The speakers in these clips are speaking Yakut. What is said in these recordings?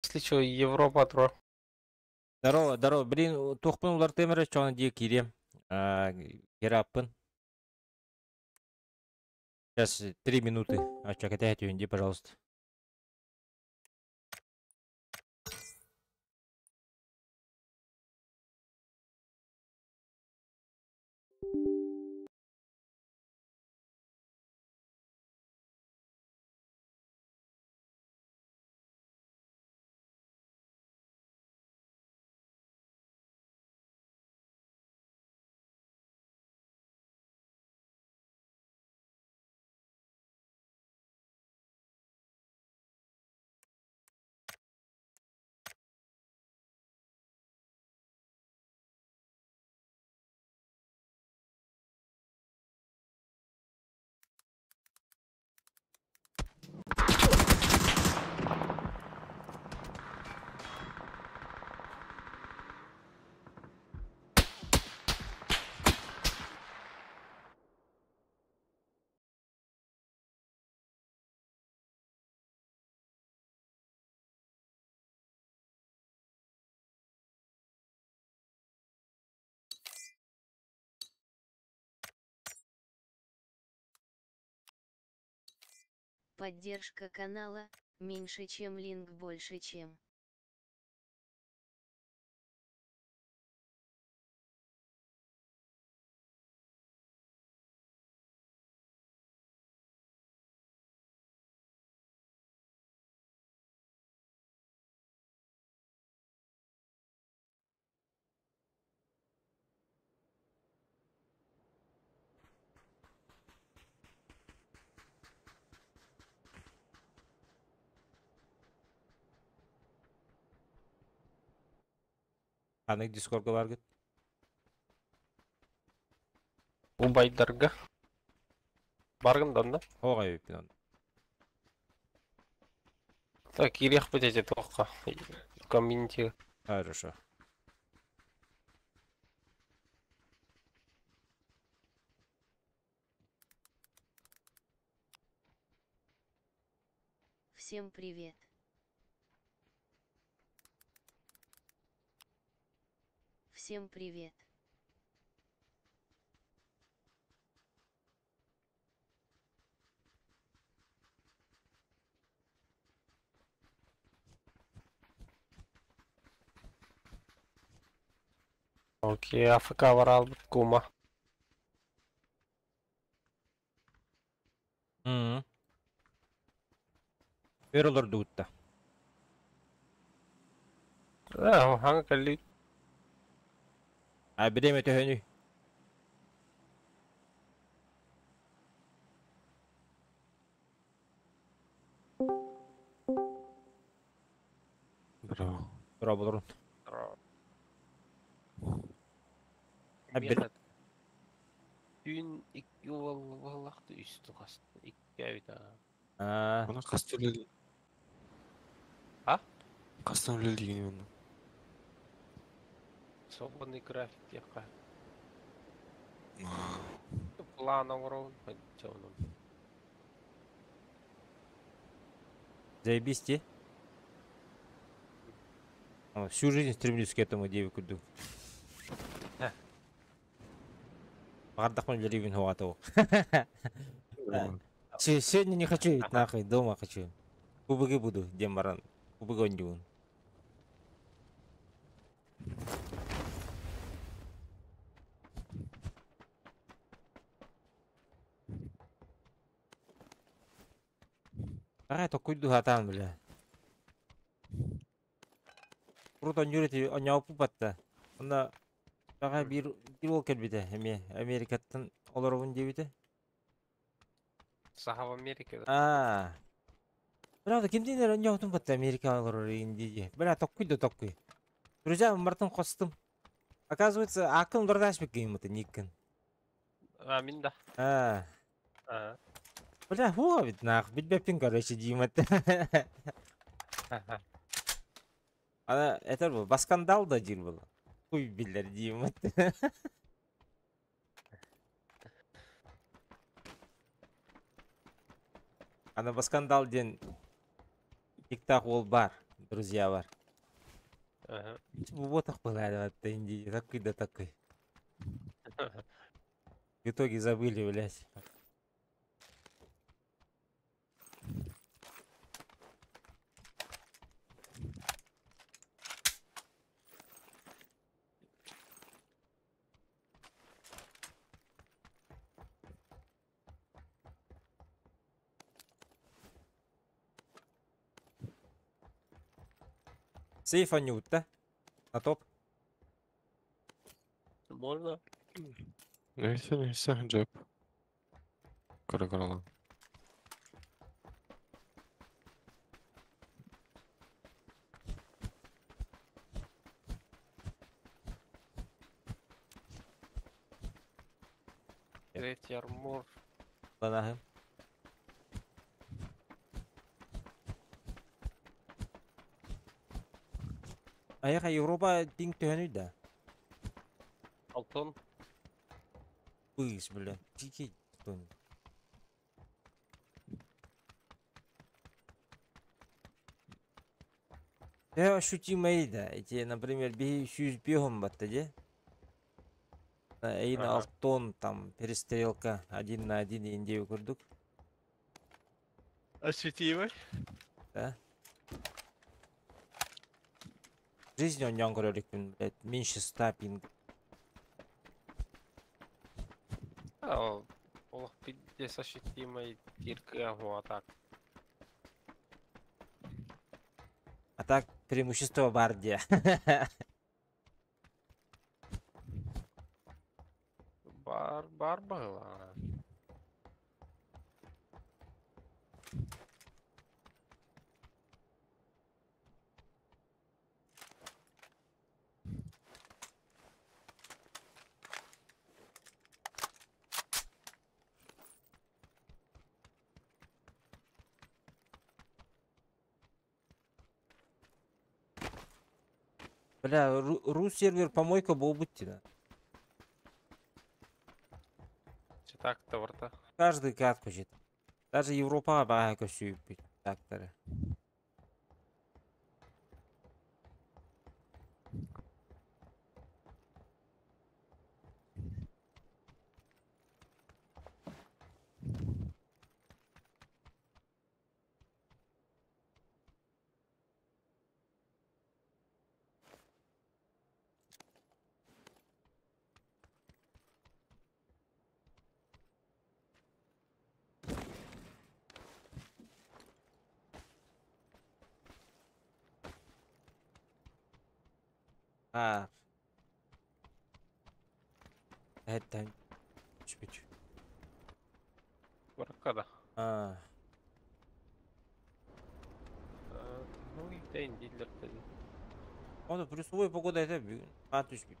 Если что, Европа тро. Здорово, здорово. Блин, туохпун улартыам эрэ чоҕун дии киириэм. Гераппын. Сейчас 3 минуты. А чё, кэтэһэ иди, пожалуйста. Поддержка канала, меньше чем линк больше чем. Ханнык дискорга баргыт? Убайдарга. Баргын да онно. Оҕа эбиппин онно. Так, киириэхпит эти туохха. Комьюнити. Хорошо. Всем привет. Всем привет. Окей, АФК баралбыт кума. Өр олордугутта. Хаҥа кэлли. А бириэмэ төһөнүй? Браво. Тура А бир Түүн икки буоллахты үс тухас. Икки эбит аа. Аа, Она хас үлэлии? А? Хастан үлэлиигин онно? Свободный график диэххэ. План оҥоробун. Дьэ онон. Заебись те. Всю жизнь стремлюсь к этому диэбит курдук. Баҕардахпын үлэлиибин хуҕатау. Сегодня не хочу ведь нахуй, дома хочу. ПУБГ буду, диэн баран. ПУБГ оонньуубун. Арай токкуйдуу сатаан бля. Урут оонньуур этибит, оонньообуппут батта. Онно бэҕэһээ биир биир уол кэлбитэ эмиэ Америкаттан олоробун диэбитэ. Саха в Америке да? Аа. Правда, кимдиин эрэ оонньообутум батта Америкаҕа олорор игин дии. Бля, токкуй да токкуй. Друзья, барытын хостум. Оказывается, ааккын уларытаачпыт гейммыты никкин. А, мин да. Аа. Аа. Бля, хуа ведь нах, билбэппин короче диимэт. Ана этэр бу, баскандал да диир буолла. Хуй биллэр диимэт. Ана баскандал диэн тиктаах уол баар. Друзья бар. Ага. Буботах была, Индии, такой да такой. В итоге забыли, блядь. Сейф анют, да? На топ. Можно? Neyse neyse cep. Kara kara lan. Третий армор. Ланахым. Аяха Европа пинг төһөнүй да. Алтын. Быыс, бля. Дикий тон. Я ощутимый, да. Эти, например, би сүүс бьем батта, де? Эйн Ага. алтон, там, перестрелка один на один индию курдук. Ощутимый? Да? Жизнь он көрөлүкпүн, блядь, меньше 100 пинг. А, олох пиздец ощутимый тирка, а так. А так преимущество Бардия. Бар, бар была. Бля, ру сервер помойка буолбут да. Так-то варта. Каждый катку жит. Даже Европа бага көсүйүп тактары. А. Это чуть. Баркада. А. Ну и день дилер dedi. Оны плюсовой погода это бүгүн. А түшпүт.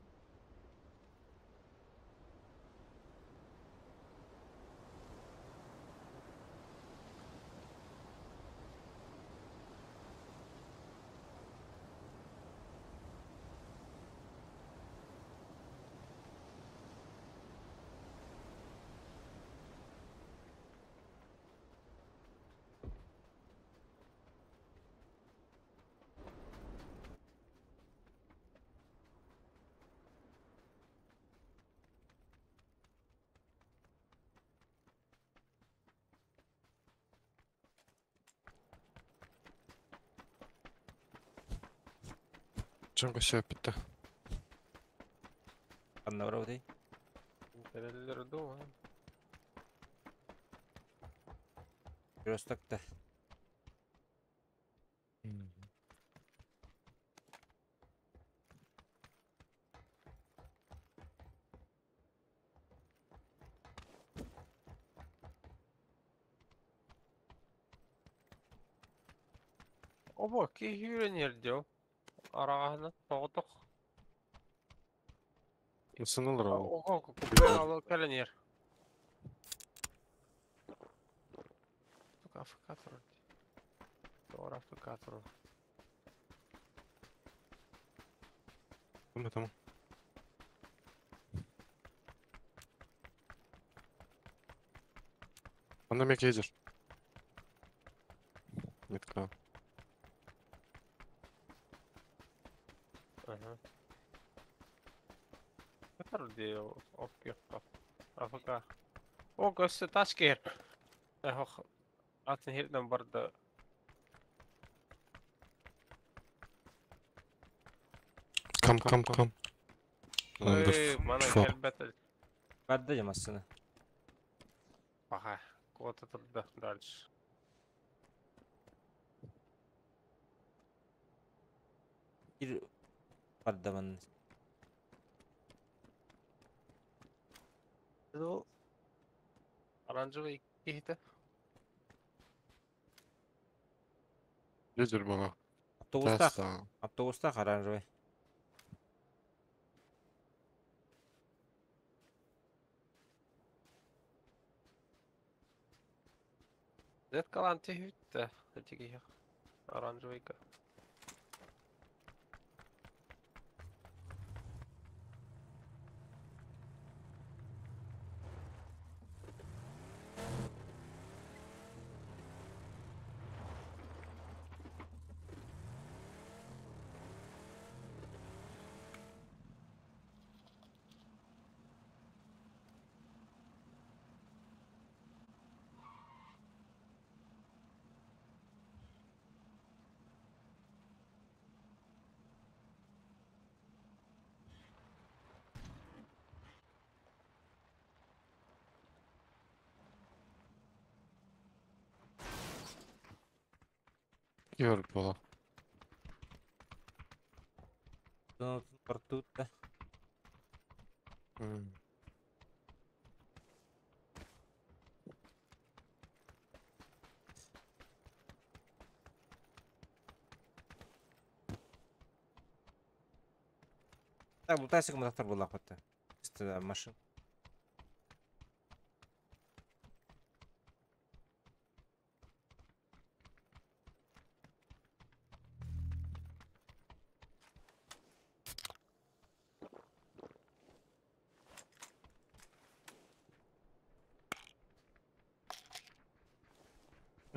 Джанго себя питта. Анна барабытай. Кэлэллэр дуу. Ростокта. Оба, киһи дио. Араҕаһына тоҕотох. Ысынылар ол. Ого, купе кэлэн иһэр. Сука, АФК турар. Тоҕор АФК турар. Tamam tamam. Анда мекейдер. Метка. Ага. Көтөр дии оккиохха. АФК. О, өссө тачка иһэр. Ох, атын иһирдэн барда. Come, come, come. Number Ой, мана four. кэлбэт. Барда дьэ массыына. Паха. Куота турда дальше. Биир барда манна. Оранжевый киһитэ. Лидер была. Автобустаах. Теста. Автобустаах оранжевый. Зеткалаан түһүүттэ. Ити киһи. Оранжевыйга. Киһи была. Бартуут да. Так, лутайсык мытахтар буоллахпыт. Машин.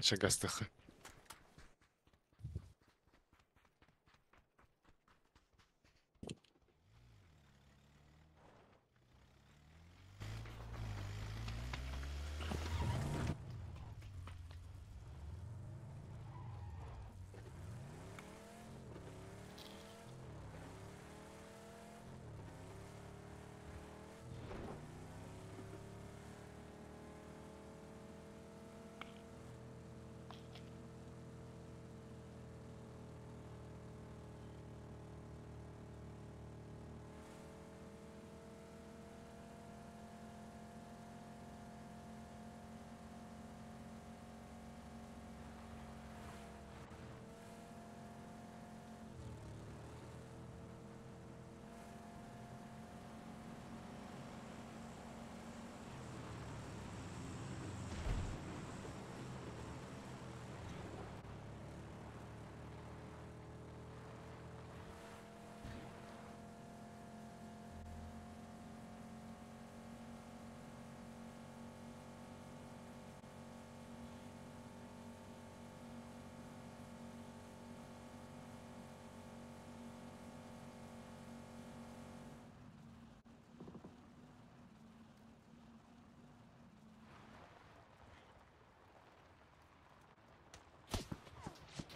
Чэ гастыха.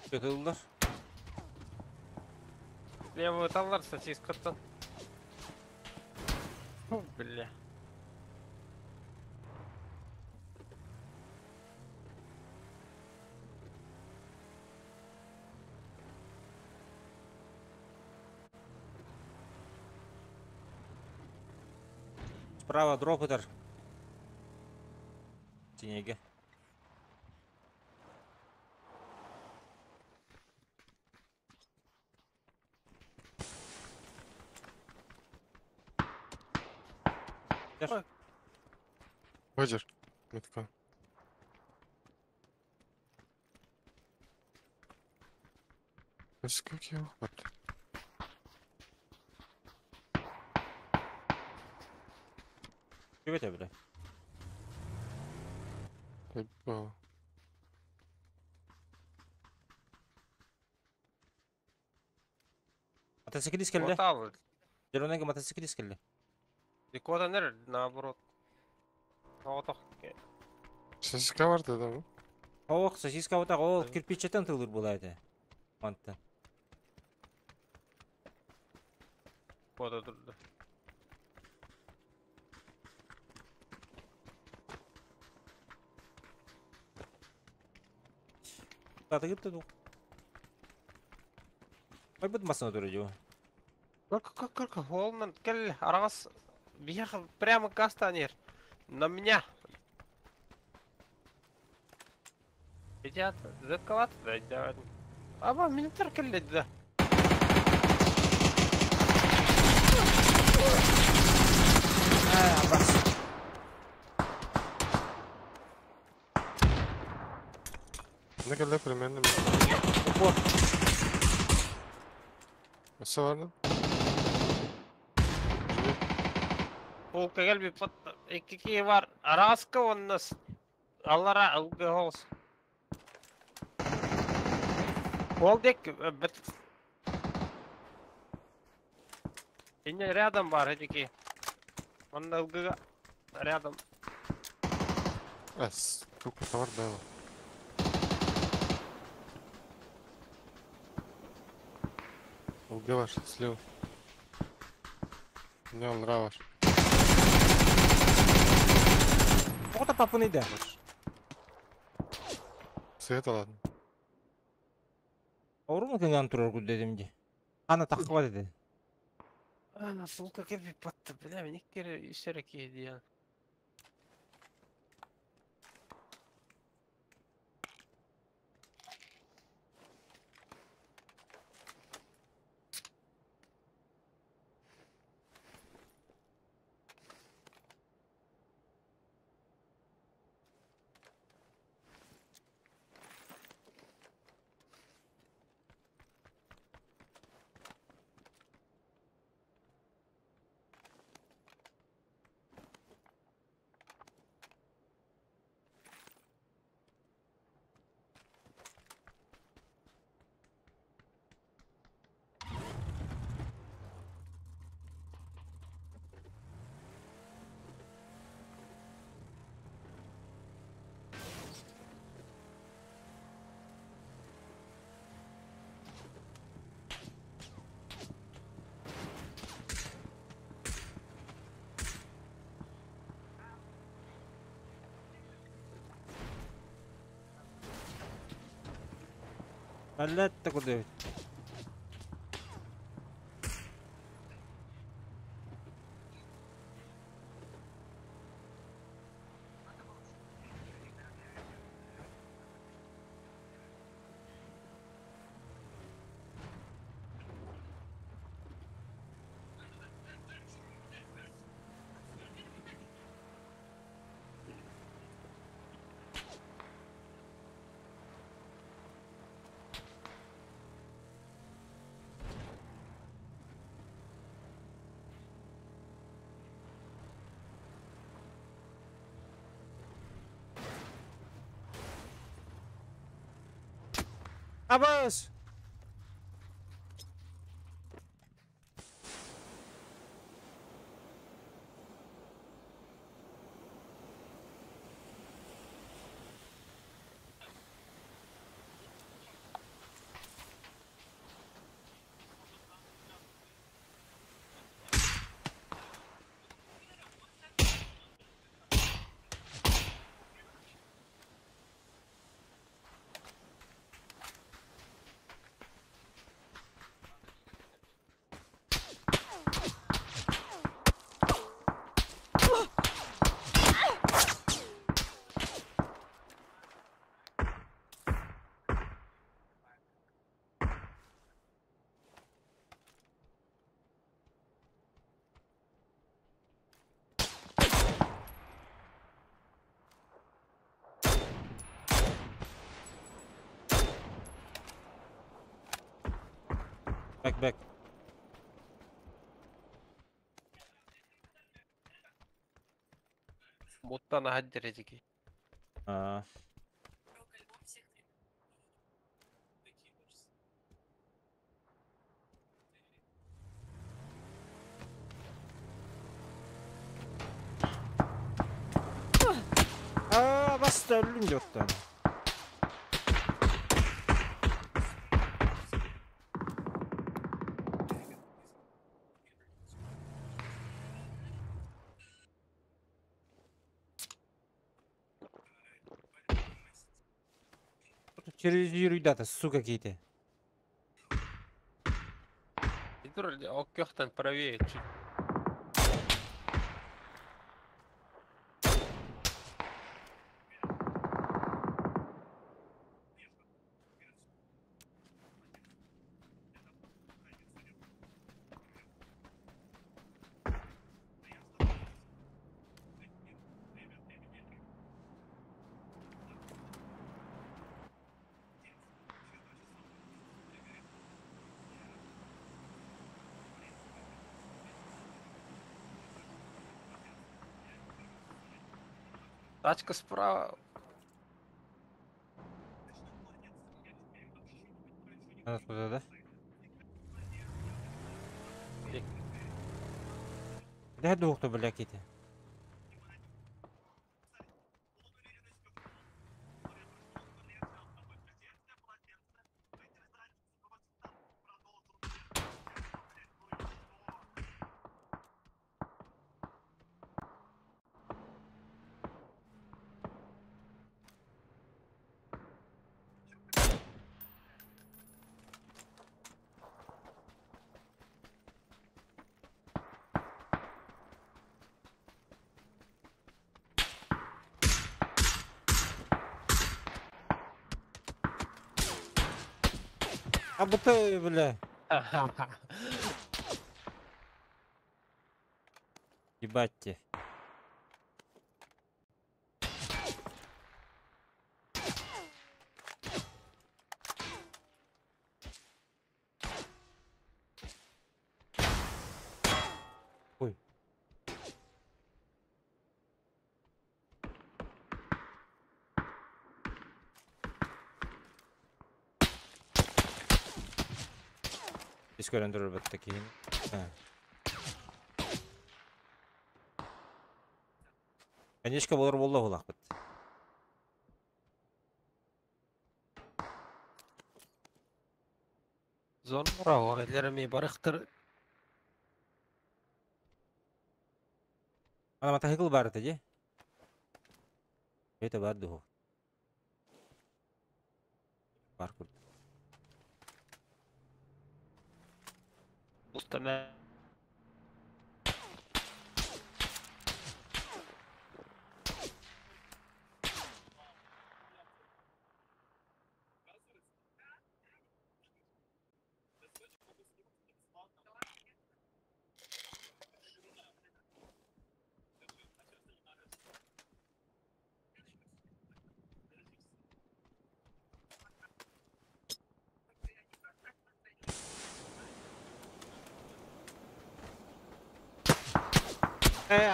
Көтөллөр. Левую таллар сосискаттан. Фу, бля. Справа дропытар. Тинеге. Выдер. Метка. Сколько его хватит? Привет, бля. Было. Мотоциклист кэллэ. Куотаабыт. Дьоруонайга мотоциклист кэллэ. Куотан эрэр, наоборот. Соҕотох Сосиска бар да бу? Ох, сосиска вот ол кирпиччэтэн тылыр була этэ. Мантан. Куота турда. Татыгыт да Байбыт массына турар дьу. Көр, көр, көр, көр, Холман, кэл, араҕас, биһиэхэ прямо гаста нер. На меня. Идят, заткалат, да, да. Аба, минутар кэллэ да. Аа, бас. Ne kadar примерно? Упор. Өссө бар да? Полка кэлби пат икки киһи бар. Араҕаска уонна аллара ылгы хоҕус. Ол дек бит. Инне рядом бар эдики. Онно ылгыга рядом. Эс, тук бар да. Ылгы бар, слева. Не аллара бар. Тоҕо папыный да? Свет аладым. Орун кыҥаан турар дедим ди. Ана таххыбат этэ. Ана полка кэлби патта, бля, мен икки эрэ үс эрэ киһи диэн. Аллетта курдук. Абас! Back, back. Муттан аһаддер эдики. Аа. Баста өллүм дьоттон. Через дата, сука, какие-то. Оккехтан правее чуть. Тачка справа. Откуда, да? Да двух-то, бля, какие-то. А ты, бля. Ебать те. Ой. Искорен вот такие. Конечно, болар болла болақ бит. Зон браво, элерми барыхтыр. Ана мотоцикл бар это, де? Это бар дух. Бар курт. Устана.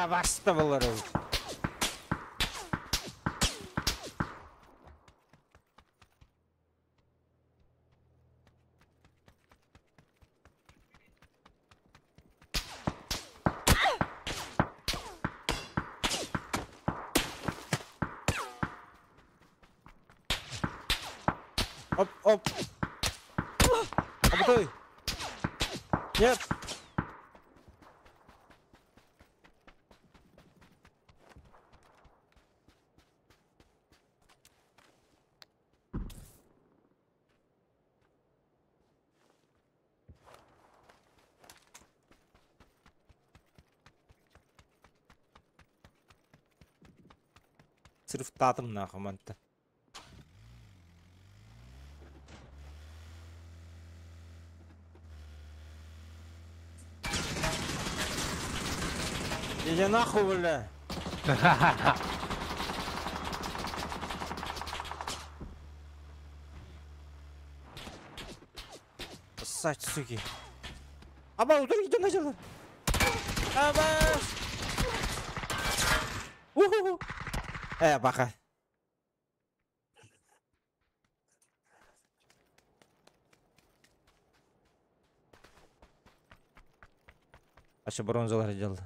Баста болар. Оп, оп. Абытой. Нет. Сырф татым нахуй манта. Иди нахуй, бля. Ссать, суки. Аба, ударить начал. Аба. Уху. Баха. Аша бронзалар делал.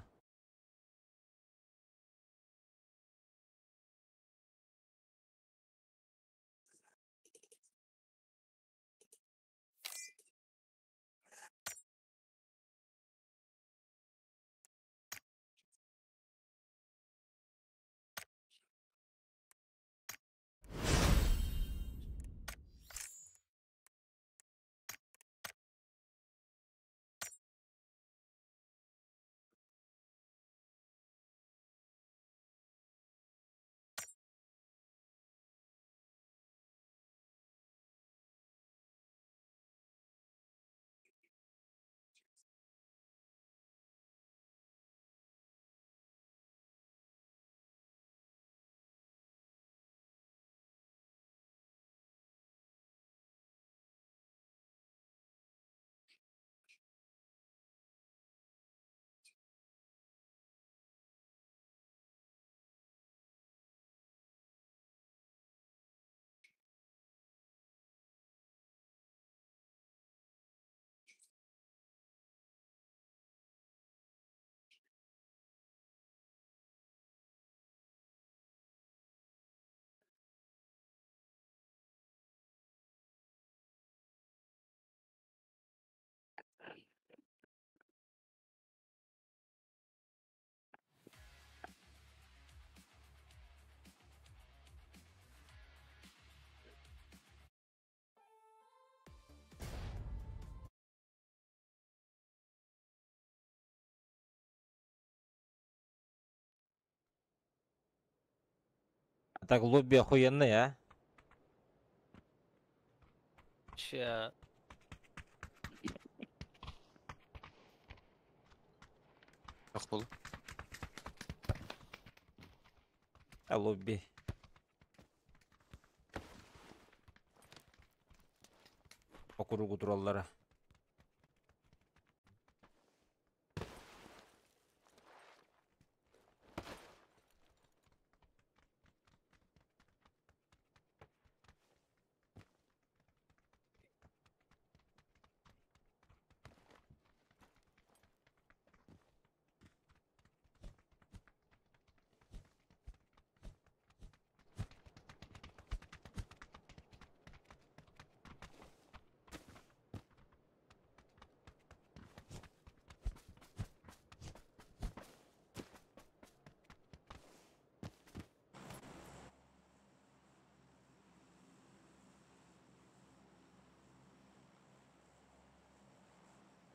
А так лобби охуенный, а? Ща. Ах, буолла. А лобби. Округу тураллара.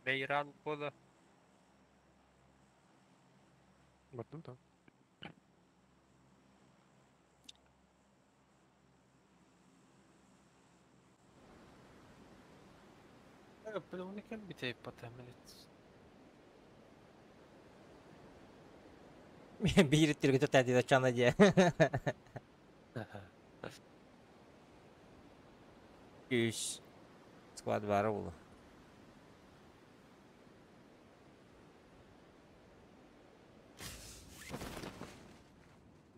Beyran буола. Бардым да. Блин, кэлбитэ потемнит. Биир түргүтэ тәдиде чана дии. Үс. Склад бары болу.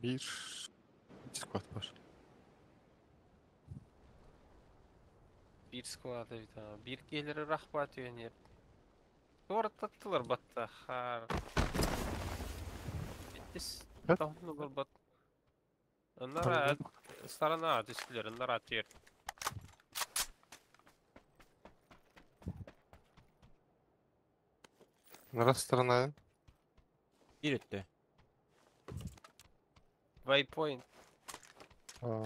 Bir squad var. Биир склад эбит аа. Биир киһилэри рахпат үөнер. Туораттаттылар батта хаар. Иттис Хэт? тоһуну барбат. Аннара сторона түстүлэр, аннара түөр. Нара сторона. Биир өттө. Waypoint. А,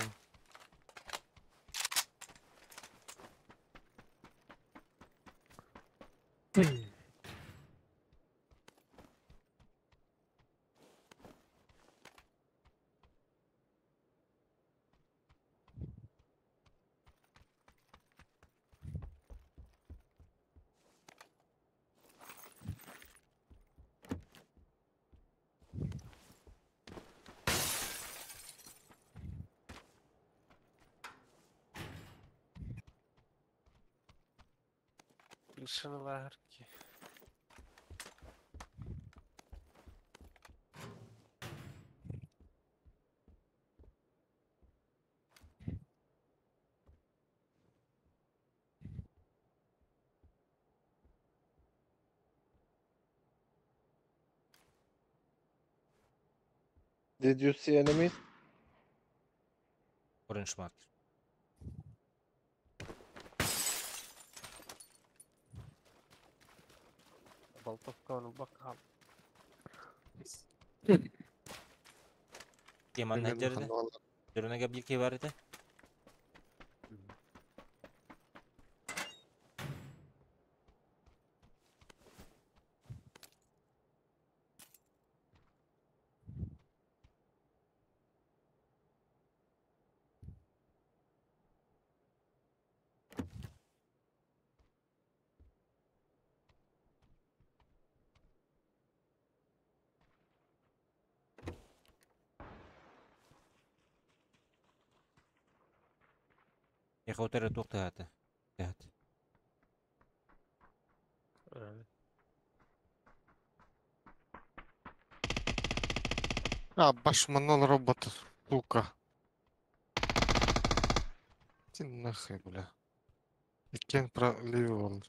Крышаналарки. Did you see enemies? Orange marker. Болтовка бакал. Кеманна жерде. Жүрүнөге бир ки бар эте. Эхотере туктааты. Тахат. А, башманал робот, сука. Иди нахуй, бля. Иккен проливал.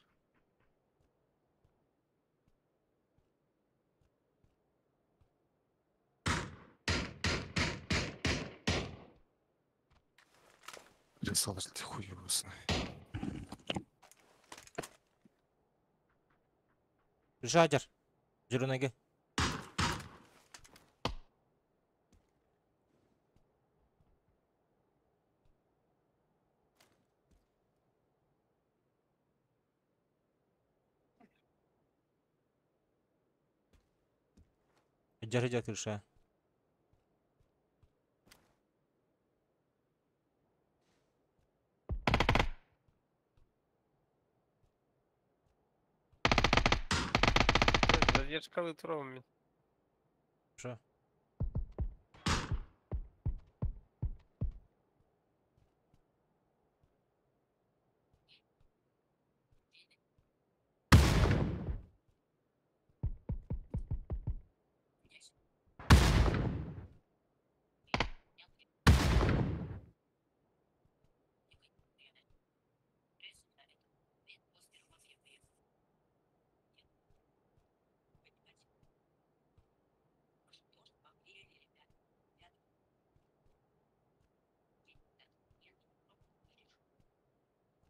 Рисовал ты хуй его знает. Жадер. Жүрүнөге. Жар жар крыша. Задержкалыы туруом мин. Что?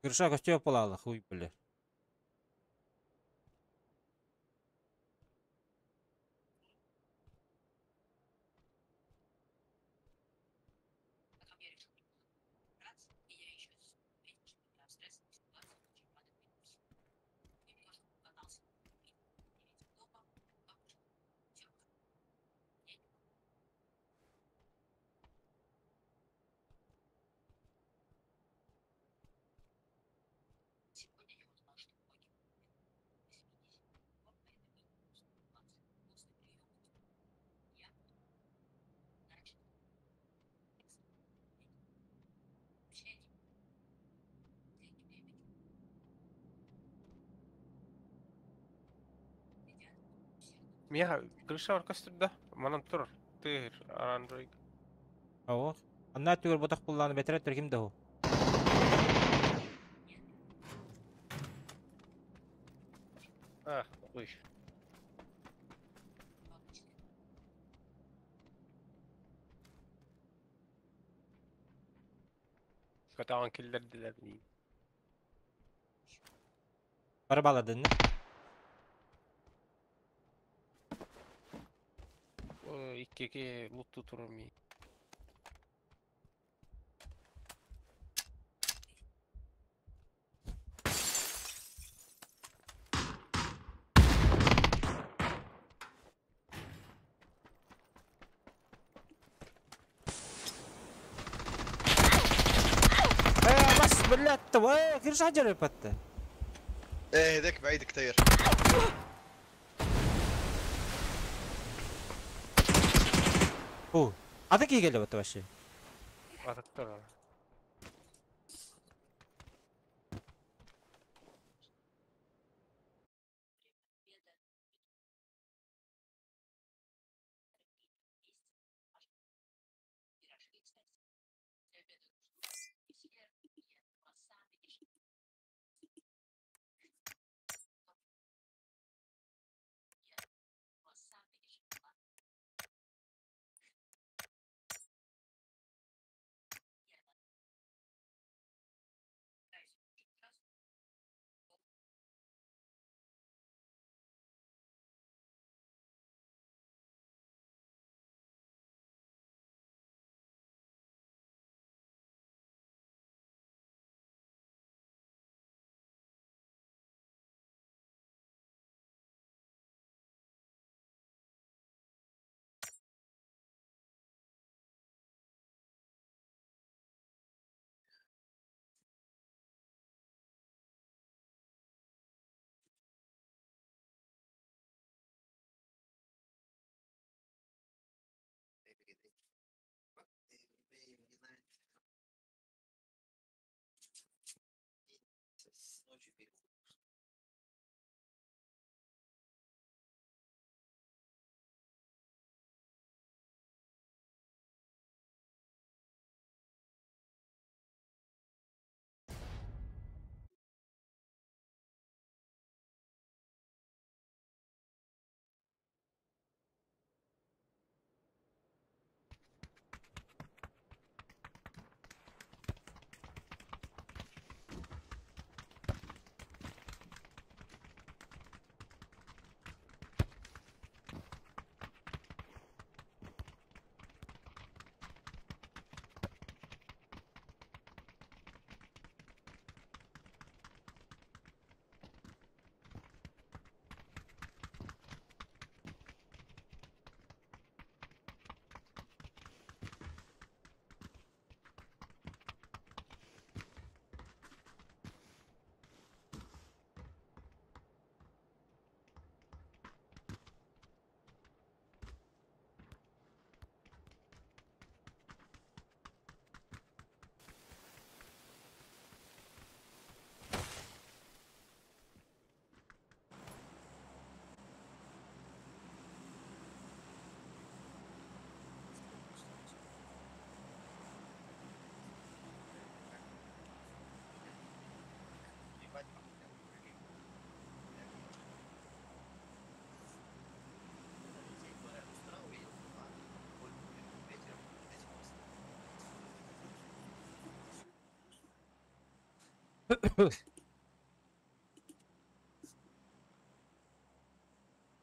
Кырша костюм палала, хуй, бля. Миэхэ крышабар көстөр да? Манан турар. Тыыр Android. О, анна түгөр ботах булланы бетерет ким да ху. А, ой. Көтөҕөн киллэрдилэр дии. Бары баладын. Ой, иккиге лутту турум. Э, бас, блядь, э, кырша жарып атты. ايه هذاك بعيد كثير. Бу. Аты кийгеле бат вообще. Атыттар.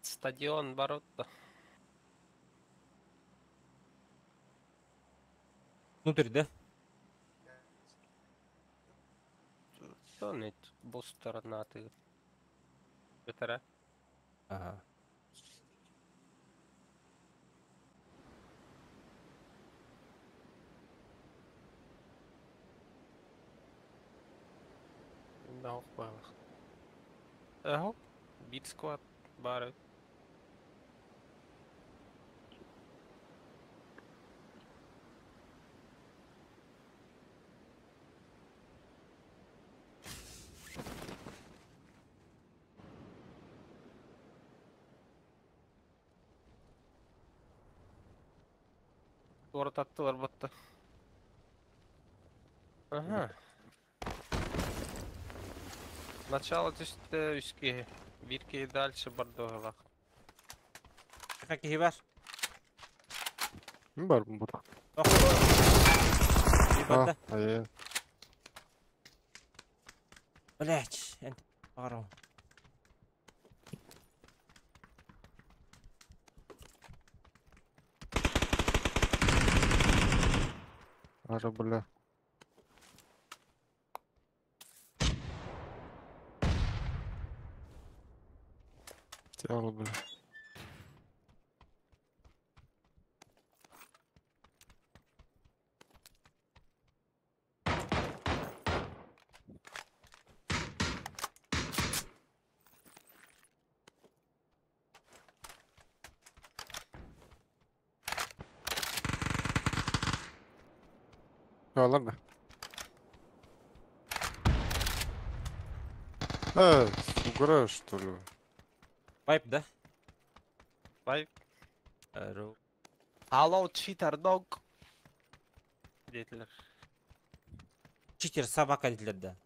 Стадион Баротта. Внутрь, да? Что бу сторона ты? Бетера. Ага. Аһо, бит squad бары. Туора таттылар батта. Ага. Начало түсті үске. Бирке дальше бардоғалақ. Какие бар? Бар бар. А, а Блять, пару. Ара, бля. Тело, бля. А, ладно. Угораешь, что ли? Вайп, да? Вайп. Ру. Hello, cheater dog. Дейтілер. Читер собака дейтілер, да.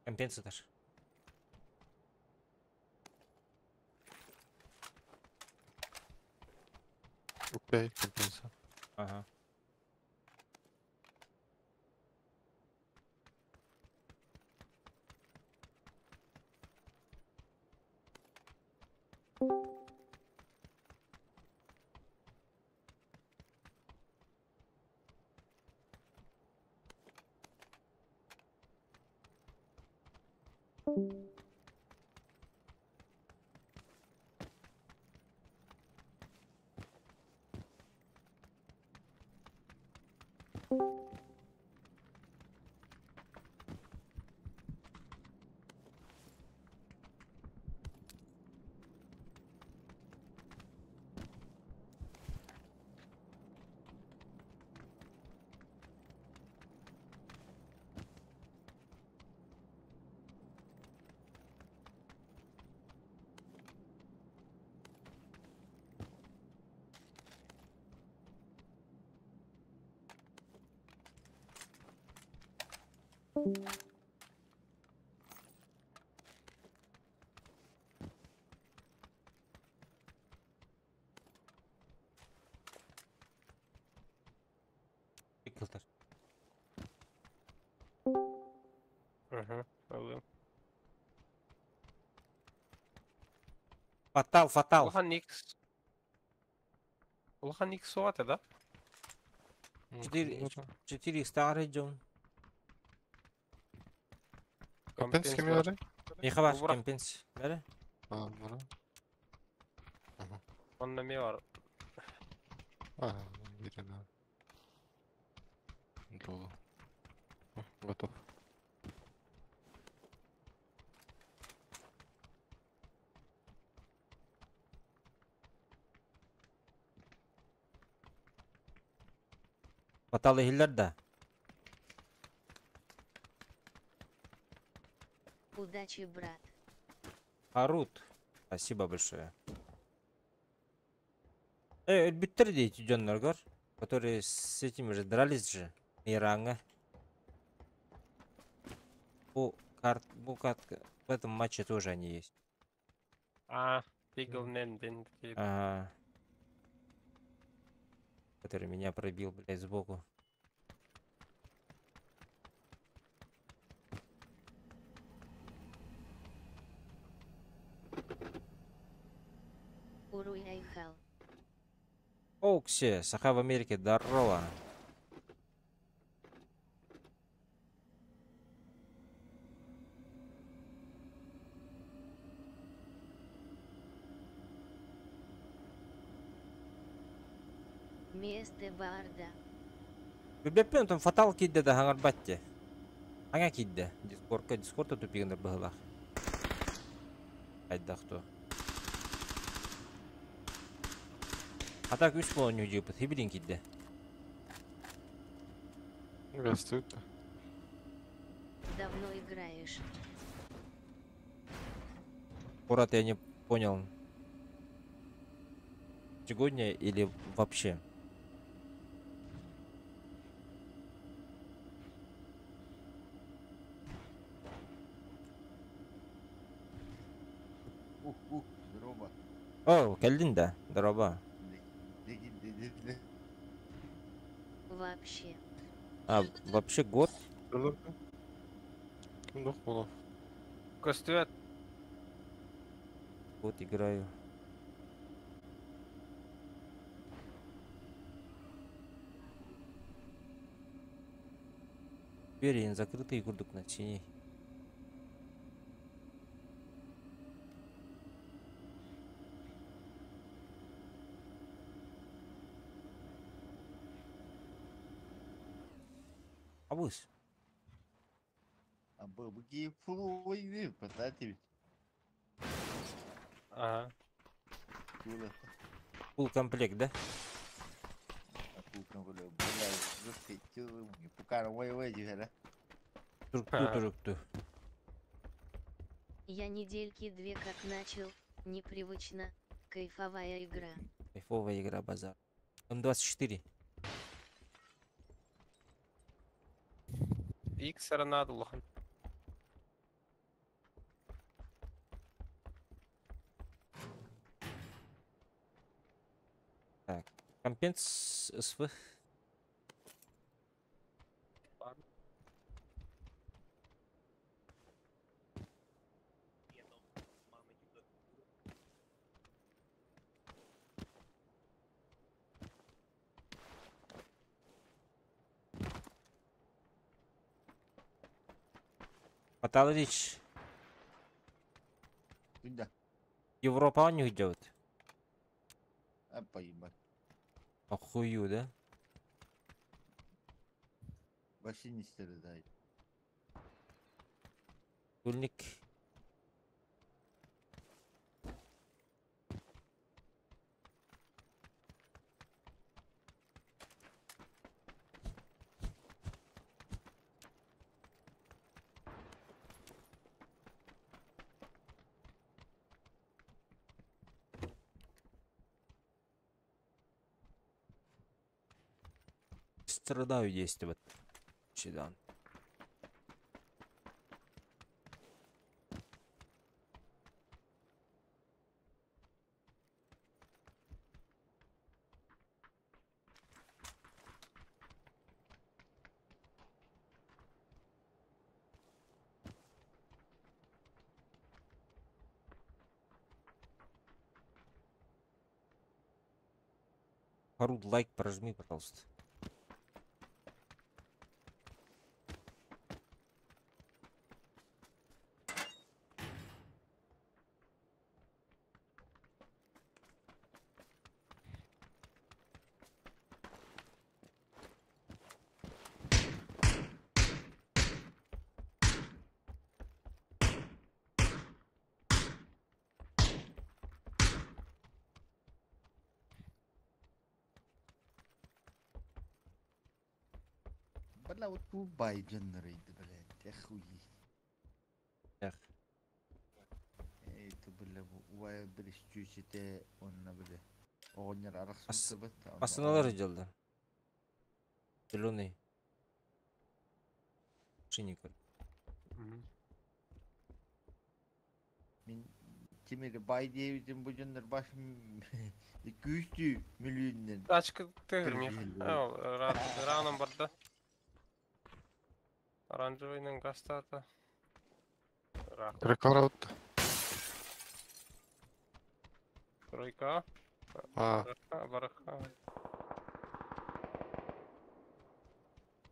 Компенсатор. Окей, компенсатор. Ага. Кылтар. Ага, алым. Фатал, фатал. Улахан X. Улахан X суата, да? 4 4 старый дом. Компенс кемелери? Меха бар, компенс. Бәрі? А, бара. Ага. Онда ме бар. А, Ирина. Долу. Готов. Фатал ихиллер да. Удачи, брат. Харут. Спасибо большое. Өлбүттэр дии дьонноргор, которые с этими же дрались же. Ираҥҥа. Бу карт, бу катка, в этом матче тоже они есть. А, Deagle нен дин. Ага. Который меня пробил, блядь, сбоку. Уруй Айхал. Оуксе, Саха в Америке, здорово. Месте Барда. Билбэппин, там фатал киирдэ да саҥарбат дии. Саҥа киирдэ. Дискордка, дискорд тупигынар быһыылаах. Хайдах то. А так үс буолан ньүдьүппүт, хибилин киирдэ. Приветствует. Давно играешь. Курат, я не понял. Сегодня или вообще? Ух, ух, здорово. О, кэллиҥ да, дорообо. Вообще. А, вообще год? Ким буолуо? Көстүбэт. Год играю. Двери закрытые, курдук на синий. Абыс. А бабки флуи, пытать. Ага. Фул комплект, да? Фул комплект. Бля, Турукту, турукту. Я недельки две как начал, непривычно, кайфовая игра. Кайфовая игра, базар. М24. Икс надо улахан. Так, компенс СВ. Паталович. Да. Европа у них идет. А поебать. Охую, да? Вообще не страдает. Тульник. Страдаю действовать. Седан. Харуд, лайк прожми, пожалуйста. Бля, вот тубай generator, блядь, охуеть. Эх. Ээ бile бу убайа били чүүчүтэ уонна били оҕонньор Ас- арахсыбыт онно Массыыналар оҕонньор дьылда. Зеленый. Шинник. Мин Тимири бай диэбитим бу дьоннор баш күүстүү мүлүүннэн Тачка тыгыр мех. кыргыһыллыбыт. Раном барда. Оранжевый гастата. Триколор. Тройка. А, Бараха, бараха.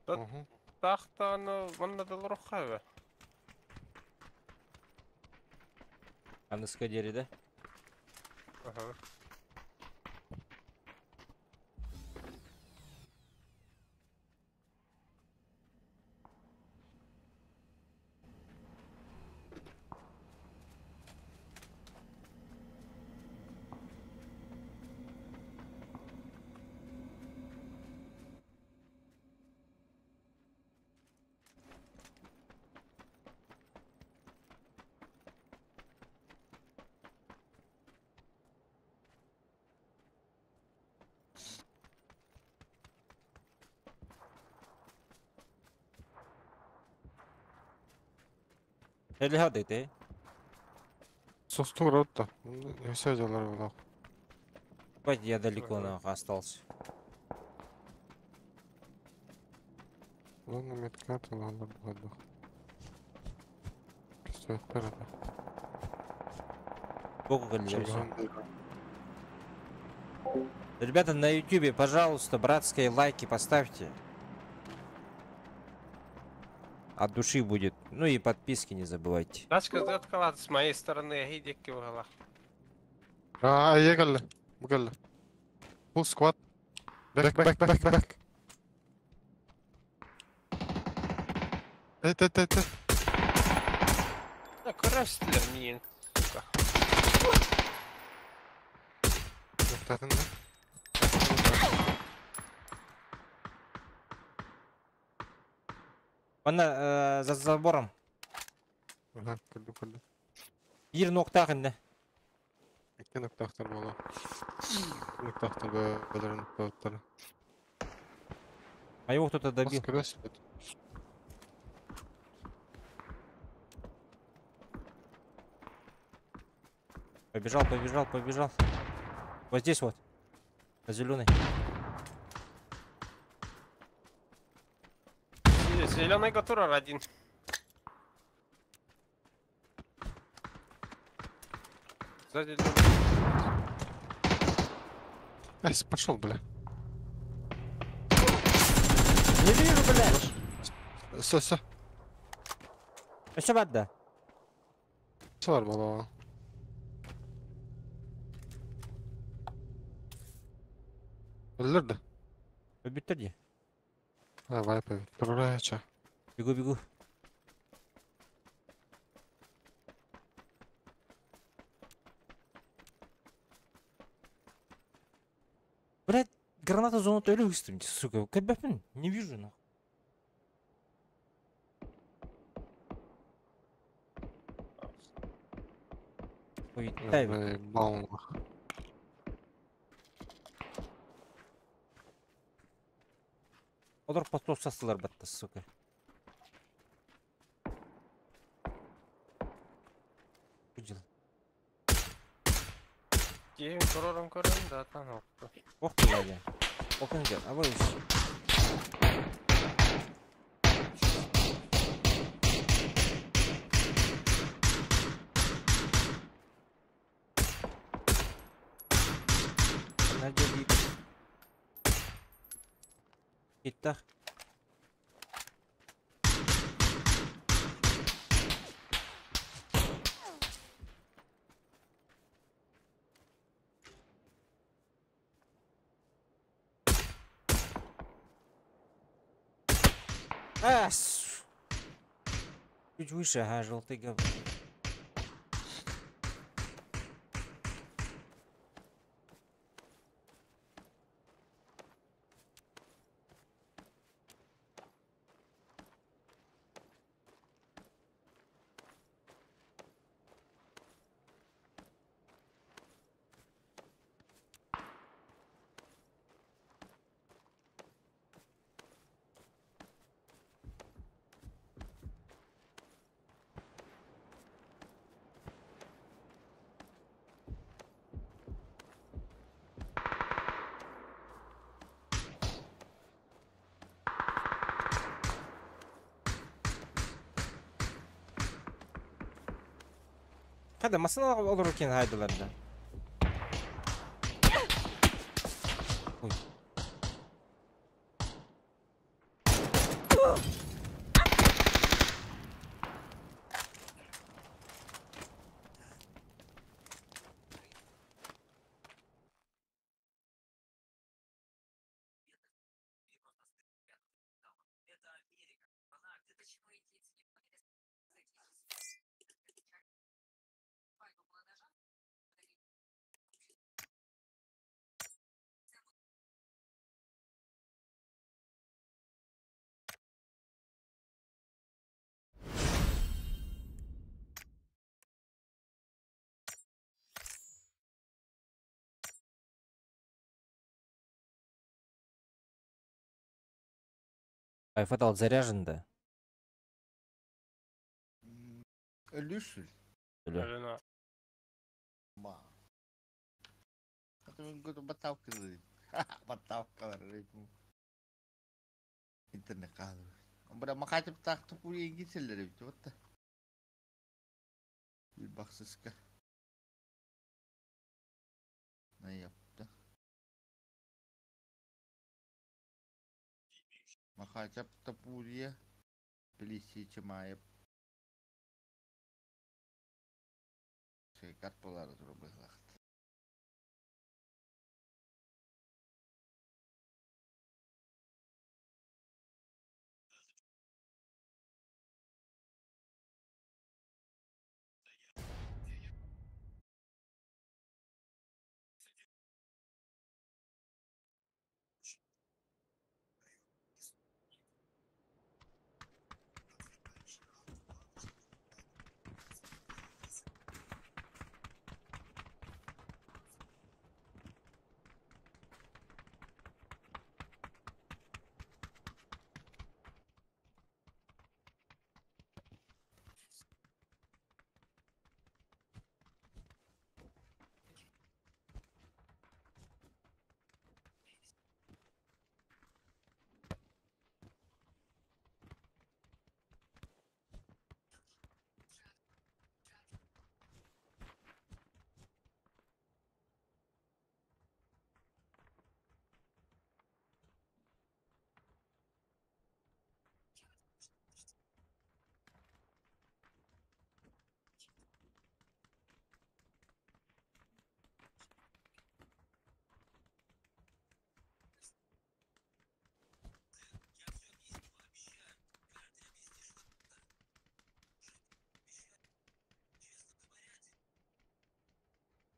Тут угу. тахта, ну, манна да. Аныска диэри да? Ага. Элли хадыты. Состур отто. Все дела было. Бать, я далеко Ага. нахуй остался. Ладно, медкарта, ладно, ладно. Все, вперед. Богу Ребята, на ютубе, пожалуйста, братские лайки поставьте. От души будет. Ну и подписки не забывайте. Тачка заткалат с моей стороны, иди выгала. А, егали. Бугали. Full squad. Back, back, back, back. Эт, эт, эт, эт. Да, көрөстүлэр миин, сука. Тоқтатын да? Она за забором. Ага, көрдüm, көрдüm. Bir nokta hakkında. İki nokta aktar bana. İki nokta aktar böyle nokta aktar. А его кто-то добил. Бас көрөс. Побежал, побежал, побежал. Вот здесь вот. На зеленый. Зеленый готурар один. Сзади. Эй, пошел, бля. Не вижу, блядь. Все, все. Еще бадда. Все var baba. Öldürdü. Bitirdi. Ha, vay be. Dur oraya ça. Бегу, бегу. Блядь, граната зону төлі выставить, сука. Кабяпин, не вижу, нахуй. Ой, дай. Баум. Олар потом састылар батты, сука. Видел. Кийин көрөрүн көрөм да там окту. Ох ты, я. Окунга, а вы Надели. Итак. А, Чуть выше, ага, желтый гов. Hadi masana olurken haydılar da. Ой. Айфатал заряжен да. Өлүсүл. Өлө. Өлүнэ. Ма. Баталка. Баталка. Интернет каадыр. Бара макатып тахты пури гитселер бит вот. Bir baksızka. Ne yaptı? Makatip tapuriye. Bilisi чимайып. Шейкат болары турбыйлакт.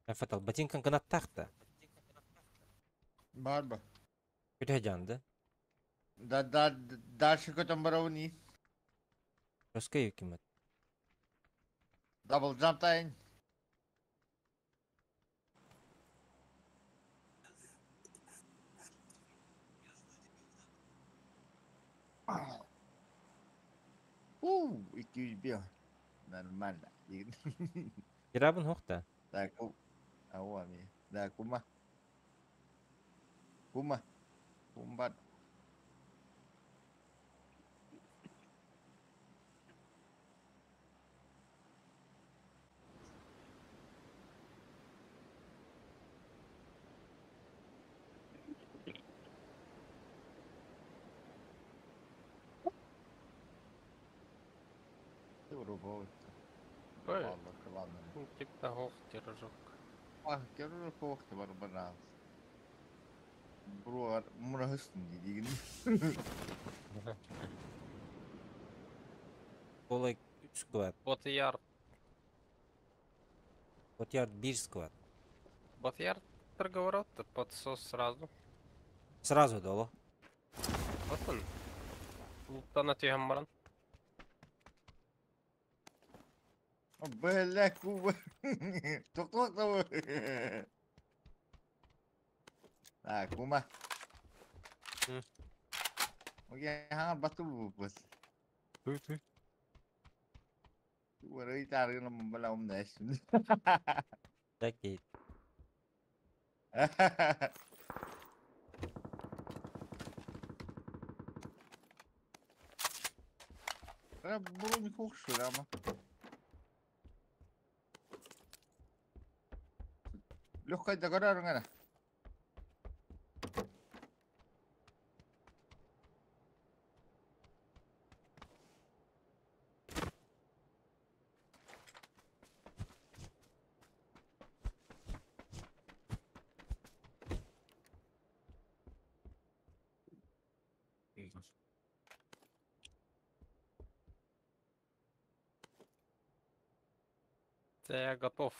Айфатал ботинкан гына тахта. Барба. Күтә жанды. Да да дальше көтөн барауни. Русская юкимет. Double jump тайын. У, 201. Нормально. Кирабын хохта. Так, ауа ми. Да, кума. Кума. Кумбат. Ой. Типа хох тиражок. Бро, мурахыстын деген. Олай 3 склад. Ботияр. Ботияр 1 склад. Ботияр торговорот, подсос сразу. Сразу дало. Вот он. Луттан отъем баран. Бля, куба. Тоқтоқ А, кума. Окей, ха, бату бус. Tuy tuy. Ура, итаргы бала умнаш. Такие. Бро, не хохшурама. Легкая көрөрүҥ эрэ. Да, я готов.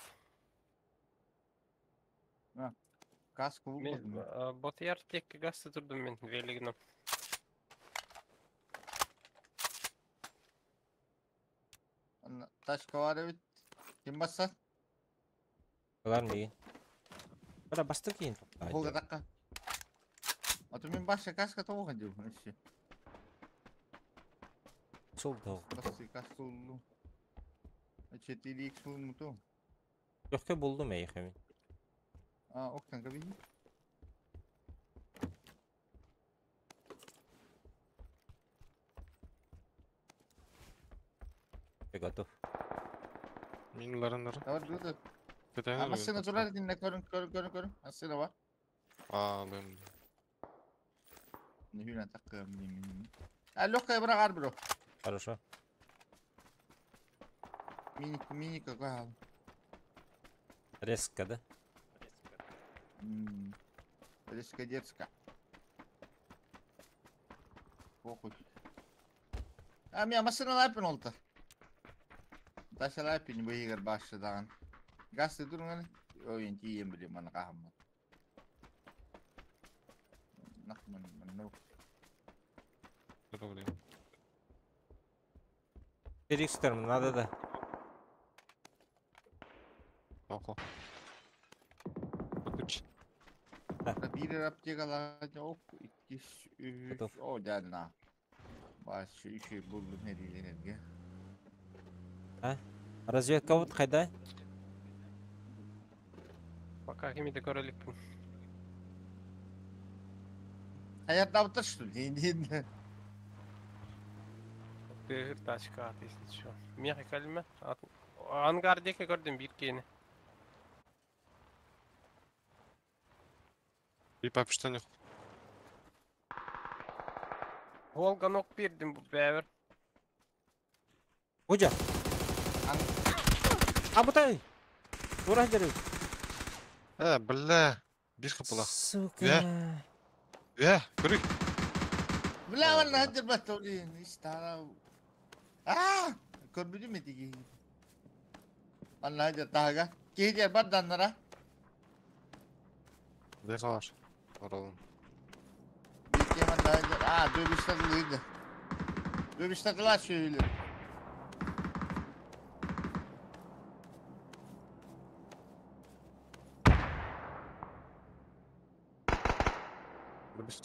Каска Мен булбатым. Ботияр текке гасты турдум мен велигинем. Тачка бар эбит. Ким басса? Ылар миигин. Бля, басты кийин. Холга такка. А то мен башка каска тоҕо дьыл. Өссө. Сол да. Басты каска уллу. 4x улмуту. Легкий булдум эйхэ мин. А, октан кабини. Я готов. Мин ыларыннары. Давай dur. Көтәһен А машина турар динне көрүн көрүн көрүн көрүн. Машина бар. Аа, мен. Не хүнэ такка мин. А легкая бырагар бро. Хорошо. Миник миник какая. Резко, да? Резко дерзко. Похуй. А меня машина лапин олта. Таша лапин быйгар башы даган. Газ турган. Ой, тием биле мана кахам. Нахман манну. Проблем. Перикстер, надо, да. Охо. Отуч. Бир аптекалар ок, 2 3 Готов. о дальна. Башы еще булдум херилерге. Разведка вот хайда? Пока кимиде көрө элекпин. Хаярда что ли? Не. Тыгыр тачка ат, если чё. Меха калме. Ангар деке көрдүм бир кени. И папиштан Волга нок бердим бу бәбір. Гудя. А бутай. Ура дерев. Э, бля. Бир хапылах. Сука. Э, көрүй. Бля, валла хадыр батолин. Истара. А, көрбүдүм этиги. Валла хадыр тага. Кейдер бар даннара. Беха бар. Оралым. Бикке валла хадыр. А, дөбүштадылыйды. Дөбүштадыла шөйлөр.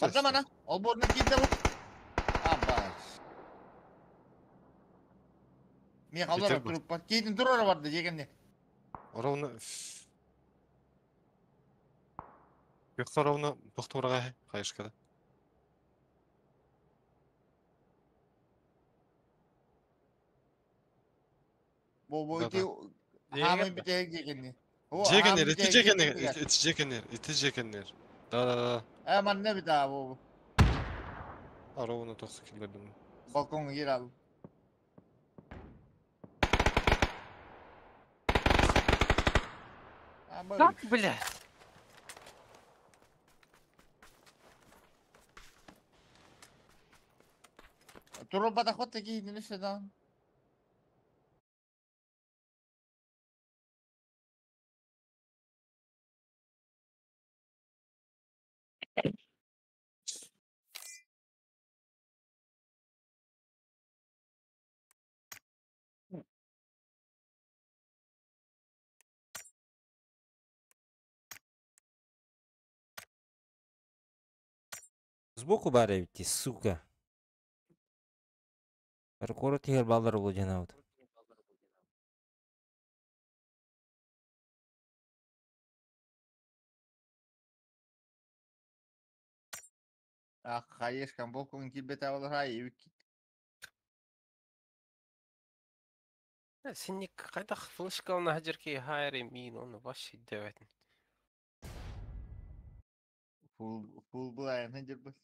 Барда мана. Олборна кийде бу. Абаш. Мен алар Битер бу. туруп бар. Кейдин турара барды жегенде. Оравны. Юқта оравны тоқтураға қайышкада. Бо бо Да, ити хамын битег жегенде. Жегенер, ити жегенер, ити жегенер, ити жегенер. Да, да, да. Э, манна бит бу. Оравны тоқсы килдердим. Балконга кир ал. Как, бля? Туруп батахот таки не да. Сбоку баревти, сука. Паркур тигер балдар улудина вот. А хаешкан балконга кирбете алар ай. Синник кайдах флешка на хажерки хайре мин, он вообще девятин. Фул фул былайын дирбис.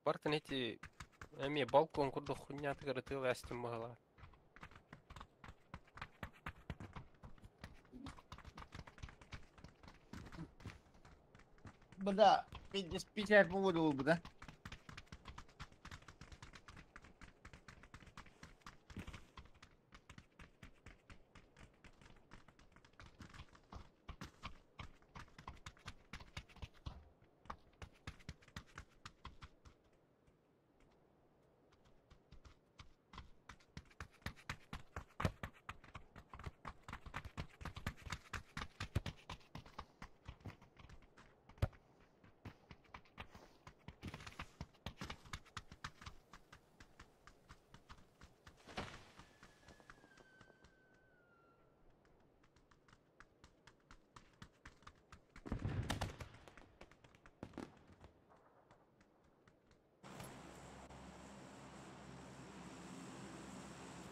Бартын эти эми балкон курдук хуйнятыгар ытыал эстим быһыла. Буда печать поводу буда.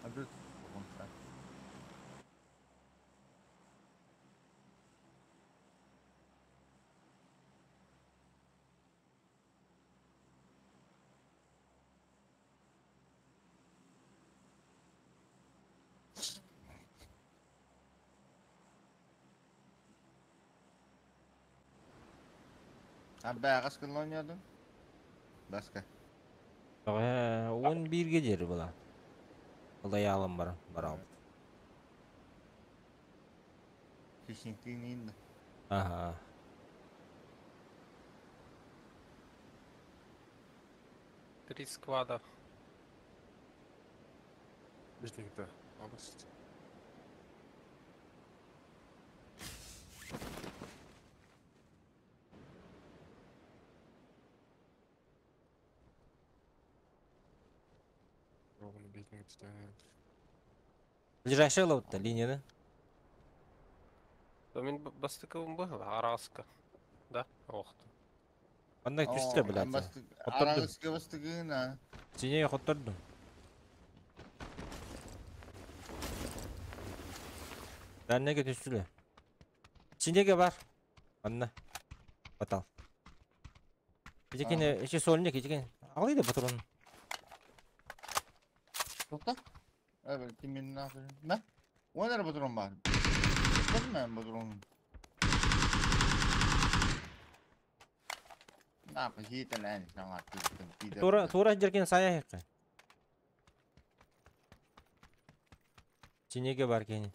Абы Abi kaç oynuyordun? Başka. 11 geceleri bu lan. Olayı alın bara. Bara Kesinlikle indi. Ага. Три сквада. Билдингде. Алыс. Оғын билдингде. Ближайшая лаутта линия, да? То мин бастыкыбын быһыла араска. Да? Охту. Онда түстө, блядь. Хоттордум. Арагыска бастыгына. Сине хоттордум. Бәрнеге түстүлө. Синеге бар. Анна. Батал. Ичекене, иче сольник, ичекен. Алыйды патрон. Тоқта. Evet, kimin ne yapıyor? Ne? O nerede patron var? Bakın patronum. Ne yapıyor? Hiç lan sana Тура, тура жеркен сая хекке. Синеге бар кени.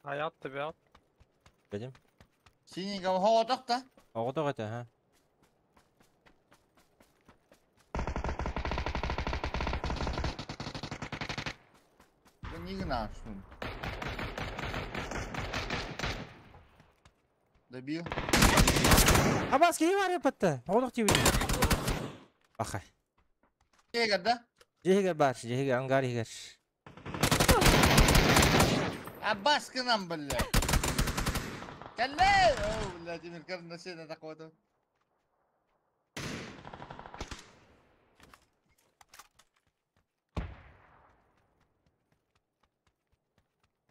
Аятты бят. Бедим. Синеге hava тоқта. Ого это, ха. Не гнашун. Добил. Абас кини бар патта. Оғдық тиби. Бахай. Егер да? Жегер бар, жегер ангар егер. Аббас кынан бля. Калле! О, Владимир Карнасена такого.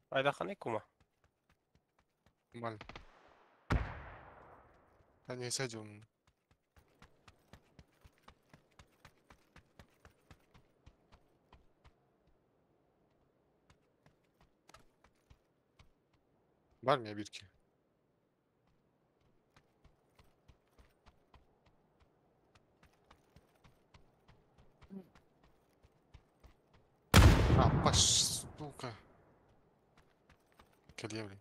Айдахан икума. Мал. Не сядем. Бар мне бирки. А, паш, сука. Калевли.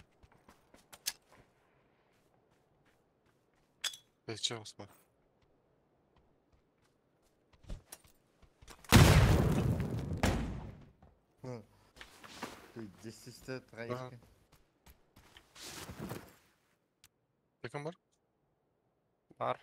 Зачем спать? Здесь троих. Yakın var. Бар.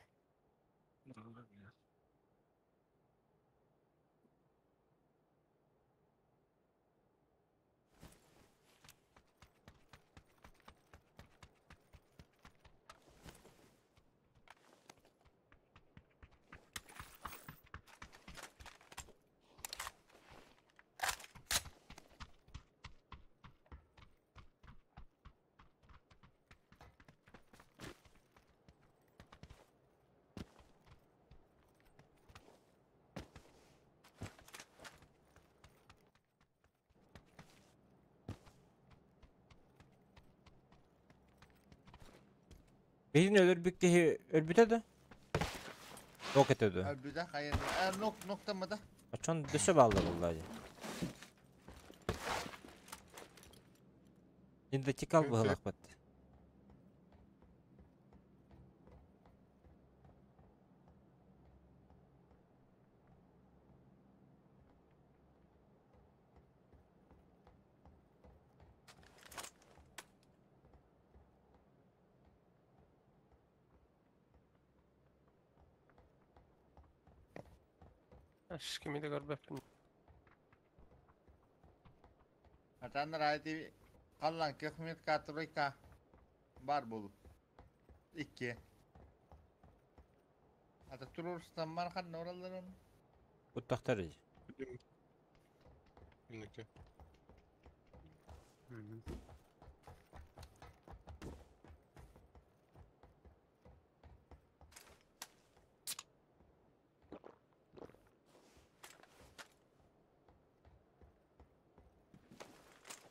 Биһин өлөрбүт киһи өлбүтэ да? Нок этэ да? Өлбүтэ хайа. Нок ноктаммыта. Очон дөсө баалла булла. Индотикал быһылахпыт. Кими да көрбөппүн. Атаннар айти қаллан кехмет тройка бар болу. Икки. Ата турурстан бар ханна оралларын. Уттахтар. Инники.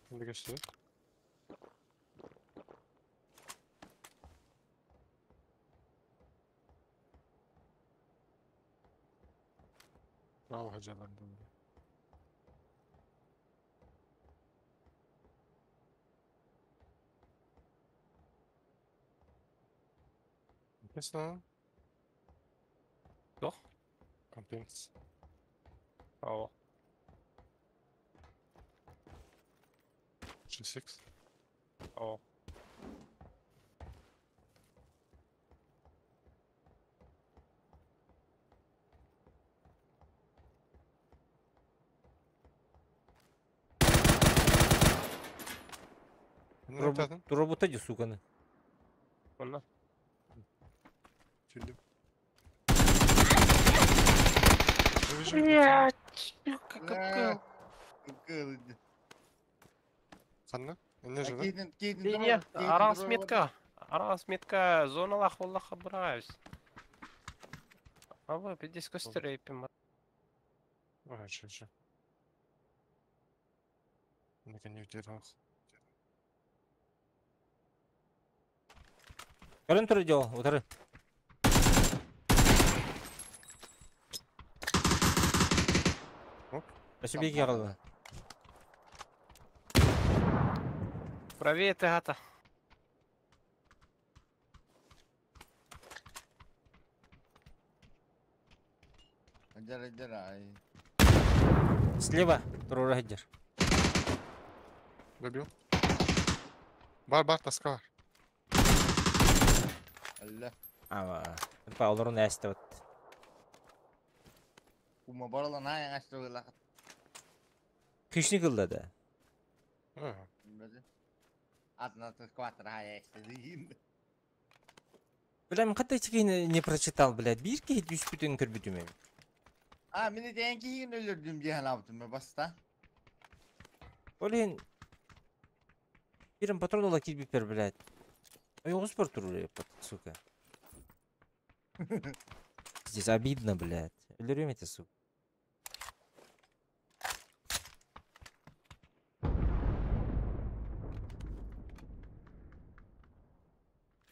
Şimdi geçti. Bravo hocalardan. Kes lan. Doch. Компенс. Aa. 6. Aa. Робота ди, сука. Онна. Тюльп. Блять, как Ханна? Не же, да? Не, арас метка. Арас метка зоналах оллаха бырагайбыз. Аба, пидес көстөрөйпүм. Ага, чё, чё. Көрөн тур жол, утары. Өсө беги калды. Правее ты гата. Слева, турура хеджер. Добил. Бар, тоска бар. Алла. Ама, па олорун әсті вот. Ума баралан аяң асты ойла. Хищник кылды да. Одна кватра аяң. Бля, мен катта не прочитал, блядь. Бирки түспүтүн көрбүтүм эми. А, мени ден кийин өлөрдүм деген аптым баста. Олен Бирин патрон ола кирбипер, блядь. Ой, спорт турур, сука. Здесь обидно, блядь. Өлөрөм эти, сука.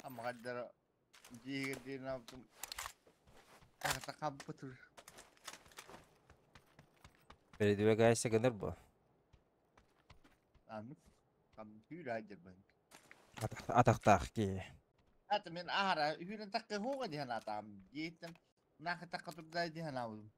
Амгаддар жигердин аптым. Тагы каппы тур. Передвигайся, гыныр бу. Аны кам хүрәдер бен. Атактаах ки. Ата мен ахара хүрен такка хога дихан атам. Жеттим. Нахы такка турдай дихан абым.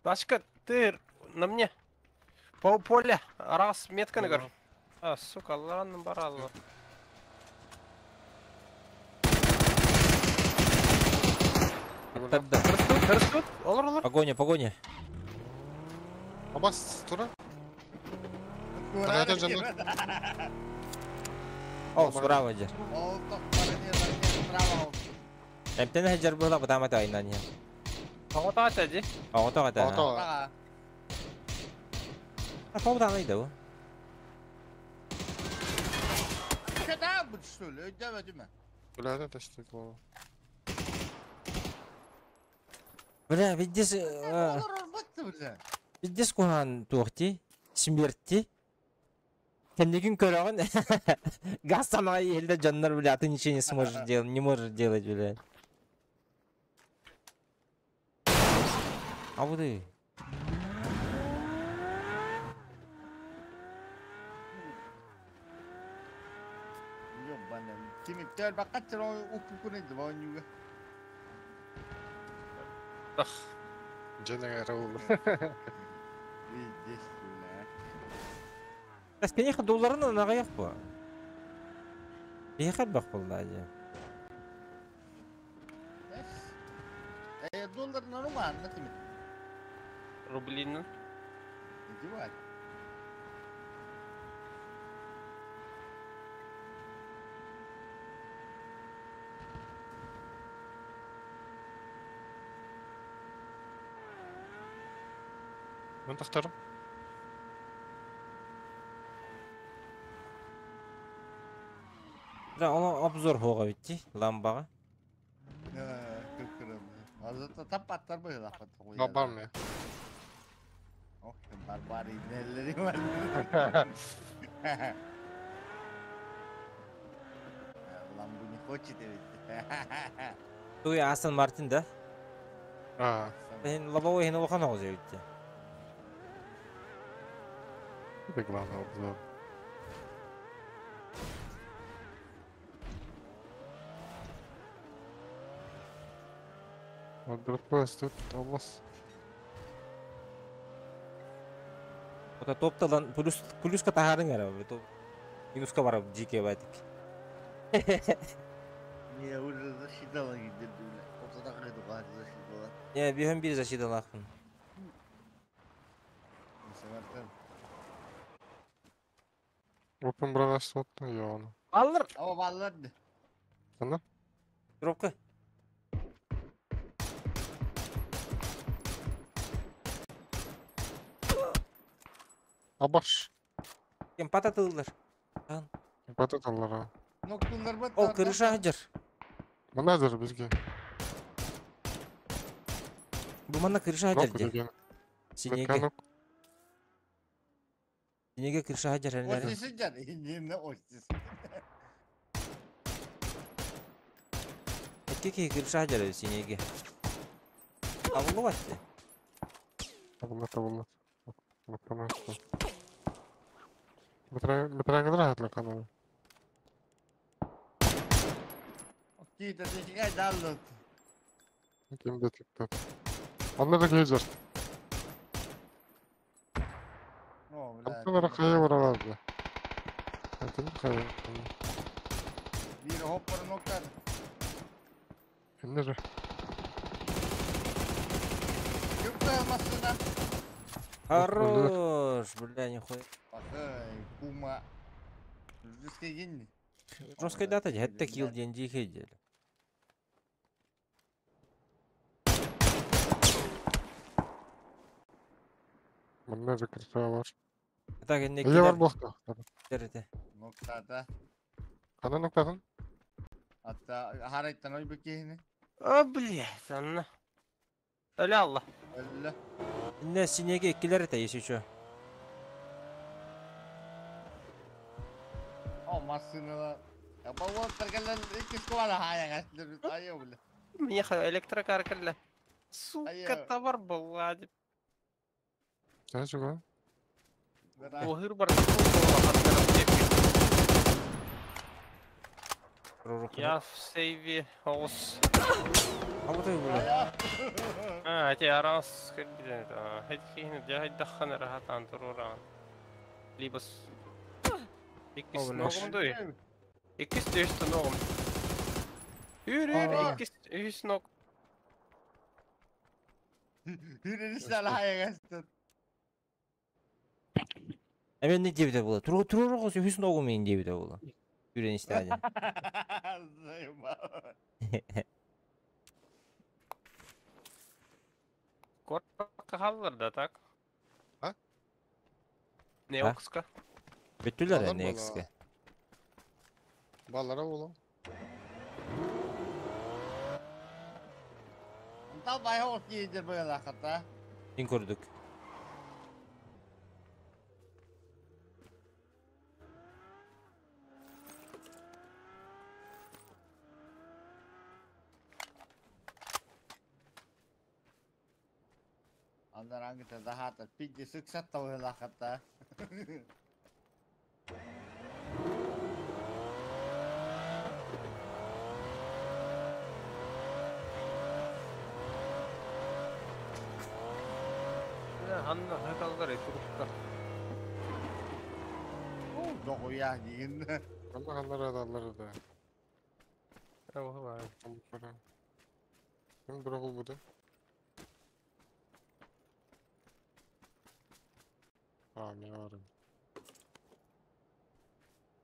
Тачка, ты на мне. По поле. Раз, метка на гору. А, сука, ладно, баралла. Тогда. Растут, олар, олар. Погоня, погоня. Абас тура. Тарата жанна. О, справа дьэр. Ол тохтор справа. Эмтэн хәҗәр була бутама тайнан я. Оҕото этэ дии. Оҕото ата. Ото. Справа. А тоғдан айда бу. Куда будет, что ли? Өйдөбө дүмө. Биләдә тәштек бу. Бля, видишь, Олар бытты бля. видишь кухан туохти, смерти. Кэннигин көрөҕүн. Газ самага елде жаннар, бля, ты ничего не сможешь делать, не можешь делать, бля. А вот и. Ёбаным. Кими төр бакатыр укпукун эди баонюга. Женеге рул. Видишь, бля. Бas кенеха долларын анага як бу. Бехер бак булды ажы. Э, доллар нормально тими. Рублинын. Иди var. Мен тахтарым. Бля, оны обзор хога битти, ламбага. Көккөрөм. Азыр тап аттар бу лапат. Бар mı? Ох, барбар инелери бар. Ламбу не хочет ведь. Туй Астон Мартин да. А, Хин лобовой хин улахан оғыз битти. это главный обзор. Вот другой тут облас. Ота топталан плюс плюска тахарын ара бу. Минуска бар жеке байтик. Не, уже засчитала где-то, бля. Вот так это засчитала. Не, бихем бир защиталахын. Open Brothers вот, йону. Алыр. Ава баллар. Ана? Дропка. Абаш. Кем пататылар. Бататалар. Ноктундар бат. Ол крыша хажар. Мына бизге. Бу манна крыша хажар Нок же. деген. Синеге. Синеге крыша хажар элер. Остисы жар. Не остис. Экки крыша хажар синеге. Абулу батты. Табылла табылла. Битра хатлы каналы. Кита тишигай даллот. Ким детектор. Онда да гейзер. О, бля. Антонара кая бараларды. Антон кая. Бир хоппор ноктар. Эмнере? Күптө масына. Хорош, бля, нихуя. Бакай, кума. Жүзгө гинни. Жесткая дата, хетте килл ден дихе дел. Мында да крыша бар. Так, энне Эе бар болду. килер. Ноктата. Кандай ноктатын? Атта харайттан ой бекени. О, блядь, анна. Öyle Allah. Өллө. Инне синеге килер это, если что. О, масыналар. Я бабы келен икки сквала хаян астыр. Айо, бля. Мне электрокар кэллэ. Сука, Айо. товар была. Жа жуга. Оһыр бар. Я в сейве ос. А вот и бля. А, эти арас кэлбитен. Хет хин жа даххан рахатан туруран. Либо с. Иккис О, бля. ногум дуй. Иккис төстө ногум. Үр үр иккис үс ног. Хүрэнистал хаян астыр. Эмиэ диэбитэ буолла. Туруору туруору үһүс ногу мин диэбитэ буолла. Үүрэн истэҕэ диэн. Заебал. Куоракка хааллар да так? А? Неокска. Бүттүлэр Балар NX-ке. Баллара буолуо. Онтон байа киирдир быһыылааххыта. Мин курдук. Андарангыта даһаата пидди сыксатта быһыылааххыта. Ханна хаталлар турукка. Оо, доҕуйаа диин. Ханна ханнара адаллар да. Оҕолар. Ким бырагыл буда? А, не бар.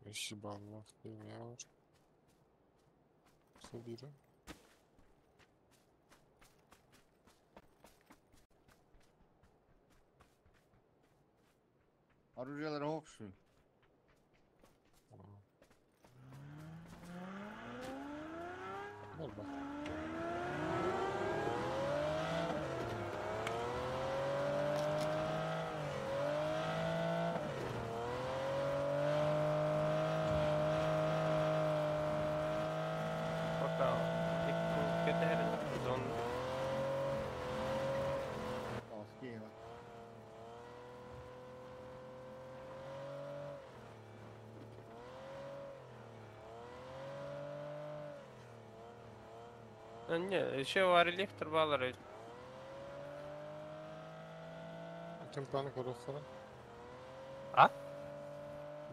Үш баллах не бар. Собира. Оружиелара хокшу. Болба. Пока кэтэһэрин зон Тоскиева. Не, еще релифтер баллар. Ким паны көрөхөрө? А?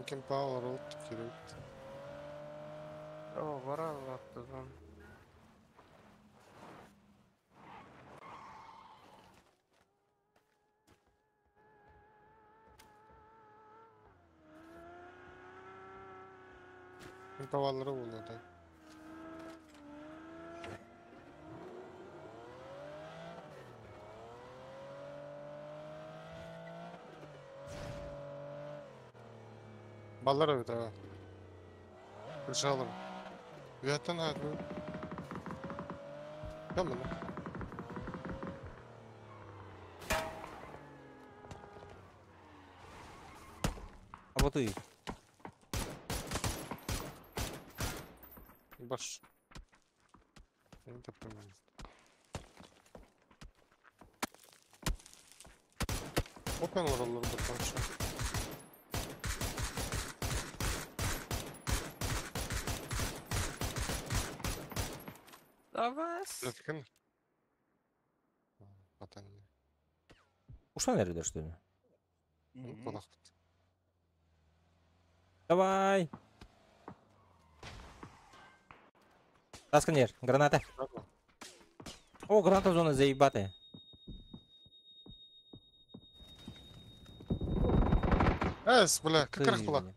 Ким паалар ол керек. О, бараллар зон. Ким паалары болду да. Баллар эбит ага. Крышалар. Үөттен хаат бу. Кем мына? А вот и. Баш. Мен таптым. Open ораллар баттанчы. Давай. Лөткөн. Батан. Ушла, наверное, что ли? Балакпыт. Давай. Тасканер, граната. О, граната зона заебатая. Эс, бля, как Ты, раз была. бля.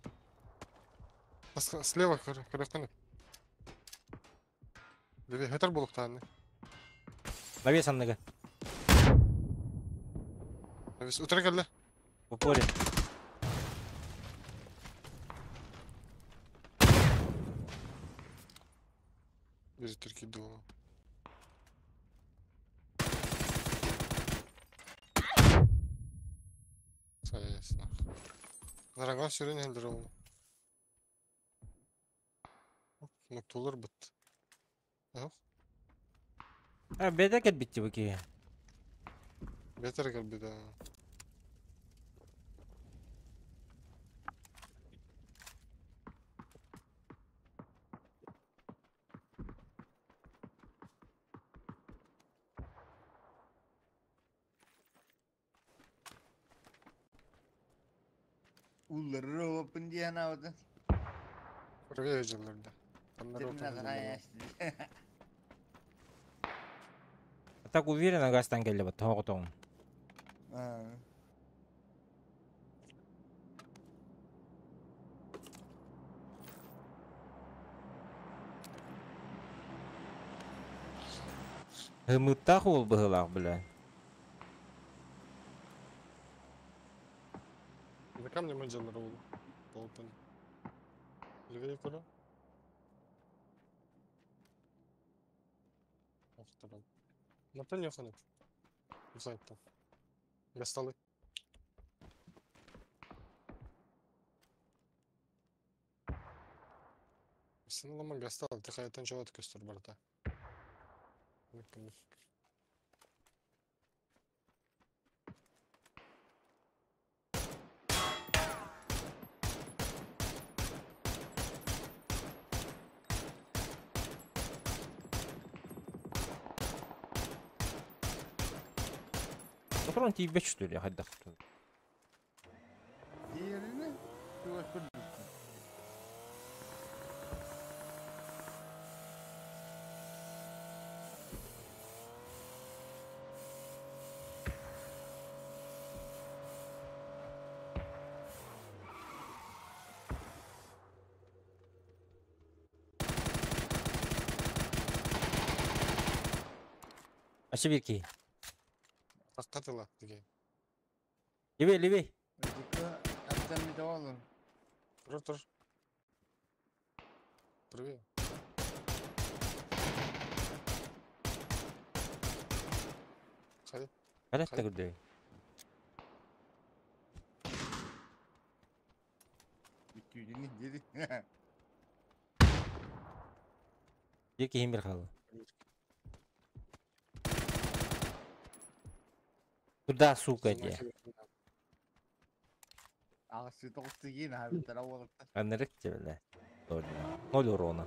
Слева көрөккөн. Леве хетер болуктааны. Навес анныга. Навес утра келле. В упоре. Бери түрки дуо. Саясна. Нараңа сүрен хелдер ол. Ноктолар бит. А, беда битти бу. Бетер келби да. Уллары опын диэн абыты. Көргө жылларда. Аннар Терминатор А так уверенно гастан келли бат тоҕо тоҕум. Ымыттаах уол быһыылаах, бля. За камнем отдельно рулу. Болтон. Левее куда? Охторон. Например, ханып. Зайта. Гасталы. Сен гастал, ты хайтан жават көстөр барда. Патрон тиийбэт что ли, хайдах ту. Diğerini чугас көрдүк. Ачы бир киһи. Катыла деген. Левей, левей. Әбден bir oğlum. Тур, тур. Привет. Хайа. Хайа көрдөй. Бүтүүнүн dedi. Бир киһим бир хаалла. Куда, сука, де? Ағасы тоғыз кейін abi олыпты. Анырык те, бля. Ноль. Ноль урона.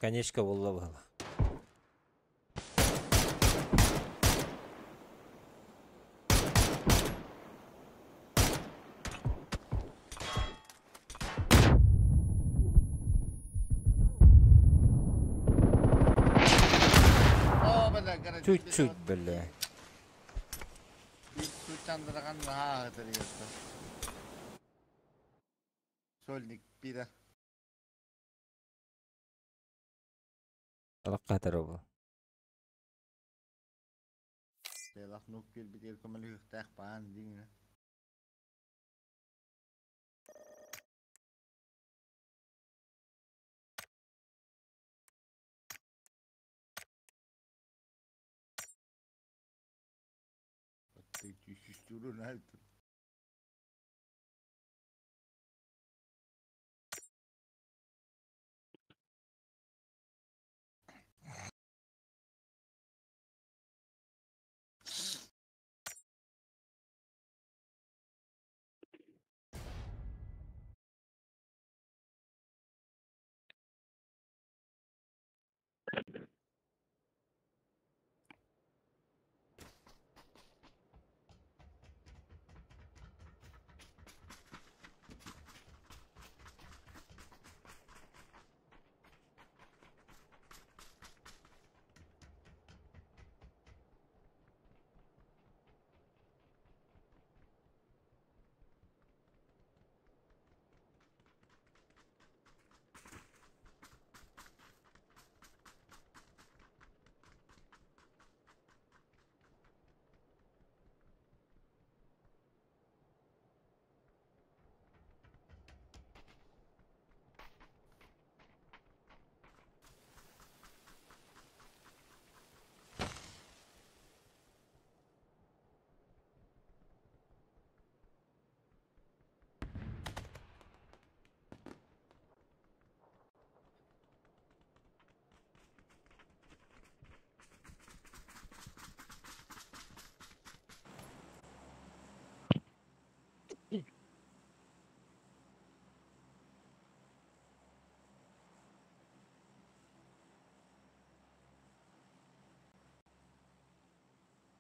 Конечка буолла была. О, бля, короче. Чуть-чуть, бля. Bir su çandırgan ha hatırlıyorsun. Сольник bir Алаққа bu. Телах нук кел бит көмөл хүхтәх баан дигән. Ты чүчүрүн айт.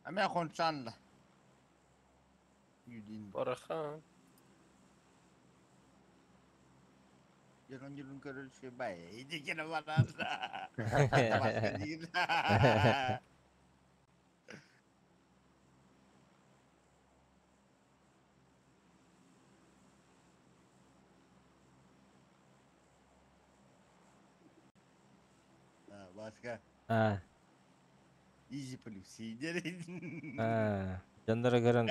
Эмиэ хончаанла. Юдин. Барахан. Дьонун дьонун көрөр үчүгэй бай. Ити кene барар. Баска. А. Easy плюс. А. Дьоннору көрөн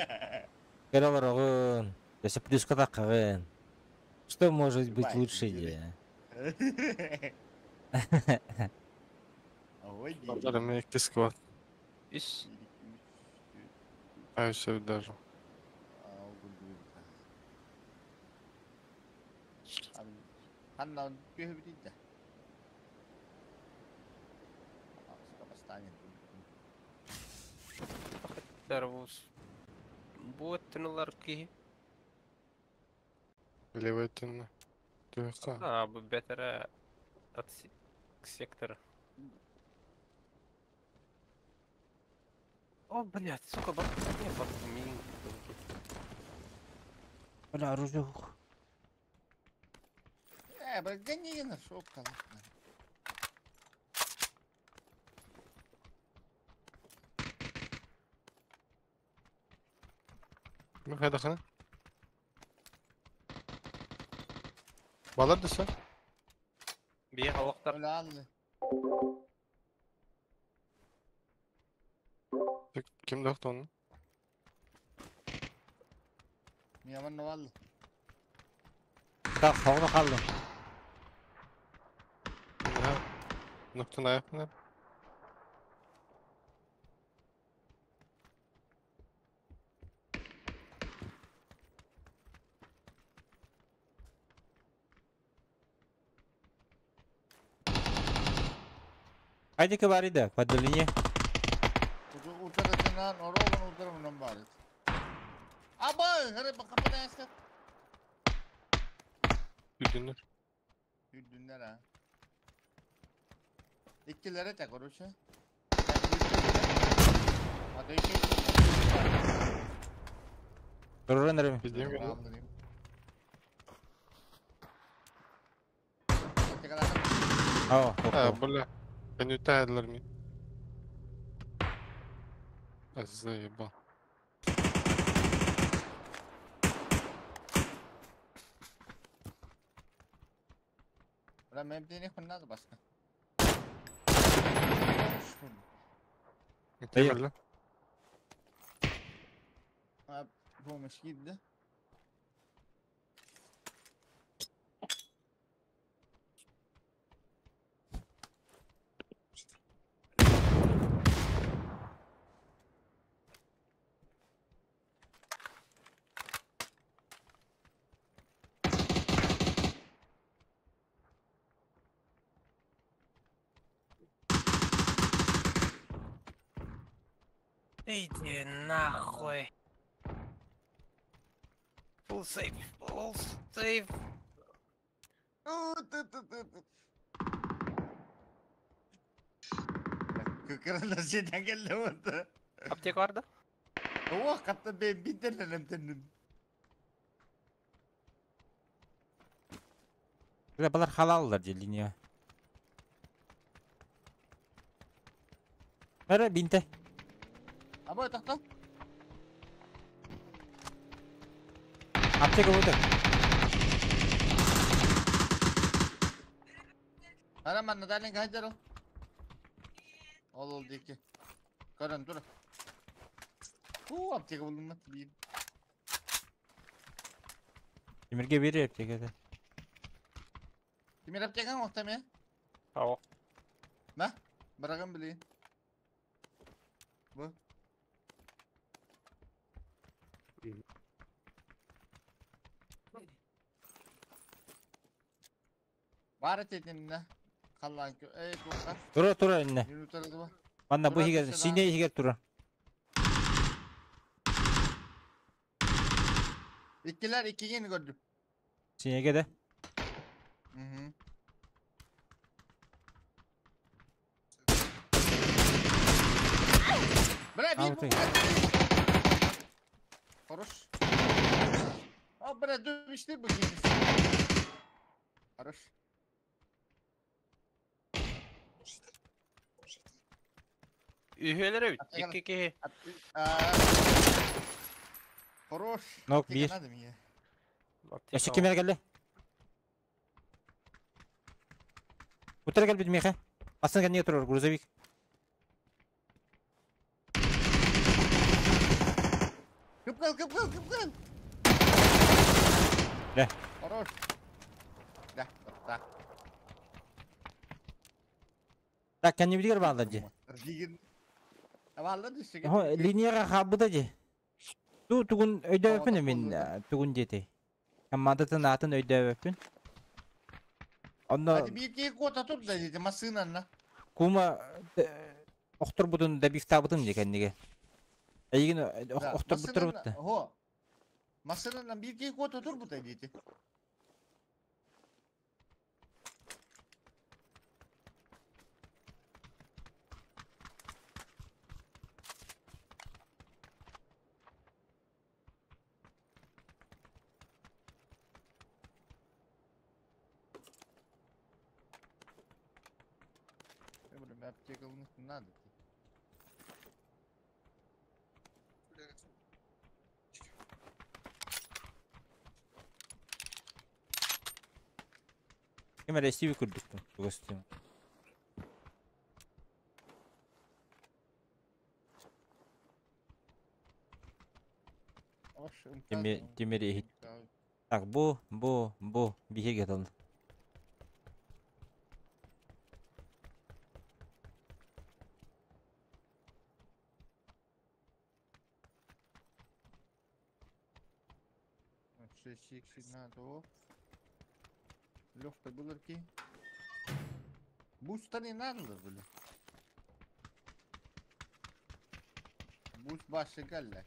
көрө олороҕун. Өссө плюска таххаҕын. Что может быть лучше дии? Балар эмиэ иккис сквад. Үс. А өссө даже. Ханна түһүбүт да. Дарвус. Бу өттүн ылар киһи. Левый өттүн. Түһүөххэ. А, бу бэтэрэ от сектора. О, блядь, сука, бак, не, бак, мин. Бля, оружие. Э, бля, гони нашел, Бу хайдахына? Балар десе. Бие халықтар. Ким дохты onu? Мияман валла. Так, хоҕно хааллым. Ноктан аяқпын. Хайдики бар иде, поделение. Утаратынан орогон утарымынан бар. Аба, хары бакапана яска. Үрдүннэр. Үрдүннэр а. Иккилere те короче. Туруран эрэ. Билием гэнэ. Оо, А, бля. Кэннүтэ мин. Заебал. Бля, мен бini хуннады баска. Темирле. Помощь киирдэ. Иди нахуй. Full save, full save. Кыкырына келді болды. Аптека бар да? О, қатты мен битерленем тенним. Бля, балар халаллар дии линия. Эрэ, бинте. Абой, тоқта. Аптека будет. Ара, манна далин кайдер ол. Ол дейки. Көрін, тұр. Ху, аптека булдum бир. Тимирге бери аптекада. Тимир аптекаң оқта ме? Ау. Ма? Барагын билейин. Бу. Бары тетинне. Қаллан эй, туqa. Тура, тура инне. Манна бу хигер, сине хигер тура. Иккилер иккигин көрдүм. Синеге де. Мгм. Бля, А, бир вот и. Хорош. А, бля, dövüştür bu Хорош. Үһүөлэр эбит. Икки киһи. Хорош. Нок бир. Өссө ким эрэ кэллэ? Утары кэлбит миэхэ. Астын кэннигэр турар грузовик. Кыпкыл, кыпкыл, кыпкыл. Дэ. Хорош. Да, да. Так, кэннибитигэр бааллар дии. Бааллар дии. Линияҕа хаалбыта дии. Ту тугун өйдөөбөппүн мин тугун диэтэй. Командатын аатын өйдөөбөппүн. Онно Биир киһи куота турда диэти массыынанна. Кума охторбутун добивтаабытым дии кэннигэ. Эйигин охторбуттар. Хо. Массыынанан биир киһи куота турбута диэти. Надо. Ким эрэ истиби көрдүкпүн чугас Тимир иһит. Так, бу, бу, бу, биһиги тыл. Легкой булырки. Буста не надо, бля. Буст башы галля.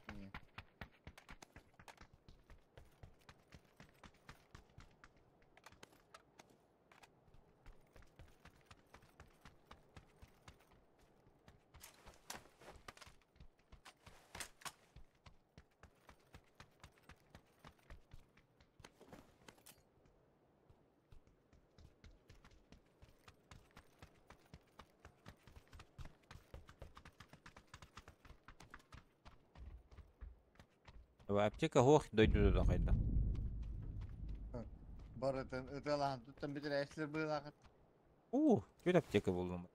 Аптека хоох дойду да хайда. Барытын ыталаан туттан битер эслер быылаахыт. Уу, түт аптека булдум.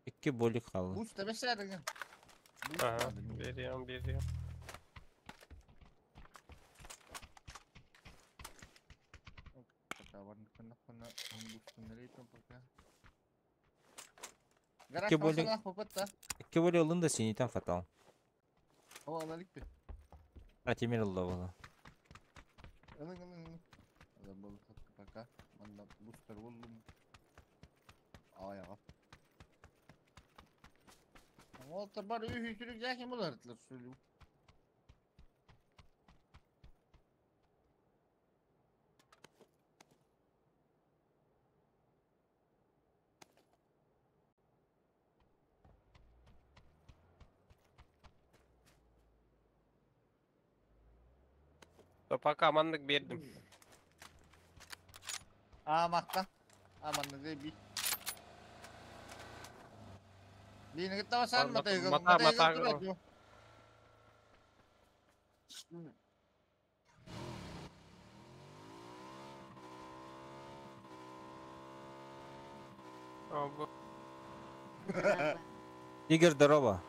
Икки болик хаалла. Буста бэсээрген. Ага, берем, берем. Икки болик ылын да синитен фатал. А Тимир ылла була. Олтар бар үйүчүлүк жакын болар сүлүм. Пока маннык бердим. А, макта. А, маннык би. Мата, мата. Игорь, здорово.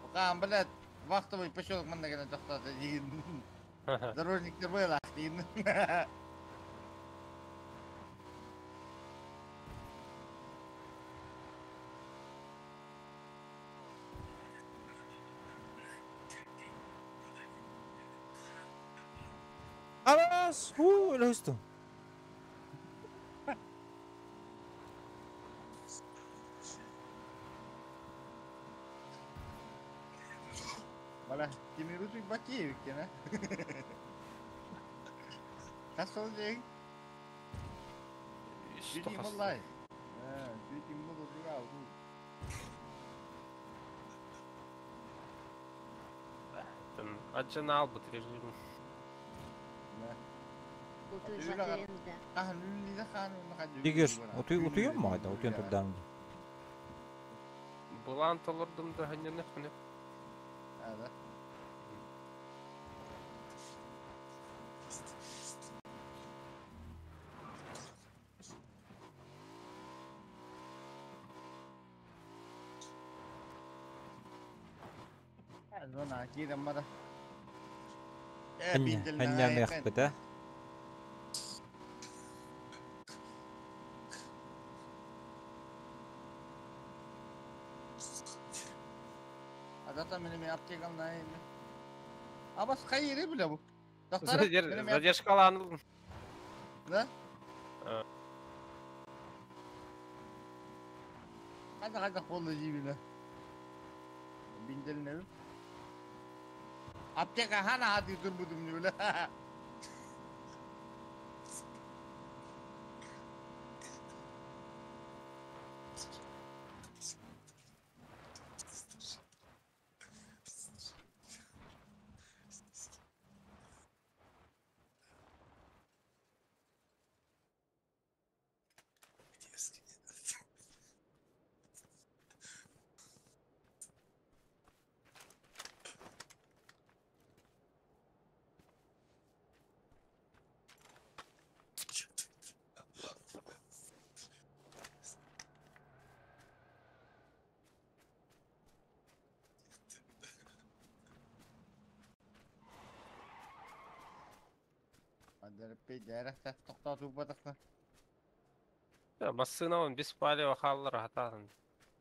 Пока, блядь, вахтовый поселок манныгына тоқтады деген. Дорожниктер был деген. Alas! Huu, löstüm. Тимир утуйбат диэбиккин ээ. Хас сыл диэҥ? Что Дьүтим хас? буоллай. Ээ, дьүтим буолуга утуй. Аджан албыт режим. Нэ. Утуй Атыыла батыында. хаһан үллиде хаан уонна хадьы Дигер, үллүү баран. утуй Түүн утуйан үлэтин маайда, утуйан үллүү турдаан ди. Булан толордум да ханьяны ханы. Ада. Зона киирэн бара. Ээ, Ханья, биинтэлин ханья аҕайаххын. мехпета. Адата мин эми аптекам наайын. Абас хайыры биле бу. Доктор, мин эми Задержкаланылым. Да? Э. Хайда хайда болду жибиле. Биинтэлин эби. Аптека хана хати турбудум жибиле. Адерпи дәрәхтә токтатып батакта. Массына он бис палево халлар хатаан.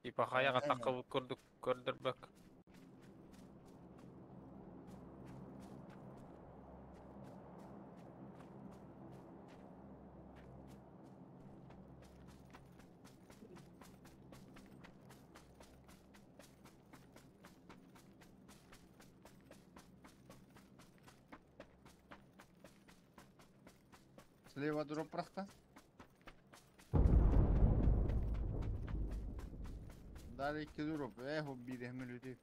Типа хаяга такы көрдүк көрдөрбөк. Слева дроп прахта. Дали икки дроп. Эх, бир эхмел өтөйп.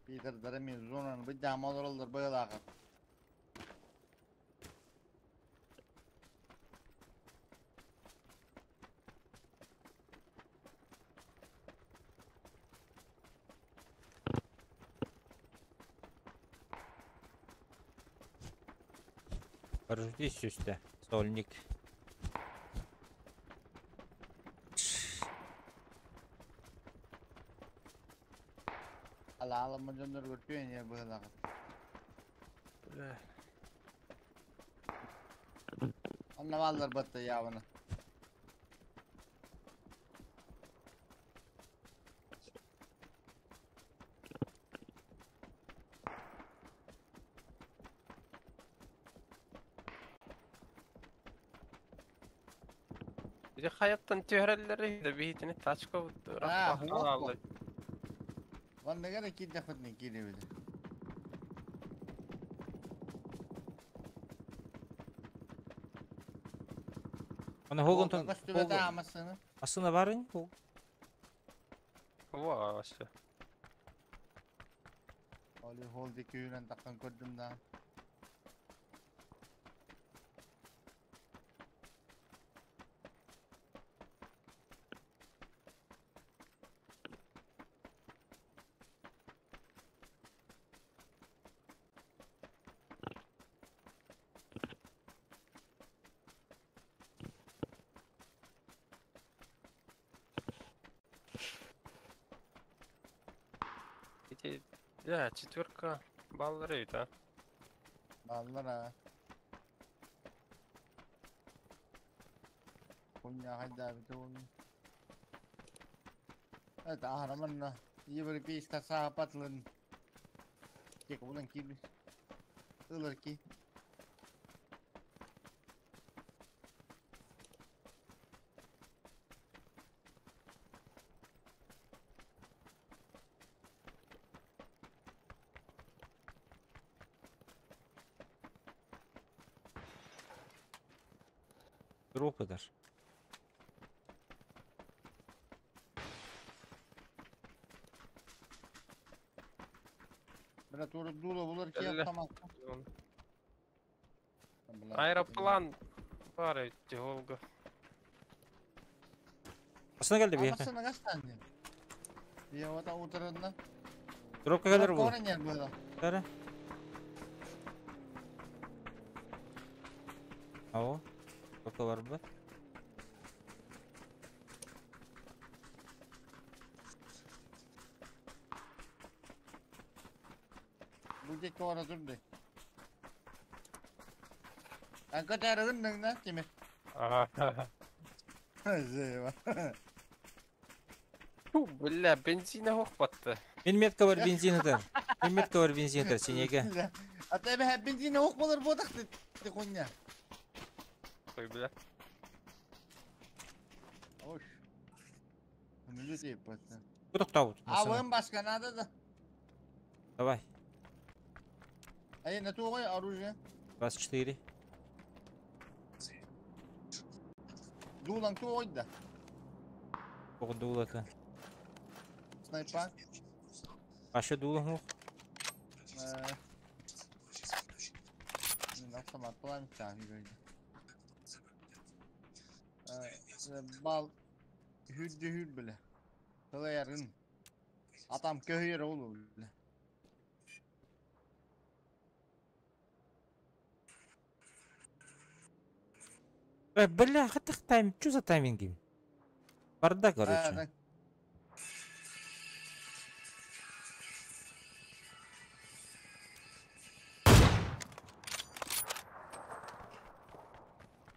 Питер дарами зонан быдда модоролдор быйлагы. Парашютист үсте. Сольник. Ала ала мажондор көртүөн я быйлагы. Онна баллар батта ябына. Били хаяттан түһәрелләре да битini тачка А, хуак алды. Ванныгара кидде хотны киребиде. Аны хогон тон. Көстүбөтө амасыны. Асына барын хог. Во, вообще. Оли холди күйүнөн таккан көрдүм да. Эти, да, четверка баллары, да. Баллар а. Куня хайда бит ол. Это ахраманна европейская саапатлын. Тек булан киби. Ылар ки. Дроп этер. Бля, тура дула булар ки Элле. автомат. Аэроплан бар Волга. Асына келди бияка. Амасына кастан. Я вот утырына. Дропка келер бул. Корень было. Кара. Ао. Дропка бар бу. Бу дек ора турды. Анка тарыгын на Тимир. Ага. Зева. Фу, бля, бензина хохпатты. Мен метка бар бензин этер. Мен метка бар бензин этер синеге. А тебе бензин ок болор бодак ты хуйня. Ой, бля. Ош. Ну людей пата. Бу токтабыт. А вон башка надо да. Давай. Ай, на тугой оружие. 24. Дулан тугой да. Ох, дулата. Снайпа. Аша дула хух. Автомат пламя Бал хүдді хүд біле. Тылайарын. Атам көйер олу біле. Бля, хатых тайм, что за тайминги? Бардак, короче.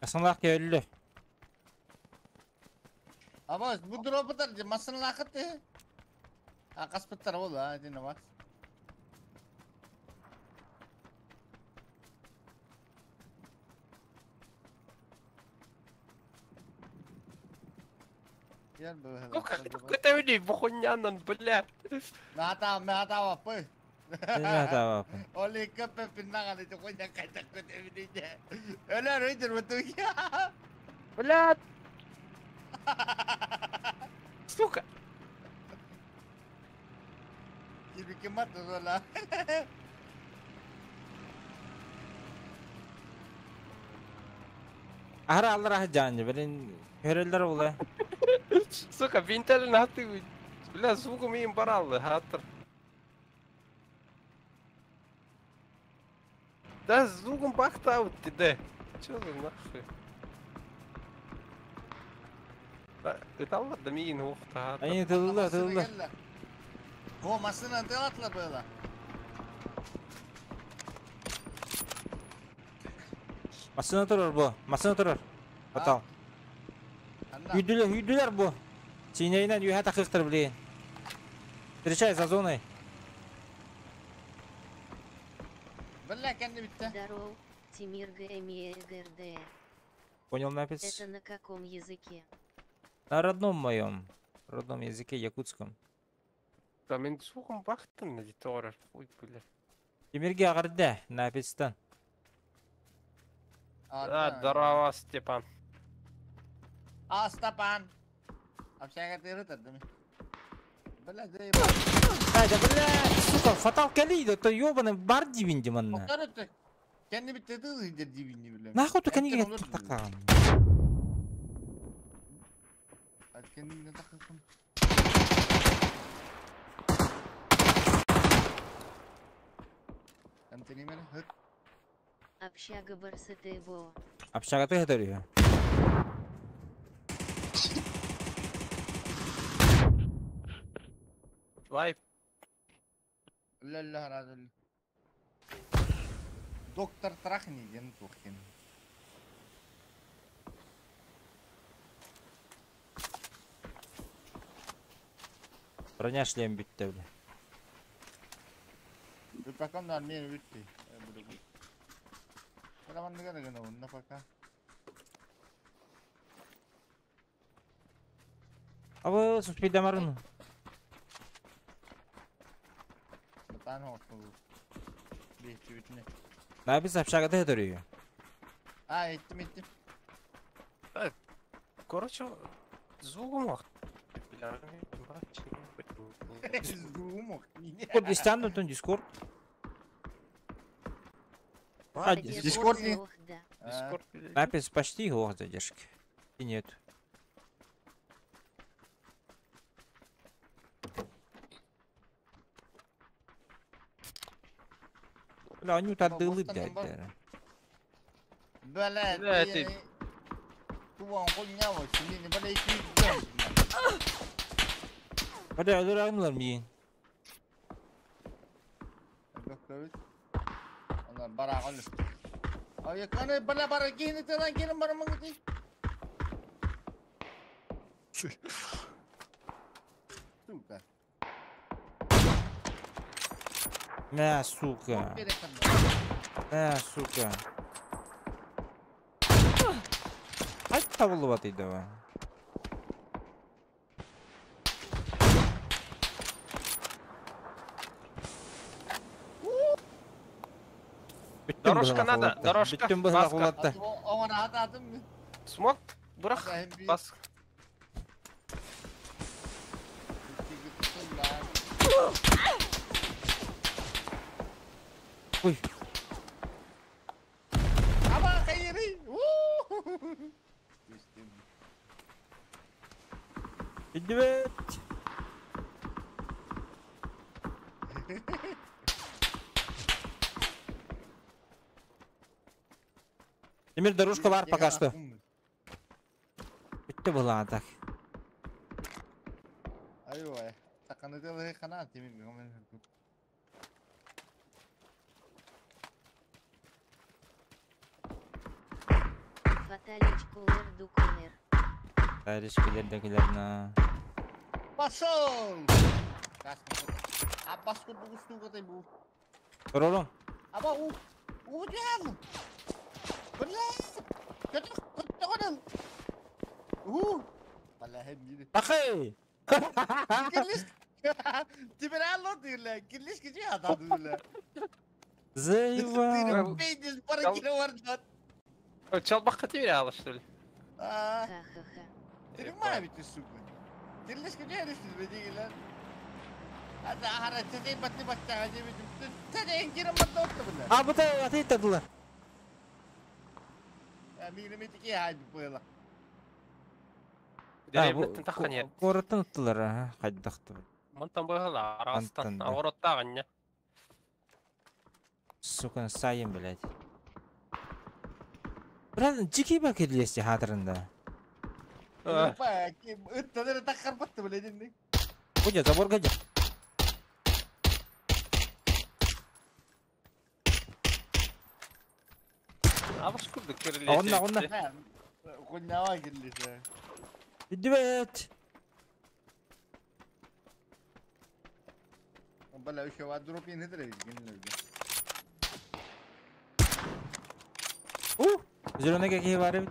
Асанлах келді. Абас, bu drop'u da masını lakıttı. Ha kaspıtlar oldu ha dinle bak. Ну-ка, это бухунянан, бля. Мата, мата вапы. Мата вапы. Оли капе пинага ты хуйня кайта көтө Öler öldür bu Бля. Сука. Gibi kim attı zola? Ахара аллар жанжы, блин, көрелдер олы. Сука, винтелин хаты, бля, звуком им баралы, хатыр. Да, звуком бахта аут да. Чё за нахуй? Да, это алла да миин ухта хатыр. Они тылла, тылла. О, машина тылатла была. Машина турар бу, машина турар. Батал. Үйдүлер, үйдүлер бу. Синейинен үйе такыктыр блин. Встречай за зоной. Бля, kendi bitti. Здоров, Тимир ГМЕГРД. Понял напись? Это на каком языке? На родном моем. Родном языке якутском. Да, мен звуком бахтан на дитора. Ой, бля. Тимирге агарда, напистан. А, здорово, Степан. А, Степан. Общага ты рытар, да? Бля, заебал. Да, бля, сука, фатал калий, это ёбаный бар дибин диманна. Kendi bitti de dibini bile. Нахуй ты книги такан. Kendine takılsın. Общага Барсетево. Общага ты говорю. Лайф. لا لا Доктор Трахни диэн туох диэн. Броня шлем бүттэ бля. Пока на мен бүттү. Пока. Абы суспидамарын. Наби общагада дөрү. А, эттим, эттим. Короче, звугум ах. Дискорд истян тон Дискорд. А, Дискорд не? Дискорд. Напис почти его задержки. И нет. Бля, они тут отдылы, блядь, да. Бля, Бля, ты- Туан хуйня вот, не бля, Бля, өлөр миин. Ай, каны бала бара кини тан кини бар маңы Сука. Мә, сука. Мә, сука. Ай табылып атый давай. Дорожка надо, дорожка, маска. Смог, бырах, бас. Ой. Аба хайри. Идет. Теперь дорожка бар пока что. Это была так. Айва. Таканы делай хана тимир. Фаталич кулер дукунер. Фаталич кулер дукунер на. Пошел! Аббас курдук устуга бу. Ролон. Аба у. У дьявол. Бля! У. Бля, хем Ахей! Кирлиш. Теперь алло ты, кирлиш кичи атады. Заебал. Пиздец, пара кило Чалбаққа теперь ала, что ли? А, Ха-ха-ха. ты маме ты, сука. Кирлиш кичи арышты, бедигилер. Ата хара тетей батты баттага жебитим. Тетей кирим батты отты бля. А, bu da atayı tadılar. Мигнеметики хайд было. Деревнеттен таххан ер. Коротын ұттылар, аха, қайдақты. Мантан бойғала, арастан, Мантан, да. огородтағын не. Сука, сайын, блядь. Брат, жеке ба келесі хатырында. Ыттадыр таххар батты бля динди. Кудя, забор гадя. Абыш курдук кирилесе. Онна, онна. Хуйнява кирлиш. Идет. Бля, еще в дропе не треба У, зеленый какие варит.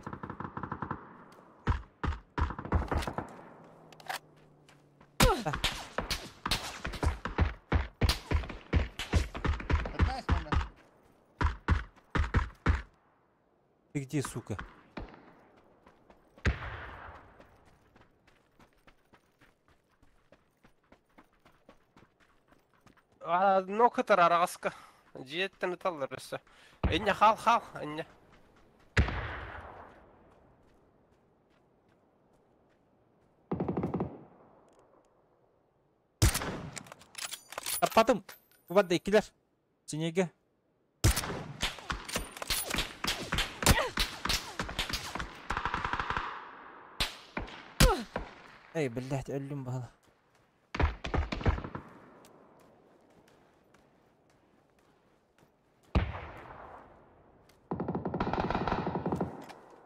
Ты где, сука? Нокатар арагаска. Жиеттен таллар өссө. Энне хал хал, энне. Таппатым. Кубадда иккилер. Синеге. Эй, блядь, өллүм бала.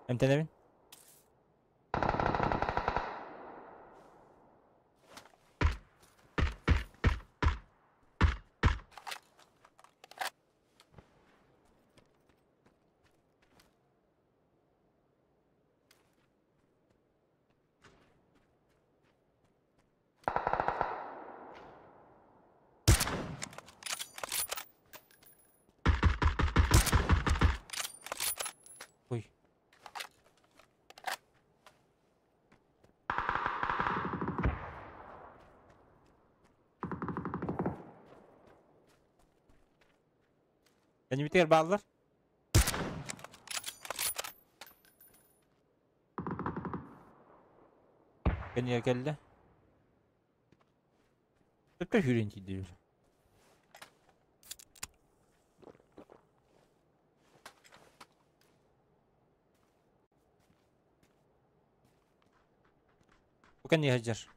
Эмтенебин? Кэннибитигэр бааллар. Кэннигэр кэллэ. Сөпкө сүүрэн тиийдилэр. Бу кэннигэр сылдьар.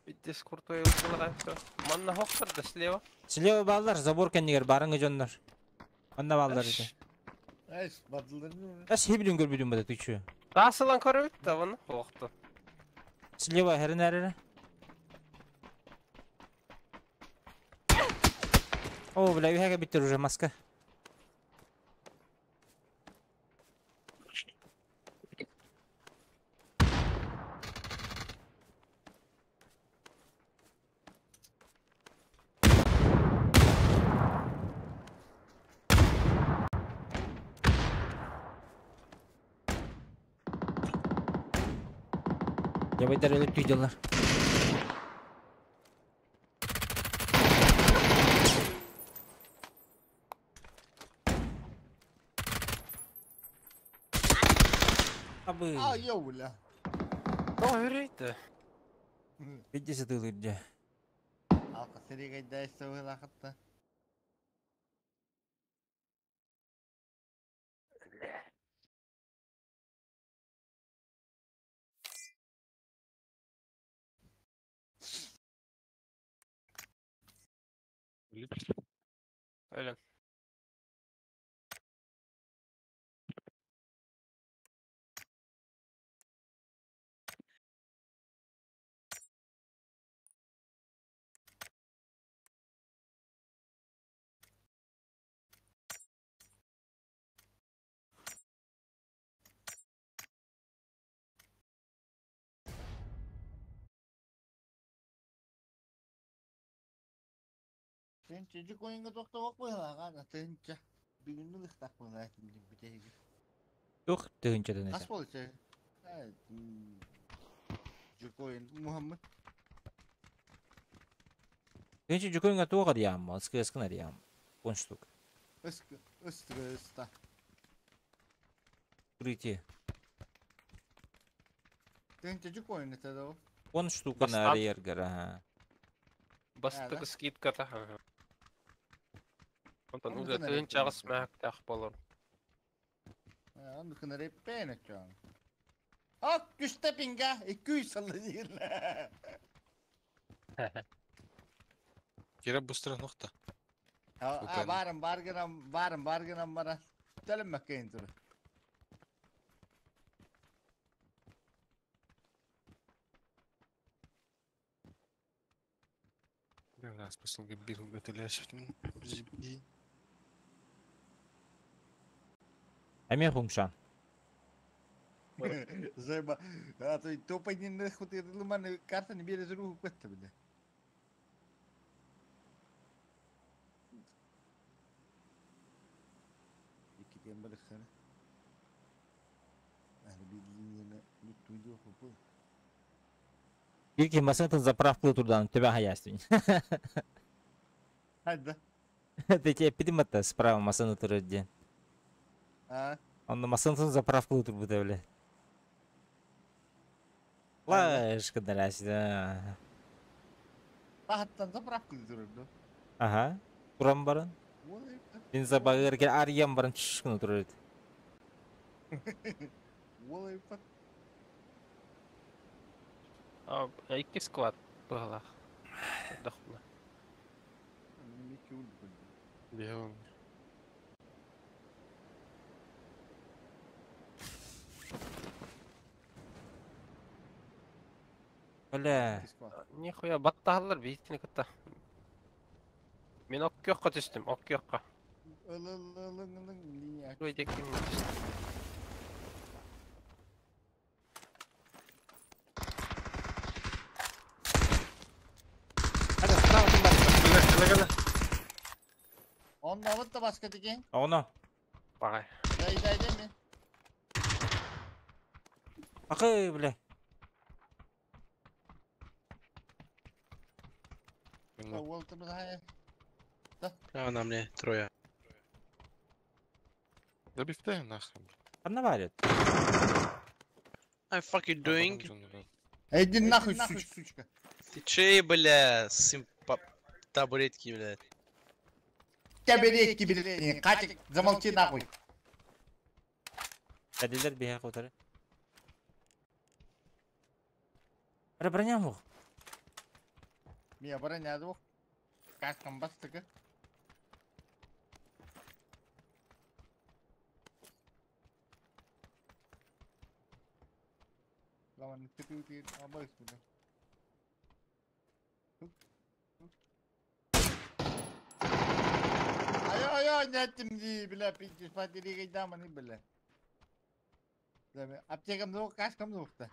Здесь крутой было. Манна хохтор да слева. Слева бааллар, забор кэннигэр барыҥы дьоннор. Манна бааллар ити. Эс, бардыларын. Эс хибилин көрбүтүм бата тучу. Таасылан көрөбүт да оны хохту. Слева хэрин әрэрэ. О, бля, үһэгэ биттер уже маска. Ябайдар өлүп түйдүлэр. Абы. А, йоуля. Тоҕо үрүйдэ? Бидде сытыылыыр дьэ. Алка сиригайда эссе Öyle. Тынча жукоинга тохтоох быһалаҕа тынча. Бүгүннү лыхтах быһалаа кимдин бүтэһиги. Тух тыһынчадан Хас этэ. болча? Жукоин Мухаммад. Тыһынча жукоинга туох арыйаамма, ыскыаскын арыйаам. Он штук. Өскө өстүгө Крытие. Тынча жукоин это да. Он штука Бас- на арыйаргар, ага. Бастык скидката. Онтон Оннук уже гына тыын чаҕыс реппен. мэхтээх болор. Оннук гына реппен өчөн. Ак түстэ пинга 200 сылы диир. Кира быстро нохта. А барым баргынам барым баргынам бара. Төлөмөккейин туру. Раз посылга бир өтелешмин. Жиби. Әме хумшан. Зайба, а то топай не хотирли карта не бере руку көттө биле. Икки бир хара. Аны билгине луттуйду хопу. Бирки масынтын заправкалы турдан төбә хаястын. Хадда. Ты тебе пидиматта справа масыны турыр ден. А, Онно масынтын заправкалы тур бу бля. Лаш кыдарас да. Тахаттан заправка турду. Ага. Туран барын. Бензобагыр кел арьям барын чышкыны турыр. Уолайпа. А, икки склад быһалаах. Дохна. Микки улбун. Беон. Бля. Нихуя баттаһаллар биһиттини кытта. Мин оккиохха түстүм, оккиохха. Ылыл линия. Өйдеккин түстүм. Hadi справа ким бар? Кele кele. Онно вот баска деген. Оно. Багай. Дай дай деме. Акы, бля. Уолтымыз хай. Право на мне трое. Да бифтэй нахрен. Ханна баар I'm fucking doing. Иди нахуй, сучка. Ты чей, бля, сын по табуретки, блядь. Табуретки, блядь. Катик, замолчи нахуй. Кәдилер биһэ кутары. Бара броня мух. Мия броня двух. Каскам бастыгы. Ламан тепи абайс буда. Ай ай нәттим ди, бля, пиздец, матери гайдаманы, бля. Аптекам двух, каскам двух-то.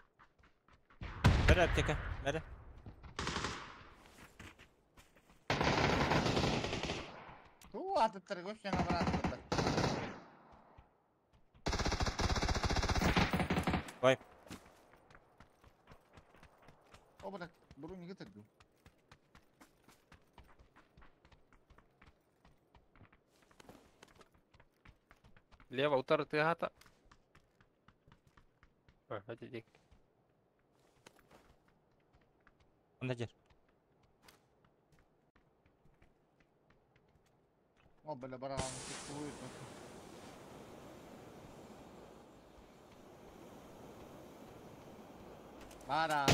Бері аптека, бері. Ту атыттар көш жаңа бір атыттар. Ой. О, блядь, бұрын неге тұрды? Лево утары тыгата. Hadi dik. Онда жер. О, бля, баран, будет. Баран.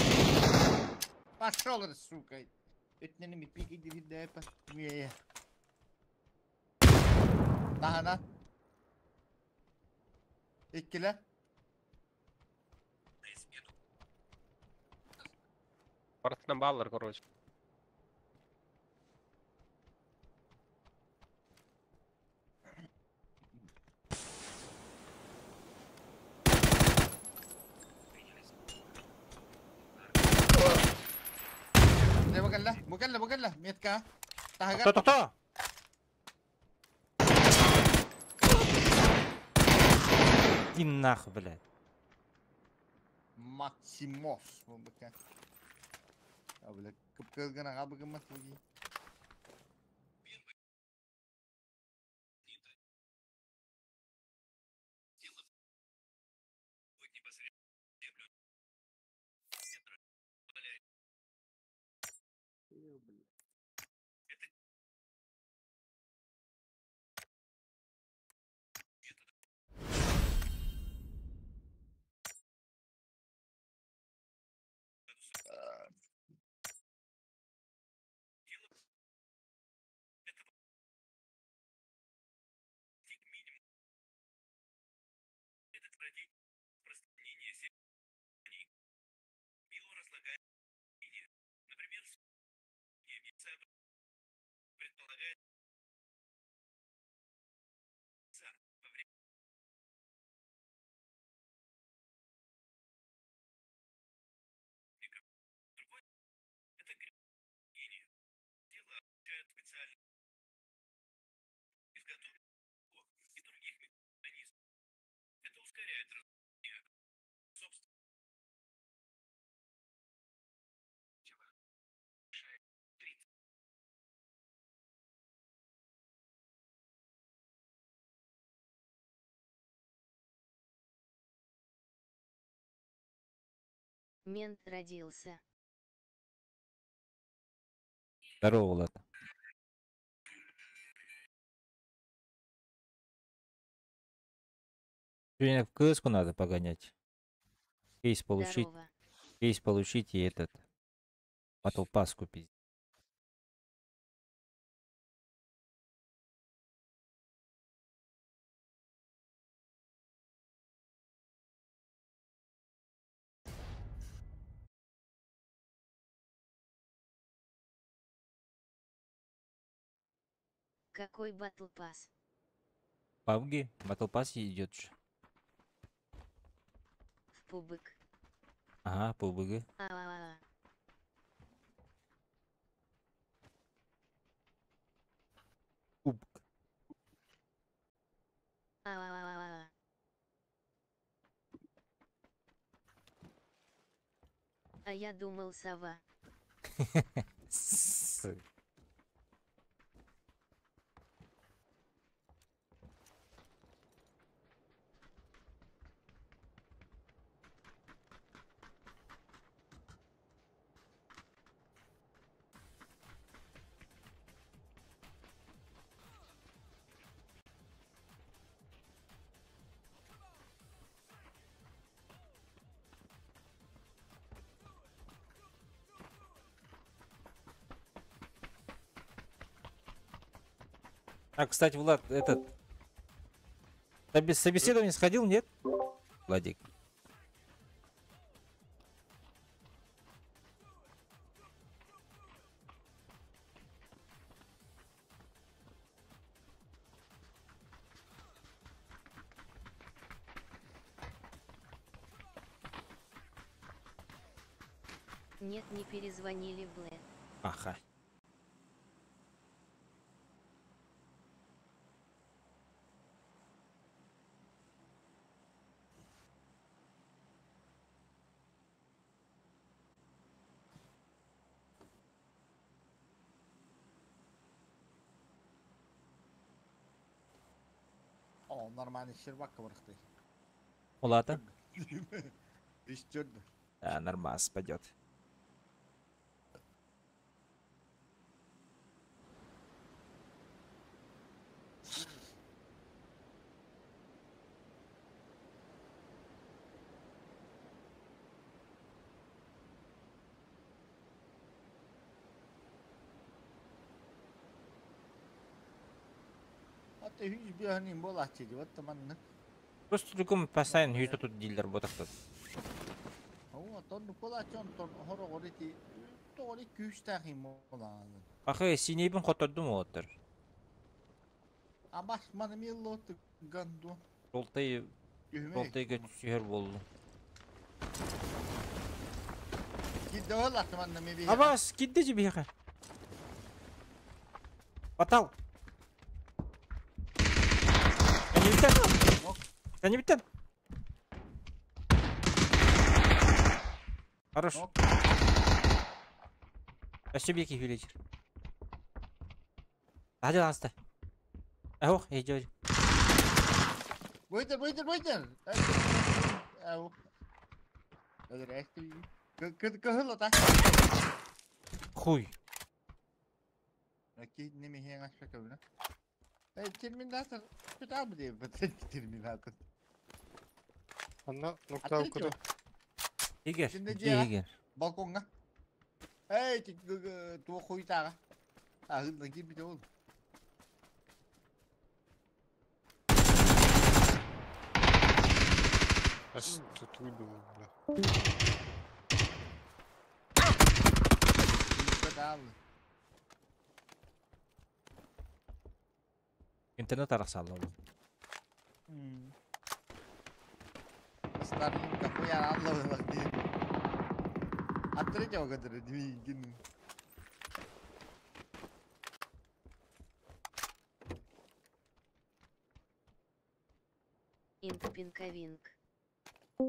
Пошел, сука. Это не пики, депа. Не. Тахана. Иккиле. Бартынан баллар, короче. Бу кэллэ, бу кэллэ, бу кэллэ. Метка. Тохто, тохто! Иди нахуй, блядь. Максимос. Бу бэкэ. А, блядь, кыпкылгана габыгымат буги. Мент родился. Здорово, Влад. Сегодня в КС-ку надо погонять. Кейс получить. Здорово. Кейс получить и этот. Battle Pass купить. Какой Battle Pass? PUBG? Battle Pass идет же. В пубык. Ага, PUBG. А-а-а. Пубг. А-а-а. А я думал, сова. С. А, кстати, Влад, этот... Собеседование сходил, нет? Владик. Нет, не перезвонили, Блэ. Аха. О, нормальный щербак вырхты. Улата? Үстөрд. А, нормас пойдет. Аты хүз бияхнин болачы деп атты манны. Просто другому постоянно хүйті тут дилер ботақтады. О, тонну болачы он тон хорогор ити тоҕори күүстээхин болааны. Ахы, синейбин котордум олаттар. Абас маны миллоты ганду. Жолтай, Түһүмэй. жолтайга сүйер болду. Кидде болаты манны ми Абас, кидде же бияха. Батал. Кәне биттен. Кәне биттен. Хорош. Өссө беки хүлечер. Hadi lan Ох, идёт. Бөйтер, бөйтер, бөйтер. Ау. Кыһыл та. Хуй. Ки неме хең ашпа көбүнө. Эй, терминатор. Куда бы деп терминатор. Анна нокта окуду. Егер. Şimdi diğer- Егер. Балконга. Эй, туо хуйтага. Агын ким бите ол. Ас тутуйду бля. Кадал. Интернет арақсалды ол. Starlink какой анлабылак дейм. Аттыры жок өтөрө дибигин. Инкпинковинг.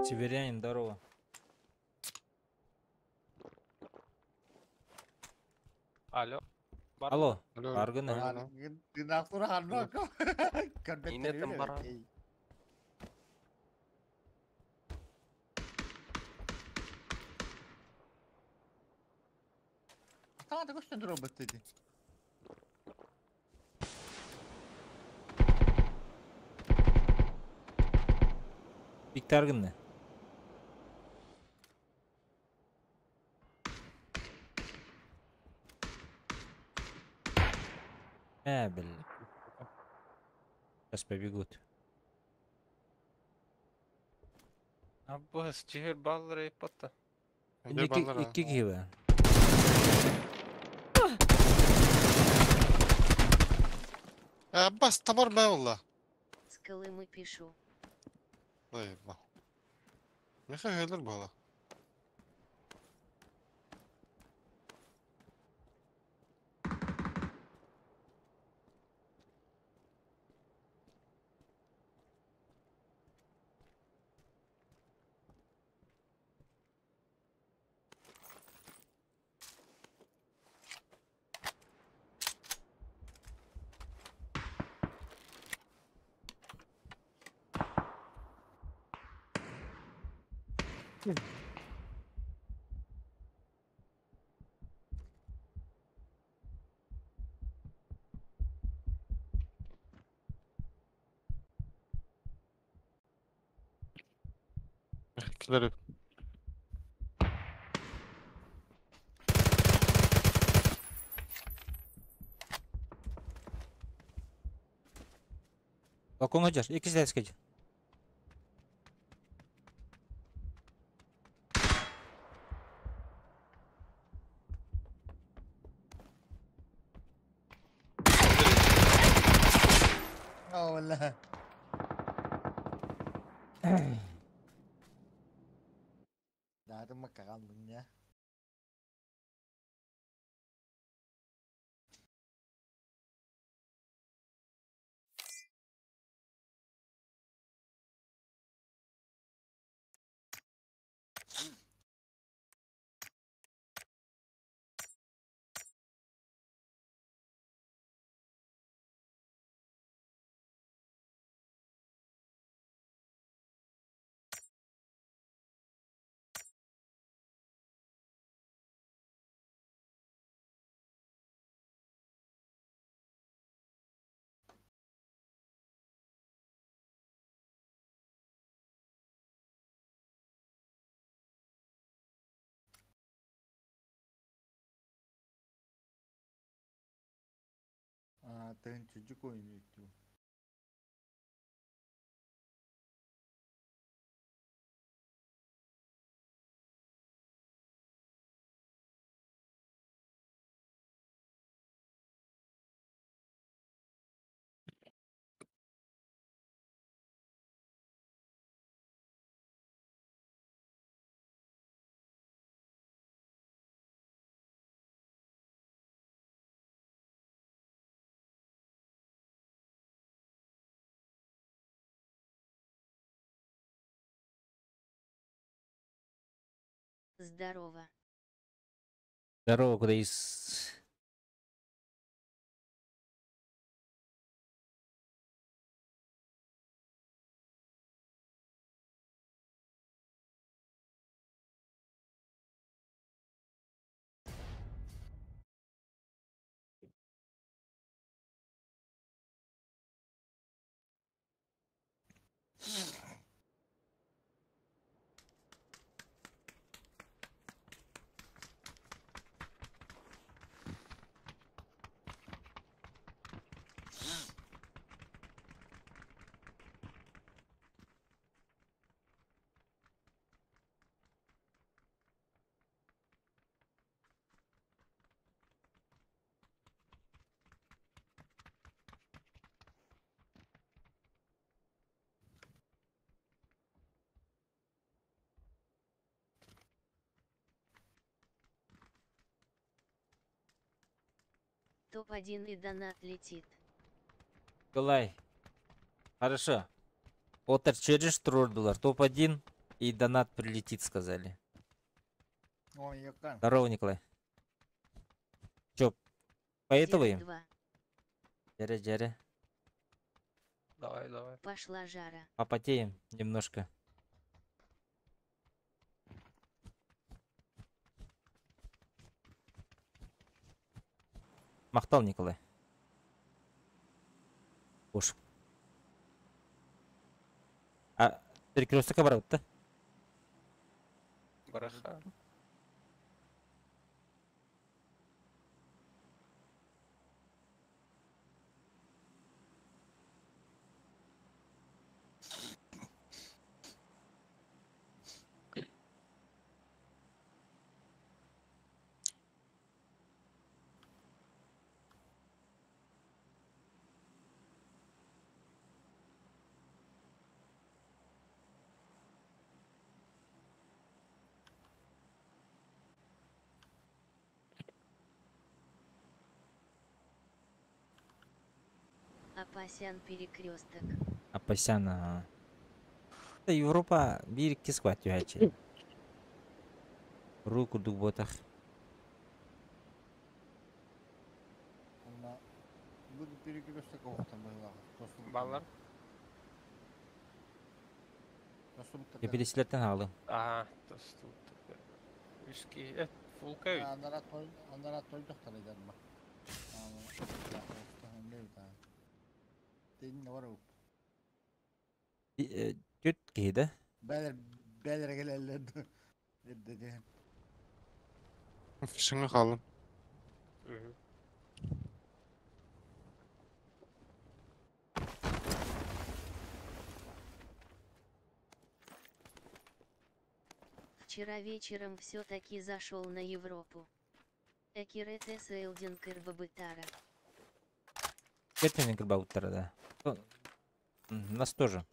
Северянин, здорово. Алло. Бар- Алло. Алло. Аргын, а? Аргын, Инетим бара. Tamam da көстөн робот деди. Виктор Аргын. Э, блин. Сейчас побегут. Аббас, чехер баллары иппатта. Эмне Икки баллар, а? икки киви. Э, бас табар бә олла. С Колымы пишу. Ой, ба. Меха хелер бала. Килер. Балкоҥҥа дьар, иккис этээскэ дьар. Оо, бля. Даарыммакка хааллыҥ дьэ. Аа, тыын чүдьүк ойнуур дуу. Здорово. Здорово, Грейс. Топ-1 и донат летит. Николай. Хорошо. Отр через тролль Топ-1 и донат прилетит, сказали. Ой, якан. Здорово, Николай. Чё, поэтоваем? 2. Джере, джере. Давай, давай. Пошла жара. Попотеем немножко. Махтал, Николай. Уж. А, перекресток оборот-то? Бараха. Апасян перекресток. Апасян, ага. Это Европа биир икки скват түһээччи. Руу курдук буотах. Онно бу перекресток оҕотон быһыылаах. Баллар. Кэпилисилэртэн хаалым. Аа, тосту. Үски, э, фулка үт. Анара той, анара тойдохтар эдэрмэ. Тин бар уп. Түт киһи да? Бәлер, бәлер келелер. Эрдеден. Фишиңе хаалым. Вчера вечером все-таки зашел на Европу. Экирете Сейлдин Кырбабытара. Кертенин кырбабыттара да. Нас тоже.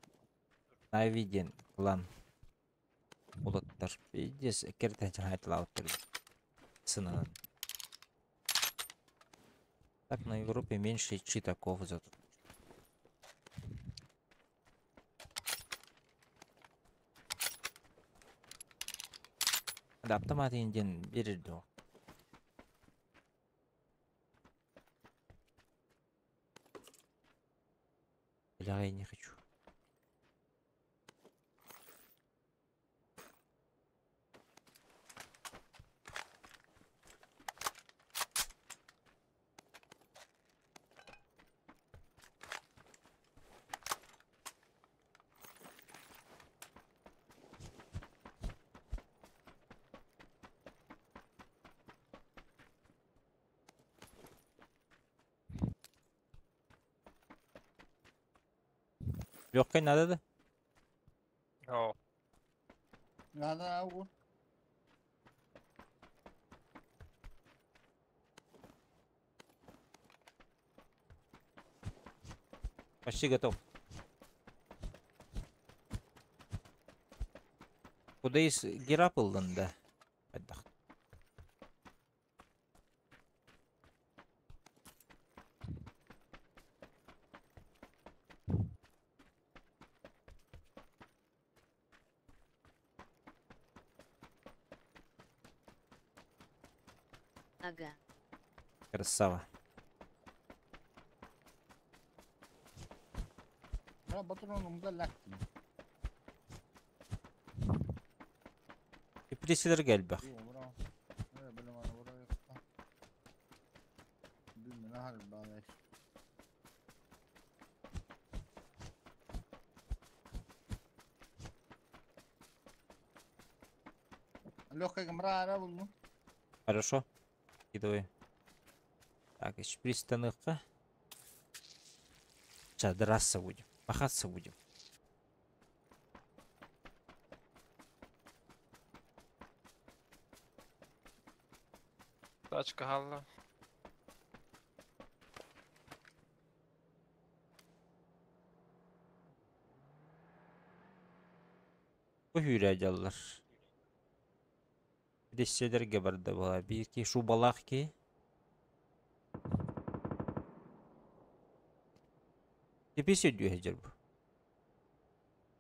Нави диэн клан улаттар. Пиздец, кертен айтылаабыттар. Сынанан. Так на Европе меньше читаков зато. Да, автомат инден берер Бля, я не хочу. Легкой надо, да? О. Надо, аугу. Почти готов. Куда из Герапылдан, да? Отдох. Ага. Красава. Иприсилер gelбэх. Хорошо. Скидывай. Так, еще пристаныхка. Сейчас драться будем. Махаться будем. Тачка галла. Bu hüyre Десседерге барды була. Бир ки шубалах ки. Тепесе дүйе бу.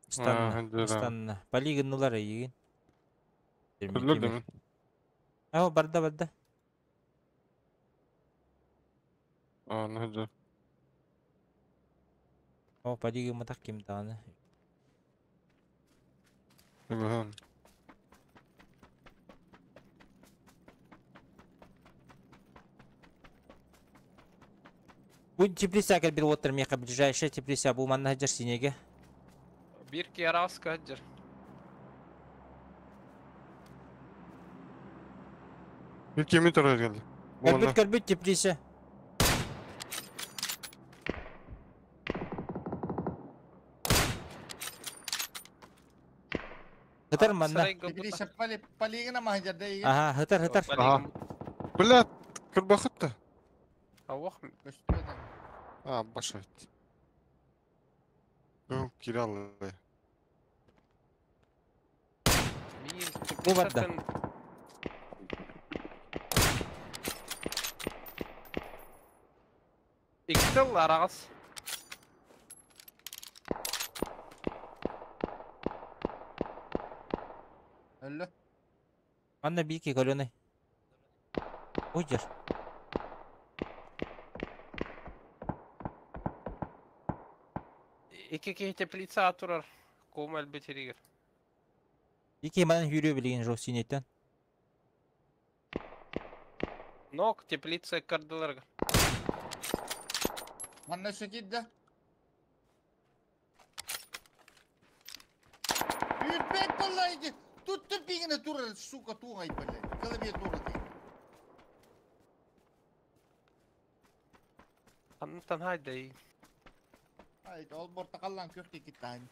Станна, станна. Полигоннулар егин. Көрдүм. Ау, барда, барда. А, ну да. О, полигон матак ким таны. Быһан. Бу теплица кел бир оттыр меха ближайшая теплица бу манна хаджар синеге. Бир ки араска хаджар. Bir кеми турар келди. Көрбүт көрбүт теплица. Хытар манна. Теплица полигона махджар. Ага, хытар хытар. Ага. Блядь, кырбахытта. Аух. А, башайт. Ну, кираллы. Бу барда. Иктел арагас. Өллө. Манна бики көлөне. Уйдер. Ики ки теплица турар. Комал битеригер. Ики манан хүрө билген жок синеттен. Нок теплица кардыларга. Манна шекидде. Үрбет боллайды. Тут бигине турар, сука, тугай, блядь. Клавиатура. Антан хайда. Haydi ol portakallan 42 tane.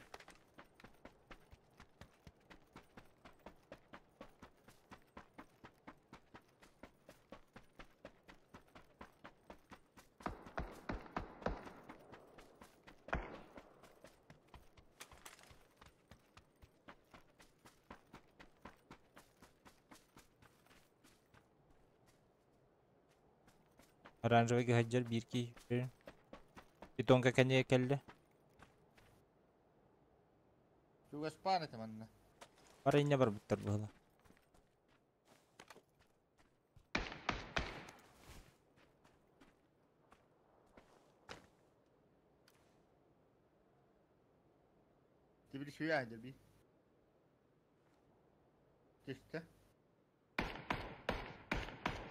Оранжевый гыһадьар биир киһи. Питонка кэннигэ кэллэ. Чугас баар этэ манна. Бары инньэ барбыттар быһыла. Тибили сүүйэ би. Түстэ.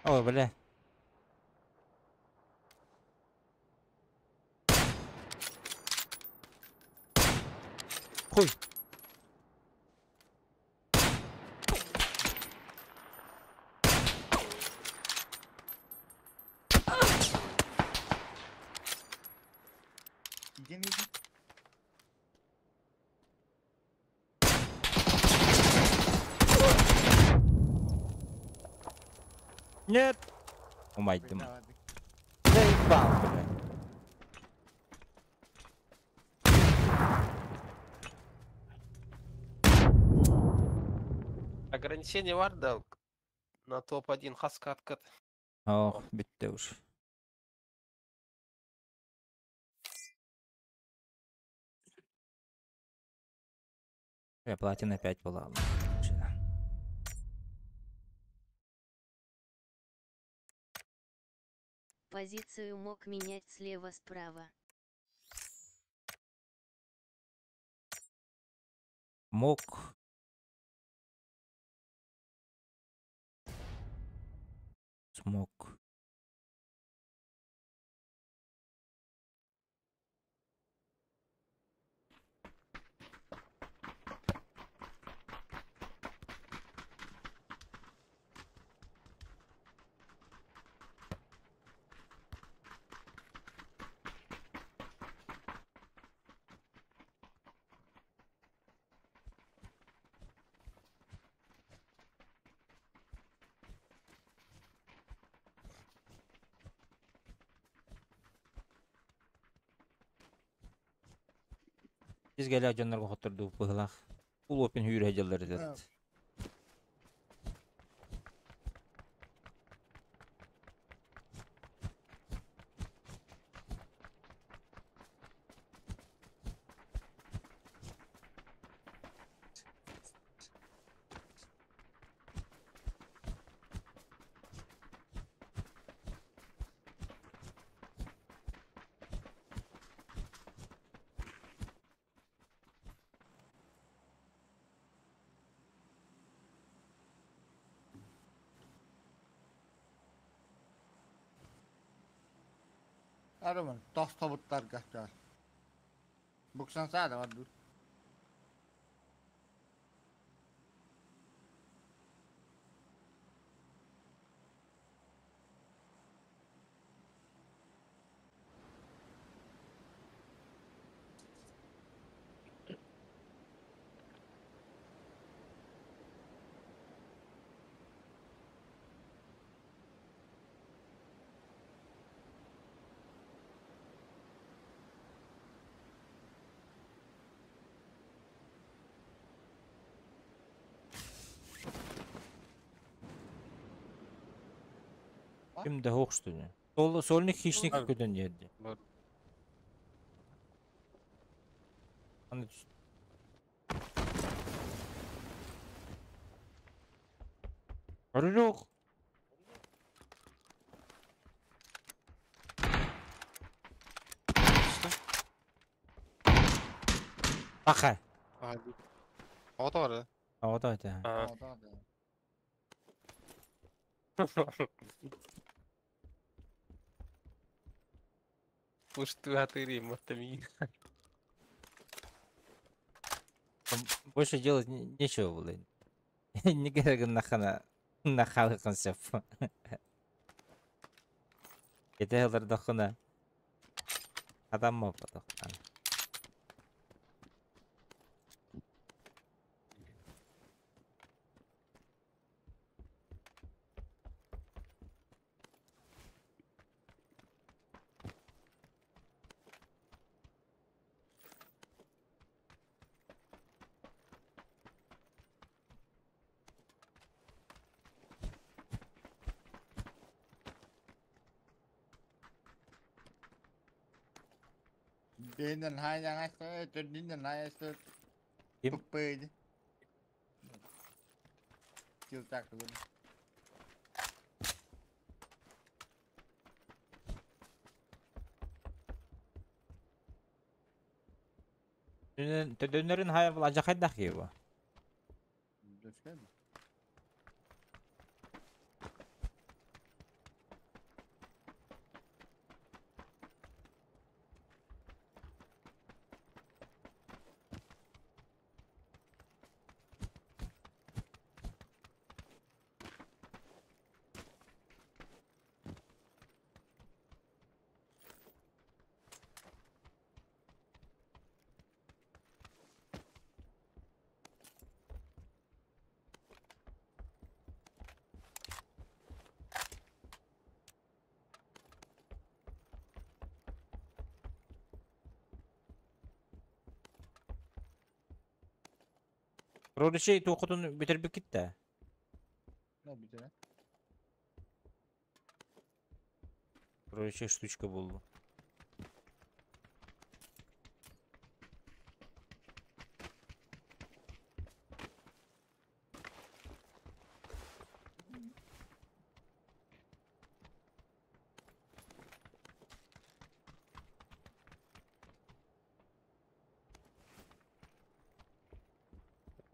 О, бля. Хуй. Иди, иди. Нет. Умайдым. Заебал, бля. Ограничение бар да на топ-1 хаска откат. Ох, битте уж. Я платина 5 была. Позицию мог менять слева-справа. Мог. Смог. Biz gele дьоннорго хотторду быһылах. Улуопин хүүрэ дьаллар этот. Арымын, тос тобуттар гачар. Буксан саада бар dur. Ким да хоқ что ли? Сол сольник хищник Бар. көтөн диэди. Бар. Аны түс. Арылық. Түстэ. Бақа. Ага. Ото бар да. Ата это. А. Да, да. Пуштуатыри, мотамин. Больше делать нечего было. Не керек нахана нахалы концеп. Это дахына. Адам мопа. Биһинэн хайаҥаста, төрдүнэн хайаста. Ким? Туппыйды. Килтак бүгүн. Төдөннөрүн хайа бұл ажақайдақ киі. Дөскән. Роличей туохутун бүтэрбит китте. Ne bir Роличей штучка болду.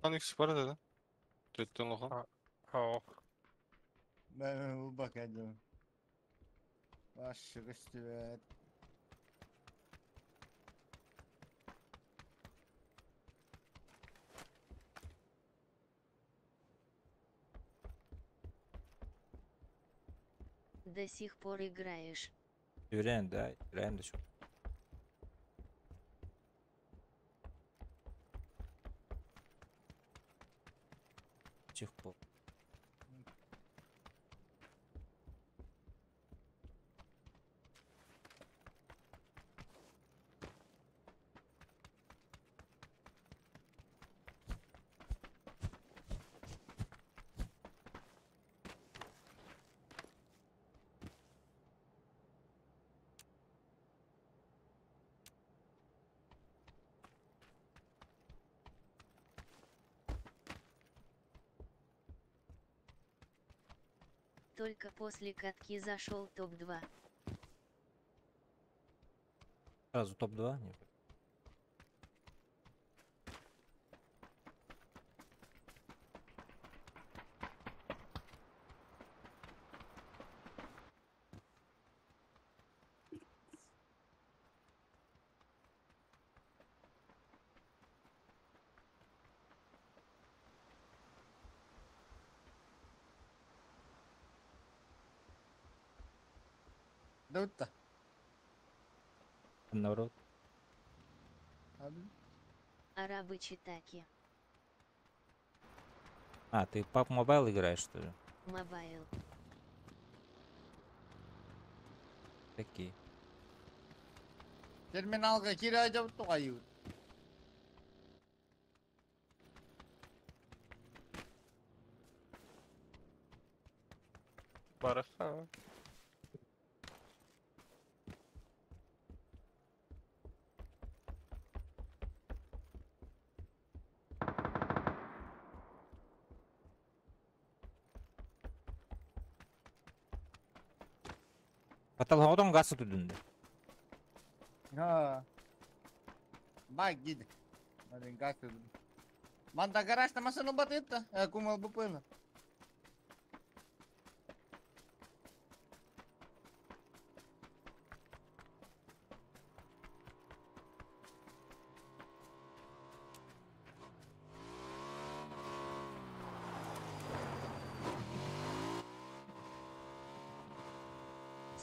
Lan X var dedi. Төттен лохан. Ох. Ben bu bakacağım. Başlık üstü. До сих пор играешь. Үрэн да, үрэн да şu. Сих пор. Только после катки зашел топ-2. Сразу топ-2? Не. Dutta. Наоборот. Abi. Арабы читаки. А, ты PUBG Mobile играешь, что ли? Mobile. Такие. Терминалга кире жабыт тугайы. Барыха. Баталғадан гасы түдүндө. Ha. Bak gidi. Hadi gaz dedim. Manda garajda masana batıydı. Kumal bu pöyle.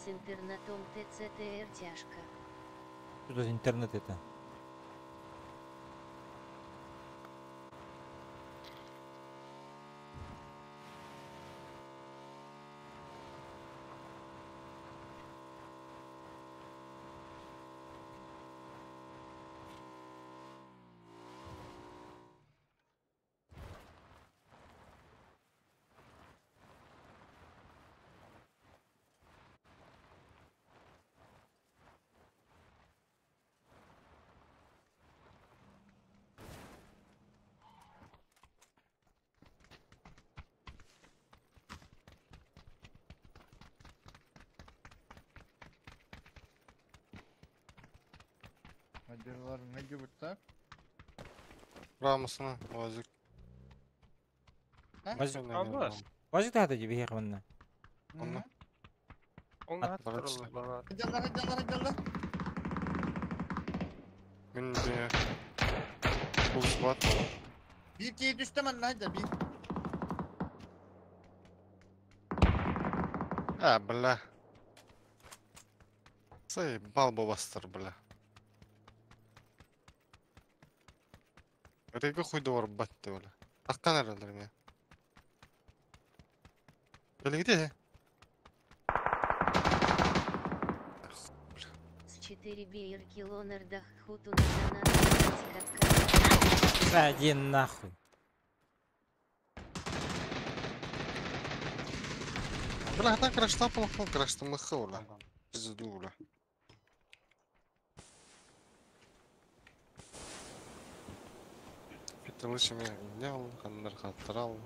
С интернетом ТЦТР тяжко. Что за интернет это? Мадьырлар мадьыбыттар. Рамасына, Вазик. Вазик. Абас. Вазик тахата дии биһиэхэ манна. Онно. Онно Барыт тураллар баҕар. Дьаллар, дьаллар, дьаллар. Мин бе Пулс бат. Биир киһи түстэ манна да биир. А, бля. Заебал бабастар, бля. Реги хуй дуор батты, бля. Аккан эрэлэр мен. Кэлигите. С 4 бейр килонардах хуту на донат Бля, иди нахуй. Бля, так раштапал, хуй, краштамыхы, бля. Пизду, бля. Питалышым я ханнар хаттарал.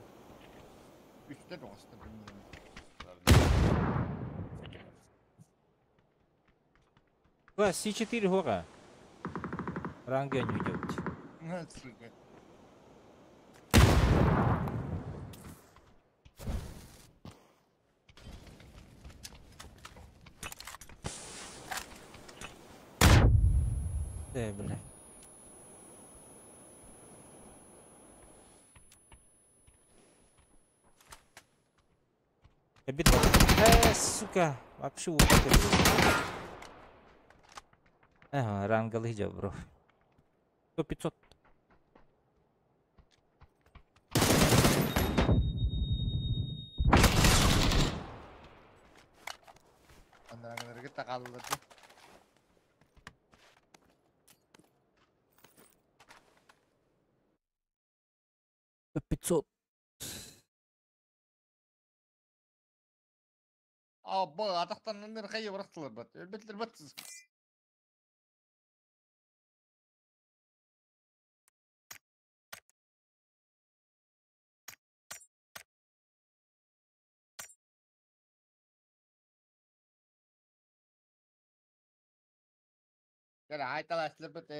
Үстэ тоҕуста bilmiyorum. Бля, С4 хора. Ранга не идет. Сука. Да, бля. Обид. Сука. Вообще убитый. Ага, ранга лыжа, бро. 100 500. Анараңнарга такаллар. 500. Абба, атақтан хайы бырақтылар бат. Өлбетлер бат. Кара айталаслар бат.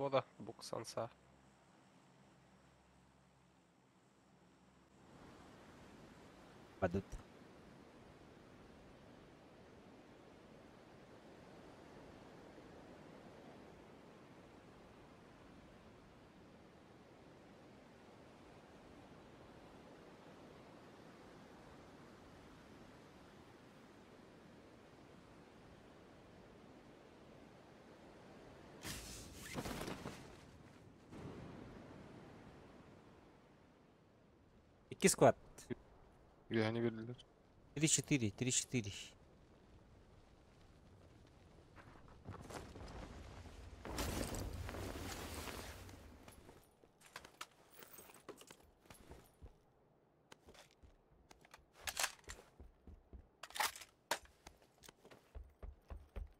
Свобода, Буксанса. Падут. Икки склад. Үөһэни биэрдилэр. 3-4, 3-4.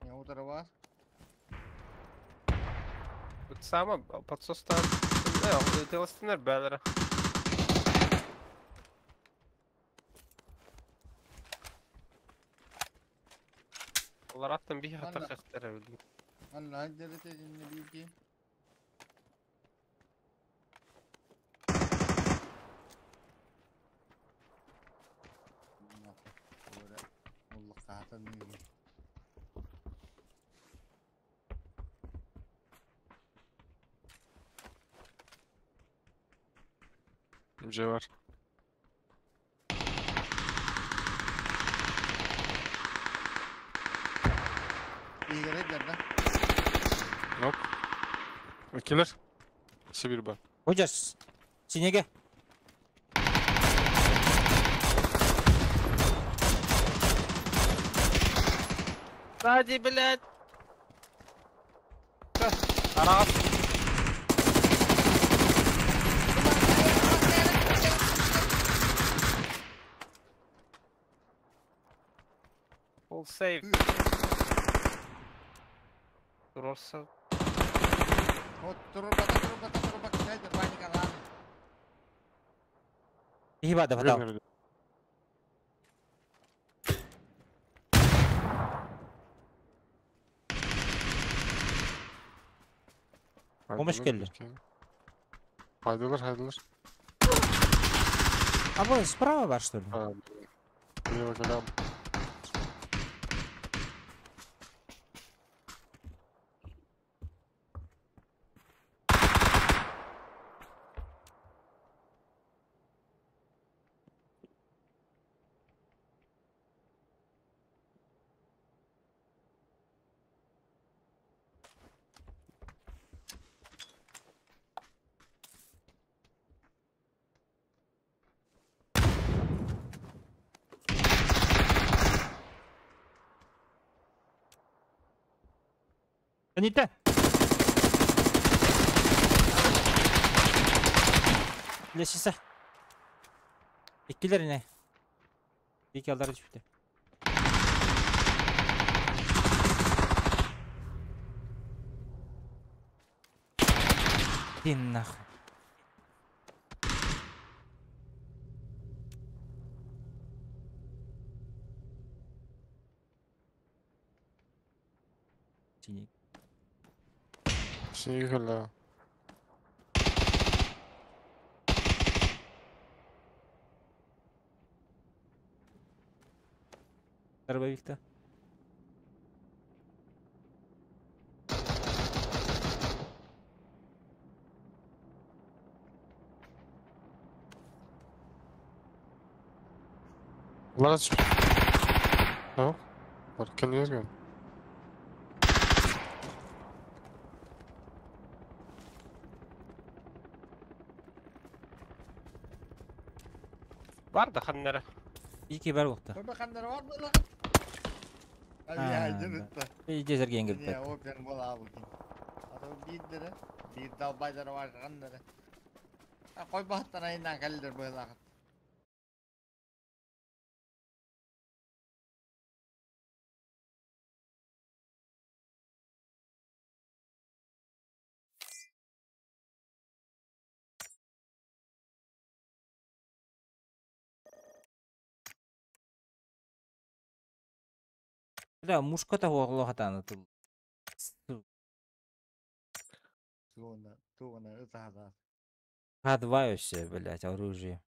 Не утары баар. Тут сама подсостан. Телестенер бэлэрэ. Олараттан биһи Манна. хатахтара билим. Манна дьэрэтэ инне биирги. Уллахаатан Дьэ бар. Игорь дьэрдэ. Нок. Килер. Сибирь бар. Ходишь. Синеге. Сзади, блядь! Раз. Full save. Турорса. Вот турбата турбата турбата сайдер паника лааны. Киһи баада фатал. Помощь келли. Хайдылар, хайдылар. А вон справа бар, что ли? А, Лево голям. Анита! Лесиса. Иккилер не? Икки алдары түспүтэ. Дин нахуй. Синий. Синий кэллэ. Дробовик-то. Ларас. Ну? Бар кем езген? Бар да ханнара. Ики бар буолта. Бу ханнар бар була. А, Ай да. дьэрэтэ. Дезерген Не, келбет. опен буолаабытын. Ата биирдэрэ, биир далбайдара бар ханнара. А кой баһаттан айынан кэллэр буолаахыт. Бля, мушка того хатаны тыл. Тугуна ытаһатаат. Х2 өссө, блядь, оружие.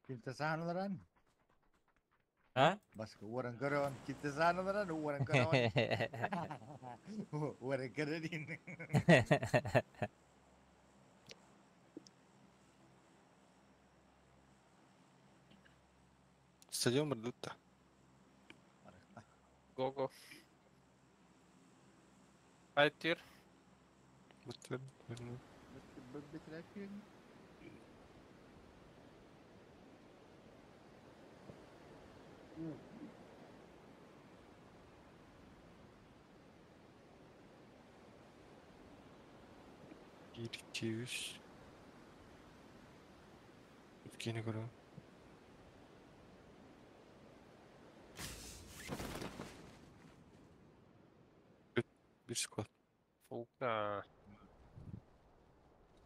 Кимтэ саһаналаран? А? Баска уоран көрөҕүн. Кимтэ саһаналаран уоран көрөҕүн. Уоран көрөрин. Стадион бардыт да. Го-го. Айтыр. Быттыр. Битирәккин. Bir, iki, üç. Үткені көрө. Bir squad. Фулка.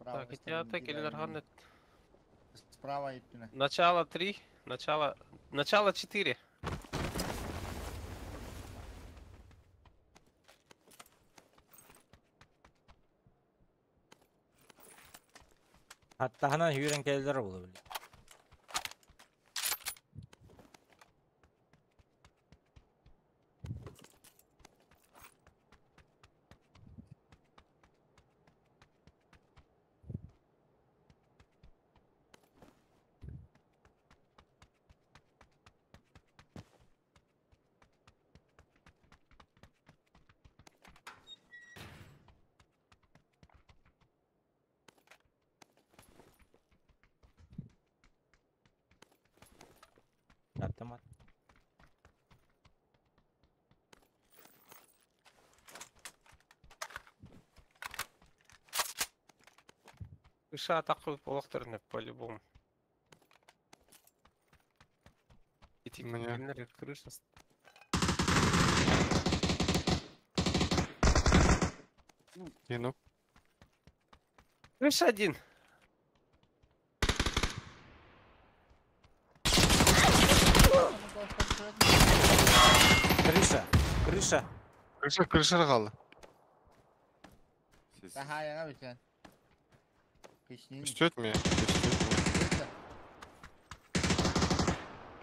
Так, ити ата келер ханнет. Справа иттине. Начало 3, начало... Начало 4. Hatta hana yürен келдер була били. Автомат. Ыша атақы болақтарны по-любому. Меня. Кинилэр крыша. Кину. Крыша один. Крыша, крыша. Крыша, крыша kaldı. Sessiz. Daha yana bir sen. Печнин. Üstü etmiyor. Üstü etmiyor.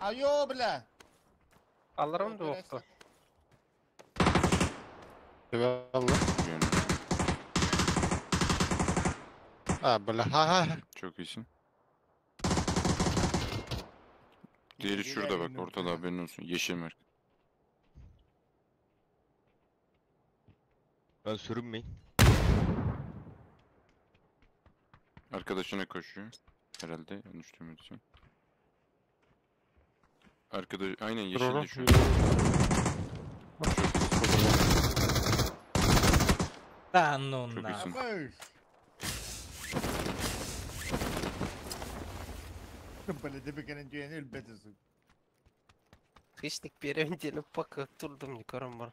Айо, бля! Аларым да оқты. Eyvallah. Görmüyorum. Ha böyle ha ha. Çok iyisin. Diğeri şurada bak ortada haberin olsun. Yeşil mark. Ben sürünmeyin. Arkadaşına koşuyor. Herhalde yanlış duymadıysam. Arkadaş aynen Dur oğlum. yeşilde şu an. Да ну Çok на. iyisin. Бля, тебе кenen өлбөтө сук. Хищник переведели пока турдум не көрөм бар.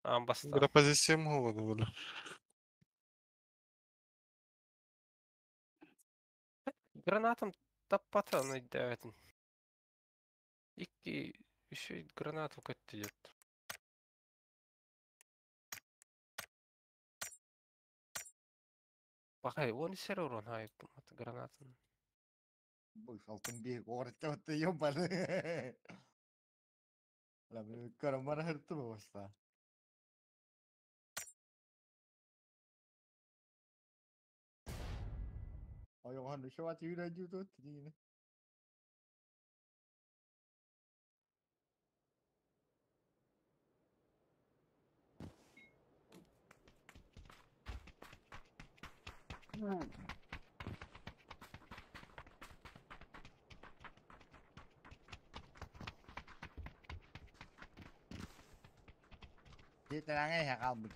А, баста. Бля позиция молода böyle. Гранатом таппата өйдөөтүн. Икки еще гранату көттү дет. Бахай, он сер урон хай гранатын. Алтын бие ооротта ёбаны. Бля, мен көрөм бара хырты башта. Ойоҕон шуат үүрэ дьутут диин. Дии хаалбыт.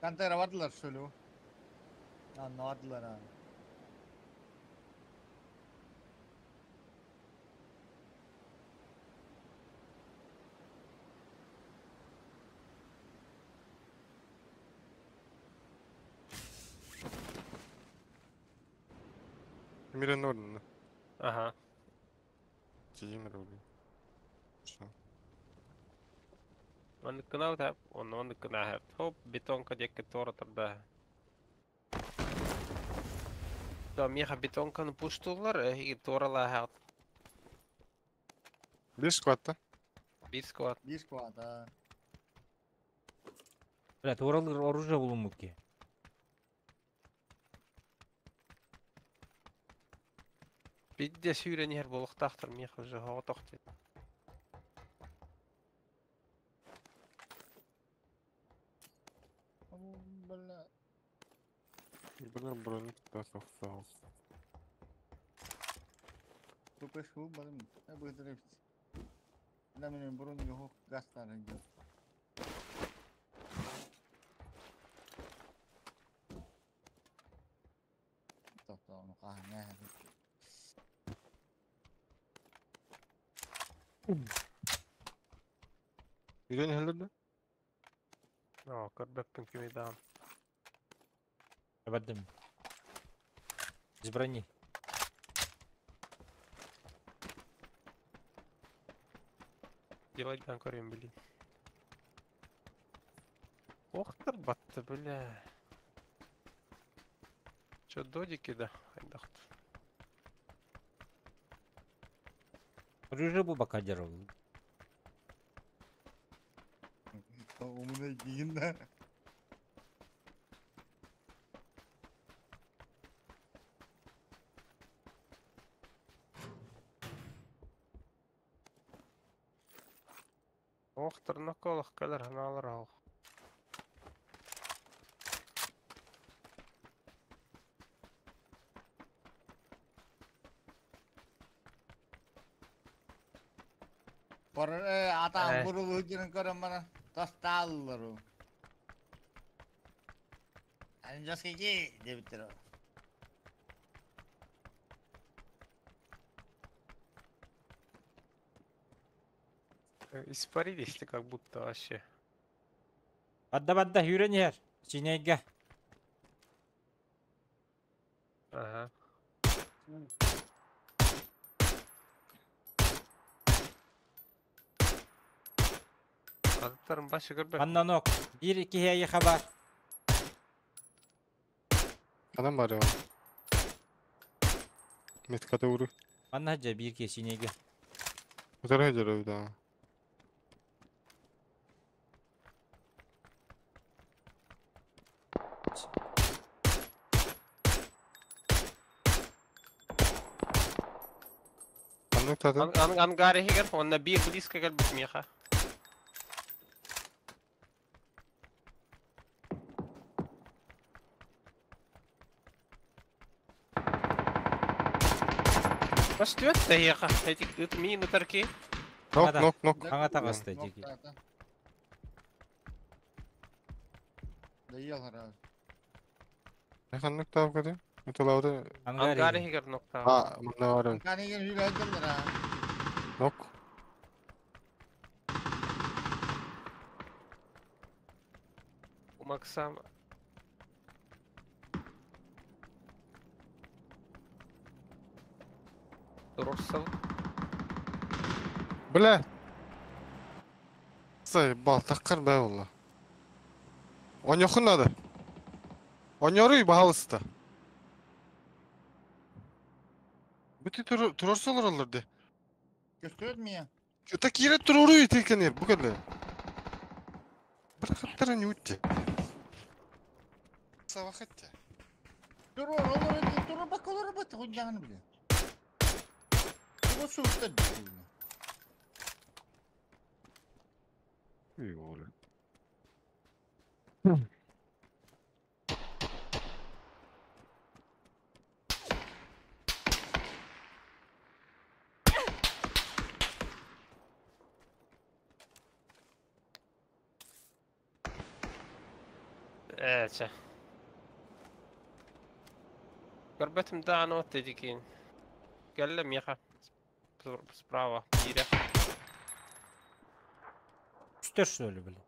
Кантера бардылар что ли? Анна бардылар а. Мирен ордена. Ага. Тимир блин. Что? Манныккына тэп, онно манныккына хэп. Хоп, бетонка диэкки туора тарда. Да, миэхэ бетонканы пуштуулар, эһиги туоралааһаҕыт. Bir squad'ta. Биир склад. Биир склад, а. Бля, туоралыр оружие булуммут ки. Бидде сүүрэн иһэр буолуохтаахтар миэхэ уже соҕотох диэн. Бля. Бля, броник да сохсал. Тупеш ху барым. Быдырып. Да мен броник хох гастар идет. Тоқтоonu kahne. Үйрен хәлләрдә? Оо, көрбөппүн кими даҕаны. Бардым. Без брони. Делайдан көрөм блин. Охтар батты, бля. Чё, додики да? Хайдахт. Рыжий бака держал. Умный дигин да. Охтар ноколох кэлэр ханаалар оох. Por ата Э. бурулу дирин көрөм бана. Тастааллар. Ани жаски дебиттер. Испарились как будто вообще. Бадда бадда хүрен иһэр. Чинэйгэ. Ага. Аттарым башы көрбөт. Манна нок. Биир киһи хабар. Адам бар я. Меткада уру. Манна жа биир киһи чинэйгэ. Утара жара да. Аннык татын. Ангар иһигэр, онно биир близко кэлбит миэхэ. Бас түөт тэһиэхэ. Этик ыт миин ытар ки. Нок, нок, нок. Аңа таҕыста дьики. Да ел раз. Ханнык таап кэдэ? Уталауды. Ангар иһигэр ноктаа. А, мында бар. Каниген хүләдилер а. Нок. Максам. Турсал. Бля. Заебал, таккар бә болла. Онёхун надо. Онёруй, пожалуйста. Бүтү турарсалар алар де. Көстөрт мия. Так кире туруруй текенер, бу кэле. Бір хаттара не үтте. Савахатте. Турур, олор турур бак олор бат хуйдаганы биле. Турур суутта. Ой, Ээ, чэ. Көрбөтүм даҕаны от дикин. Кэллэ миэхэ. Справа, биирэ. Үстэр что ли, блин?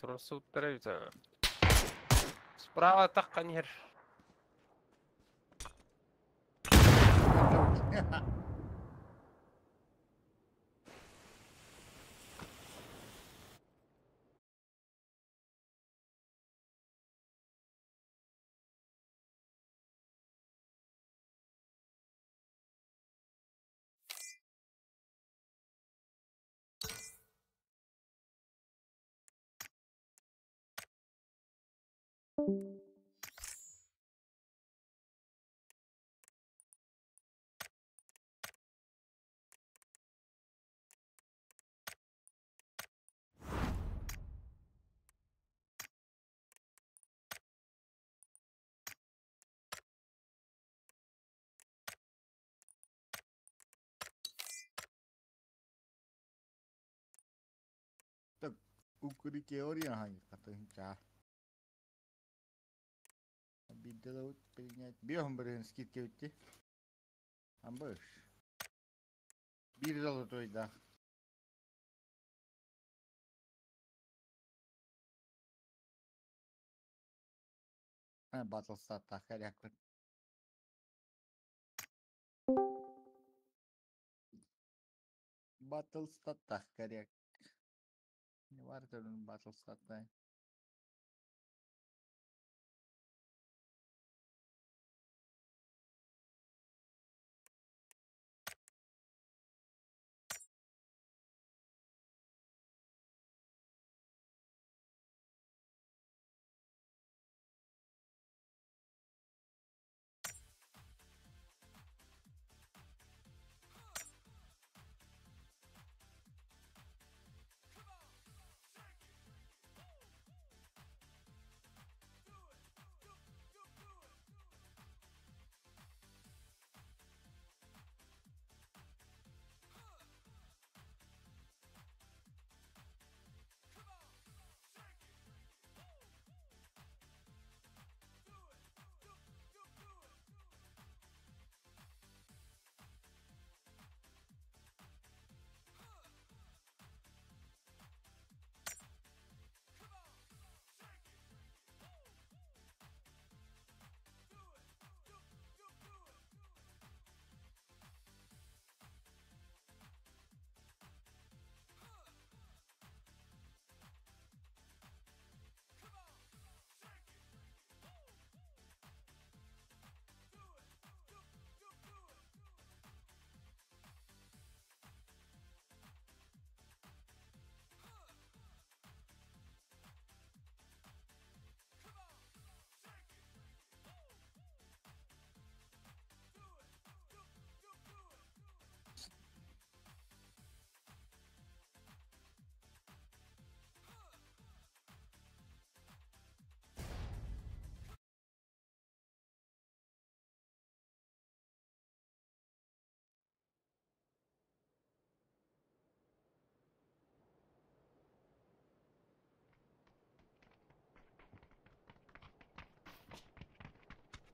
Турсууттара үтэ. Справа таххан иһэр. Кукурикеориан ханьыкка Биирдэ принять. 50% скидка bitti. Амбыш. Bir золотой да. Battlestar коряк. Battlestar коряк. Не var Battlestar.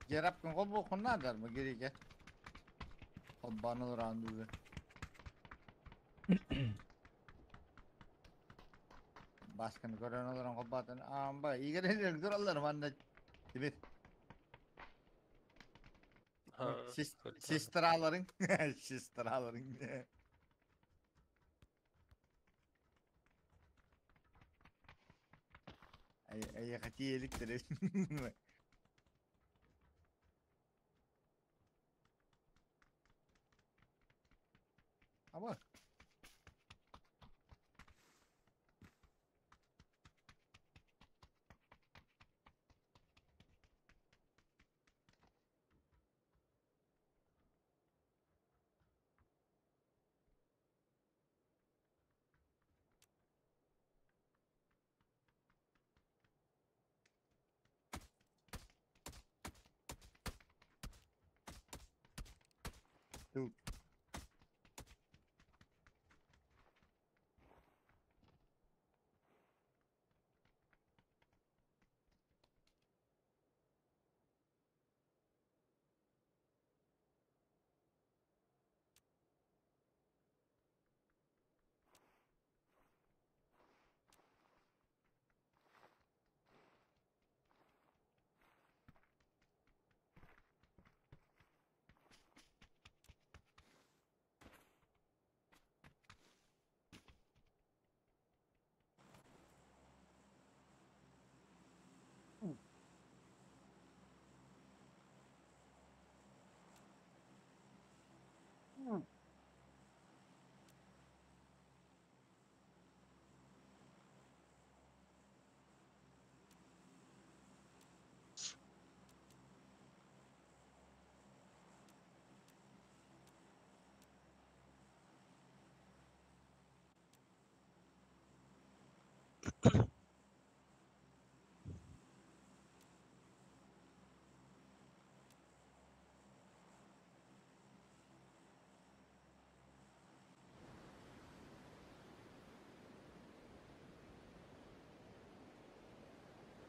Gerap kun bu kunna mı geri gel. Hobbanıl randuvu. Баскын көрөн олорон холбаатын амба игерен тураллар манна Тимир. Сестраларың, сестраларың. Ай ай хатиеликтер. Аба. Тут.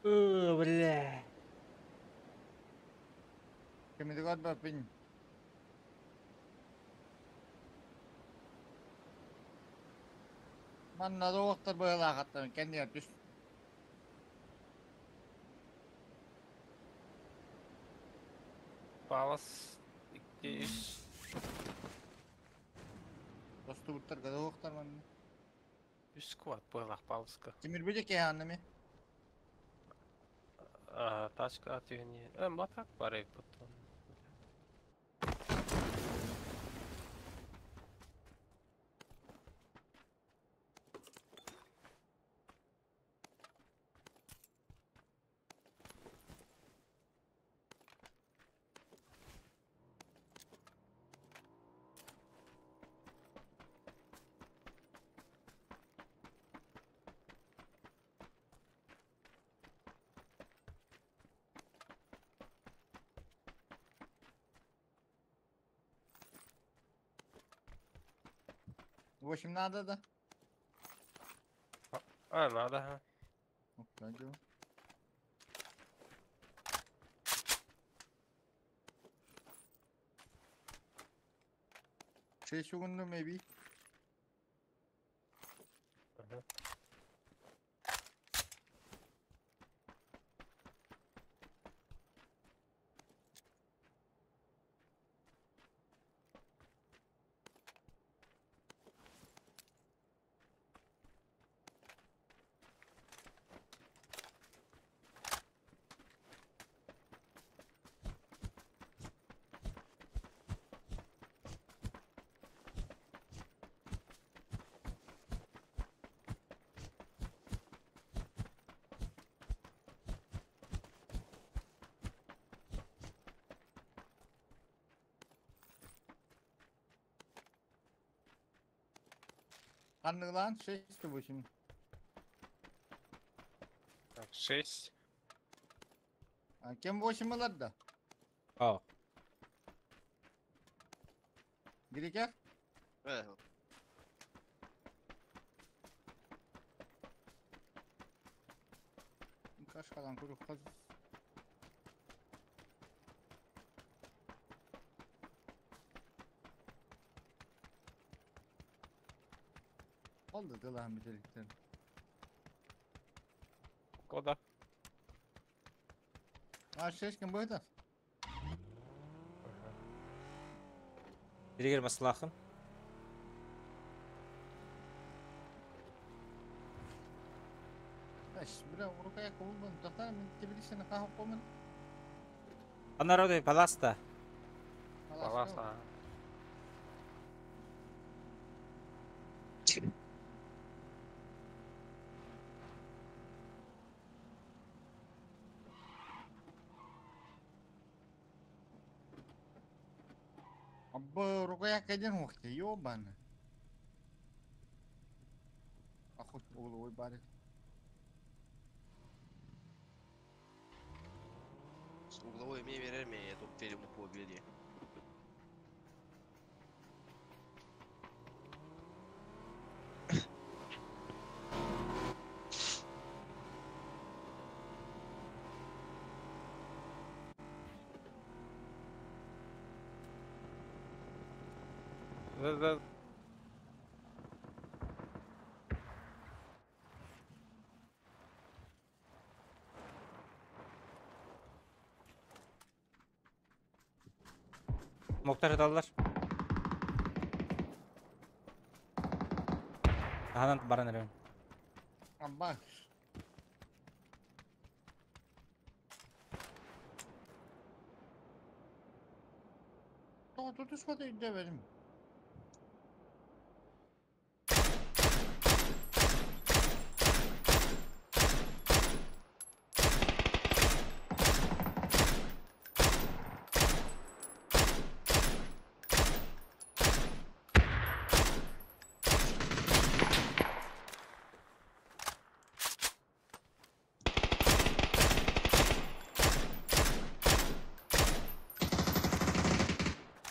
Бля. Кемидигар баппин. Манна да уохтар быһалаахаттан кэннигэр түс. Палас 2 3. Тостубуттар гада уохтар манна. Үс сквад быһалаах паласка. Тимир бөдө кэһээннэми. Тачка түһүн. Матак бар потом. Восемь надо, да? А, надо, ага. Пойдем. 6 секунд, maybe. Ага. Ханныглаан 6 8. Так, 6. А кем 8 ылар да? О. Грекер? Кашкадан көрүк кыз. Oldu дылаан бителиктен. Кода. А 6 кем будет? Биригер маслахын. Аш, бля, урукая кулбан, тохтар мен тебилишен кахып комун. А народы паласта. Палас, ага. Абба рукая кайден уақты, ёбаны. Ахут угловой барик. С угловой мне верер я тут телему победе. Да, да. Мохтар даллар. Аһанан баран эрем. Абба. Тутушка ты берим.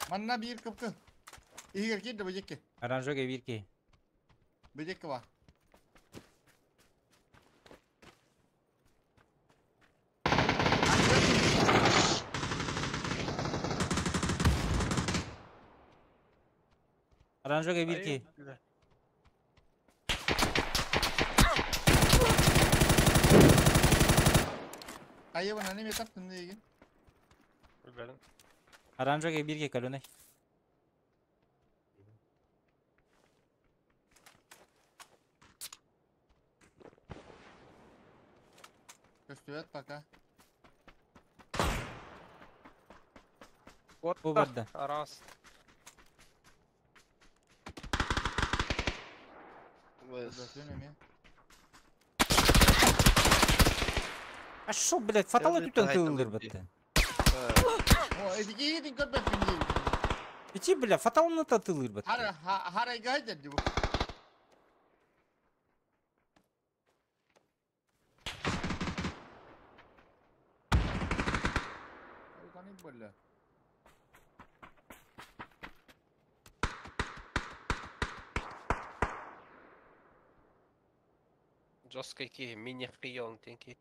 Манна бир кыпкы. Игер кирди бу жеке. Аранжоге бир ки. Бу жеке бар. Оранжевый бирки. Хайыбын аны метаптын дейгин. Билбэтим. Оранжевый бирки калюнай. Көстүбэт пока. Бу Отта. барда. Араас. Көстүбэтин эмиэ. А шо, блядь, фаталы Элбит түтен айтылып тыылыр ди. бітті. О, эдигейдин көрбөппүн дейбин. Ити, бля, фаталны та тыылыр бітті. Хара харайга хайдер бу. Каны болла. Жесткий ки, мини-хион тенки.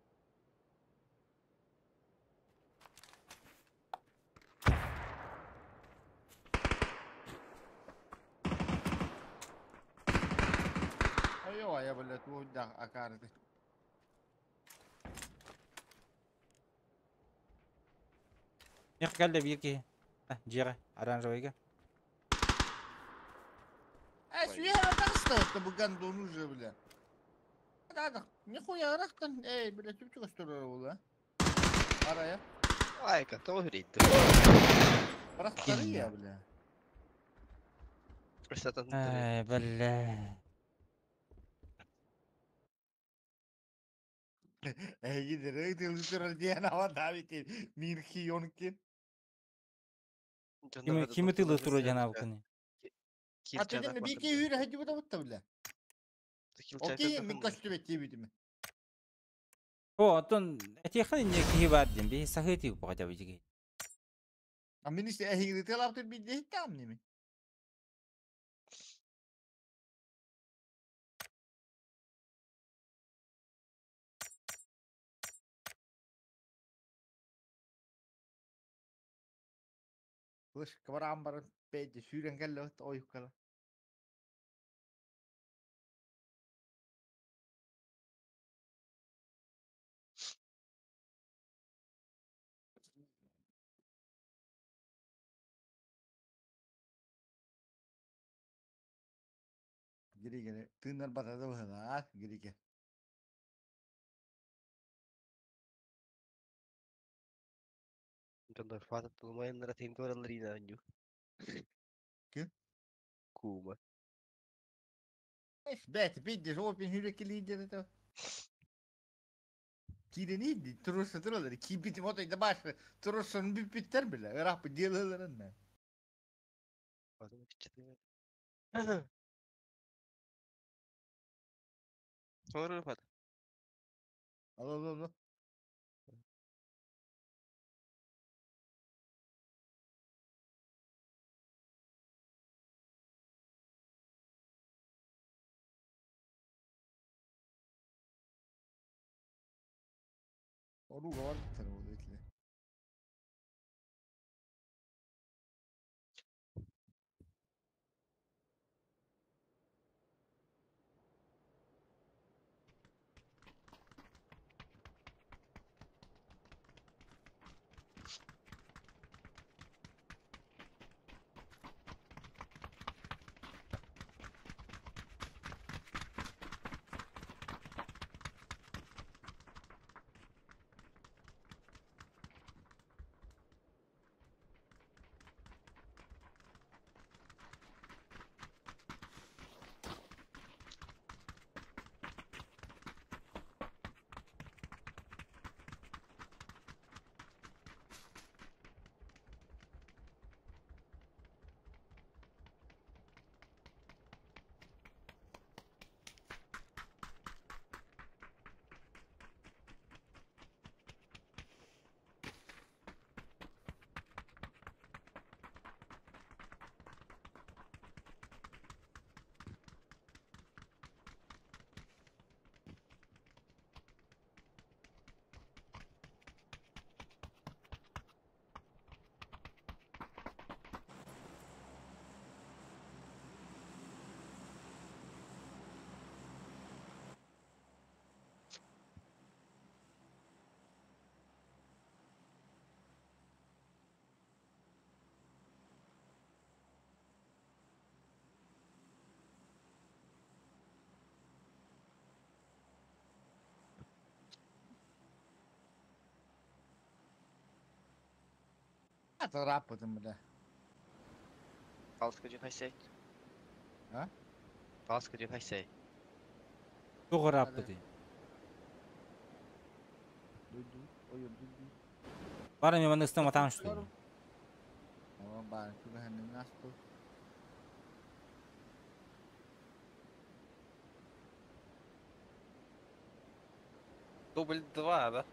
Ой, я блядь, вот да, акарды. Мех калля бирки. Жера, оранжевыйга. Э, сүйер атақсты, bu гандон уже, бля. Да, нихуя арақтан, эй, бля, түпчі көстөрөр ола. Арая. Айка, то үрейді. Барақтары я, бля. Сатан Ай, бля. Эй, гидер, эй, ты лучше диэн ава давите, мир хионки. Кими тыылыр тура жанабыкыны. А ты не бики үйрі хади буда бутта, бля. Окей, мен көстүбет дейбитим. О, антон, этихан не кихи бар дем, би сахыти хотя бы жиги. А мен исте эхигди телап тур бидде там неме. Слышь, кварам бар пейди сүүрен келле ойуккала. Гириге тыынар батады быһына, гириге. Донор фата тулмайын ратин коралларина аню. Ким? Кума. Бэт, бидде жопин хүрекки лидер это. Кирени туруса туралар, кипити мото да баш, турусан бүппиттер биле, рап делаларына. Sonra фата. Алло, алло, алло. Оруга бар битер ол этле. Тараппытым бля. Палска дьин хайсай. А? Палска дьин хайсай. Туох ырааппытый? Дуйду, ойор дуйду. Бары мен манна ыстам атаан что ли? Ама баар түгэһэннин астыл. Дубль 2, да?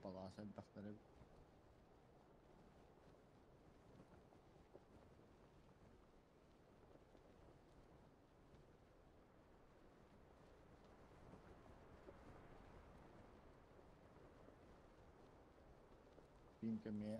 Балаас элбэхтэр эбит. Пинк эмиэ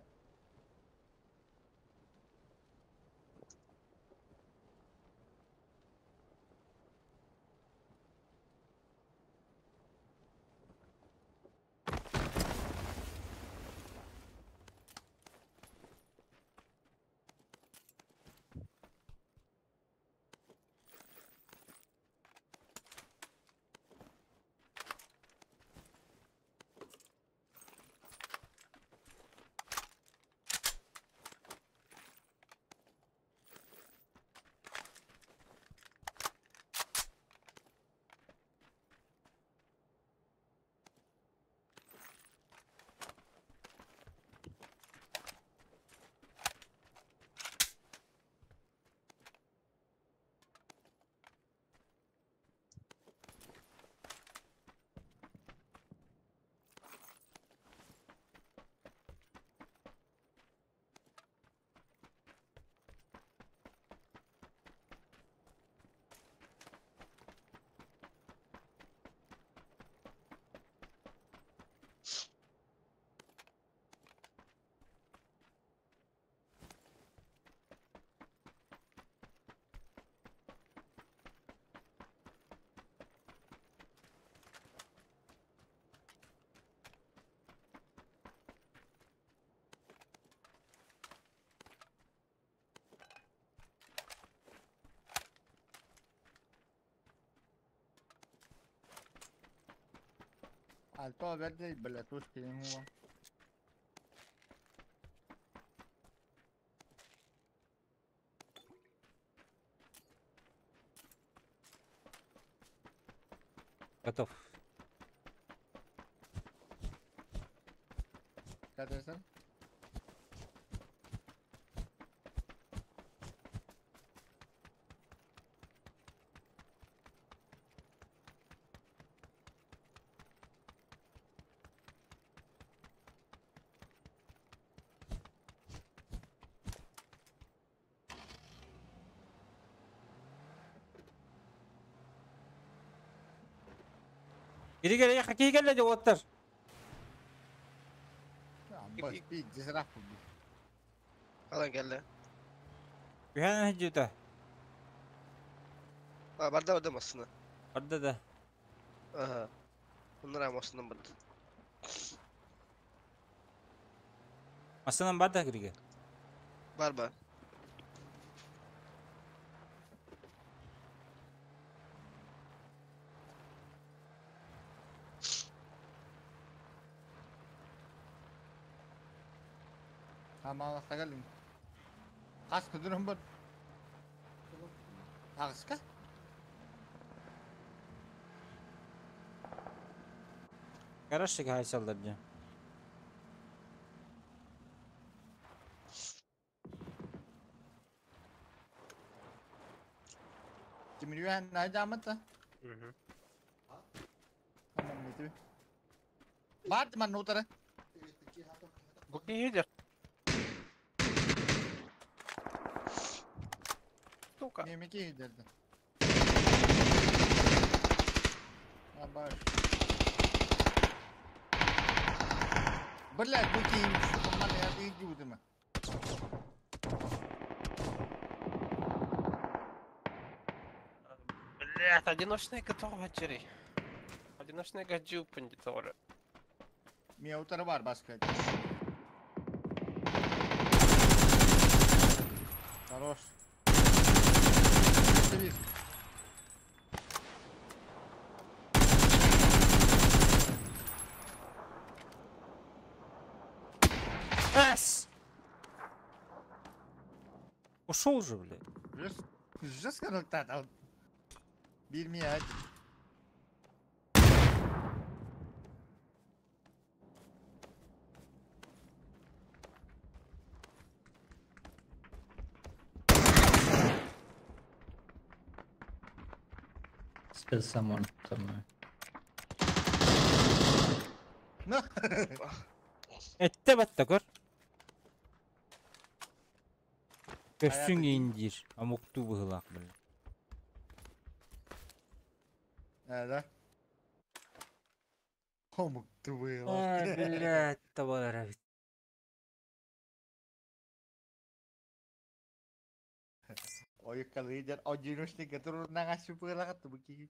Альто вердей, бля, тушки ему. Готов. Кадырсың? Geri gel ya gel gel ottар. Бас пиздец раппы. Алан кэллэ. Күһэн хажута. А, барда барда массына. Барда да. Ага. Bunlar массынан барды. Массынан барда кириге. Бар бар. Тамала сагалин. Қас күдірім бір. Ағысқа? Хорошо, хайсалдар дьэ. Тимирюэн найдамыта. Мгм. Бар ман нутара. Бу киһи Сука. Немеки дерdi. Абаш. Блядь, бу кийим, сука, мана я иди Блядь, одиночная готова джери. Одиночная гаджу пандитора. Мия утары бар баска. Хорош. Bir. Ушел же, блядь. Жестко нуктаат. Биир мия. Still someone somewhere. No. Эттэ батта көр. Көссүн иин диир. Омуктуу быһыылаах били. Да. Омуктуу Ай, блядь, табалар эбит. Ойуккалыы дьэр одиночник туруннаҕа супыалаҕа тубу киһи.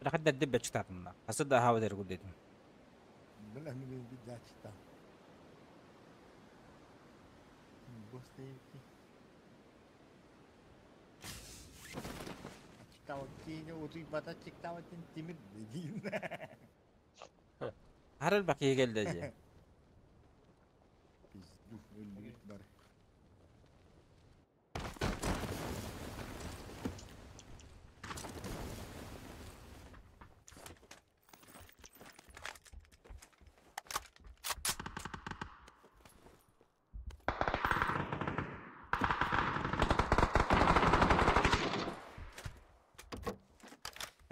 Хадда дебе чытатымна. Хасыда хава дер гудетим. Бля, мен бит читал. Бостейки. Читал утуйбата чиктаватын тимир дедим. Харал бак егелде же.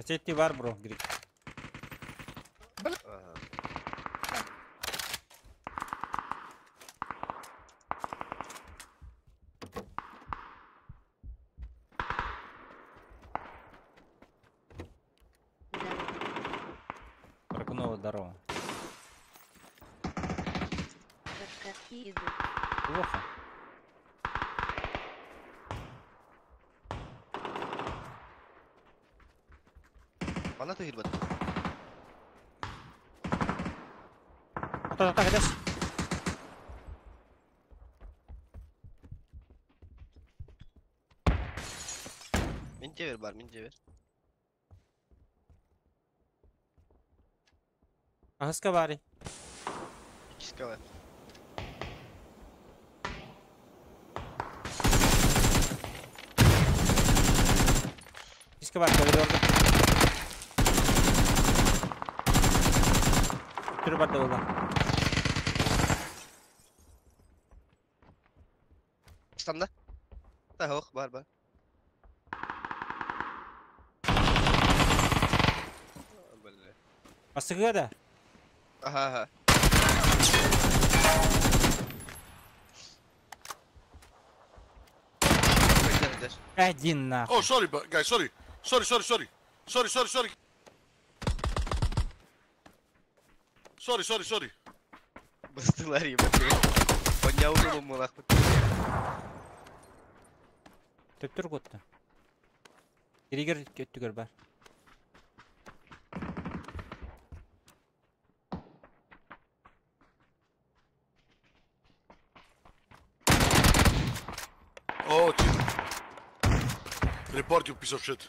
Мачете бар, бро, грик. Ага. Здорово. Ракунова, здорово. Как катки идут. Плохо. Манна түһүр бат. Ата, ата, кадаш. Мин дьиэбэр бар, мин дьиэбэр. Аһыска баары. Иккискэ бар. Иккискэ бар, коридорга. Түрі бар да ола. Станда. Та ох, бар бар. Бля. Асыгыга да. Ага, ага. Один нахуй. Oh, sorry, guys, sorry. Sorry, sorry, sorry. Sorry, sorry, sorry. Sorry, sorry, sorry. Бастылар ебать. Поднял голову нахуй. Төптөр готты. Иригер көттүгөр бар. Oh, dude. Report you piece of shit.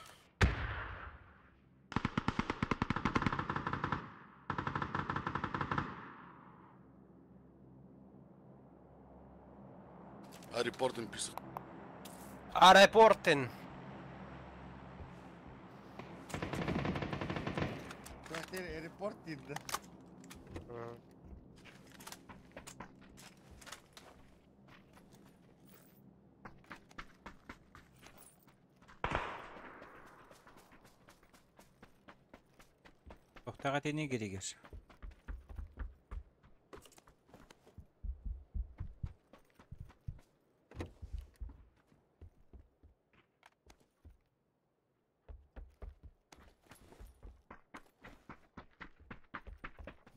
I report in piece of... А репортин. Репорт да. Тоқтаға тене керегер.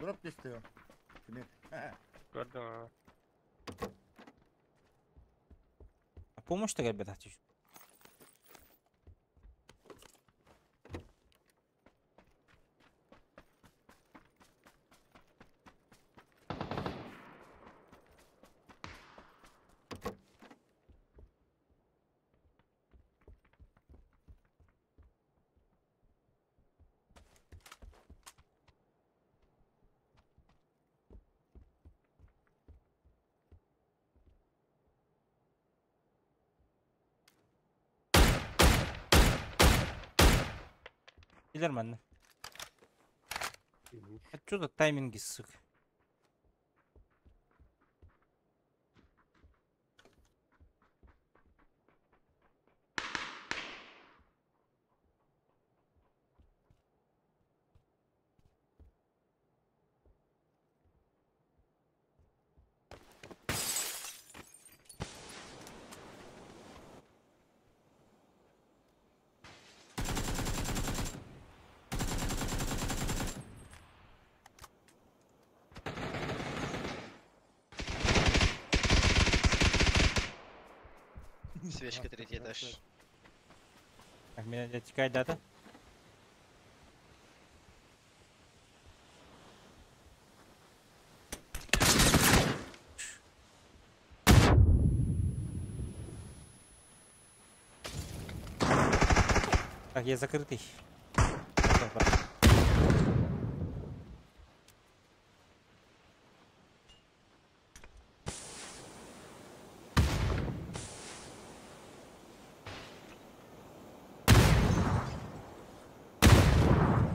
Дроп тестио. Тимир. Көрдүм. Помощь та келбет атыш. Билер манна. А чё за тайминги, сука? Свечка третий этаж. Так, меня текает дата. Так, я закрытый.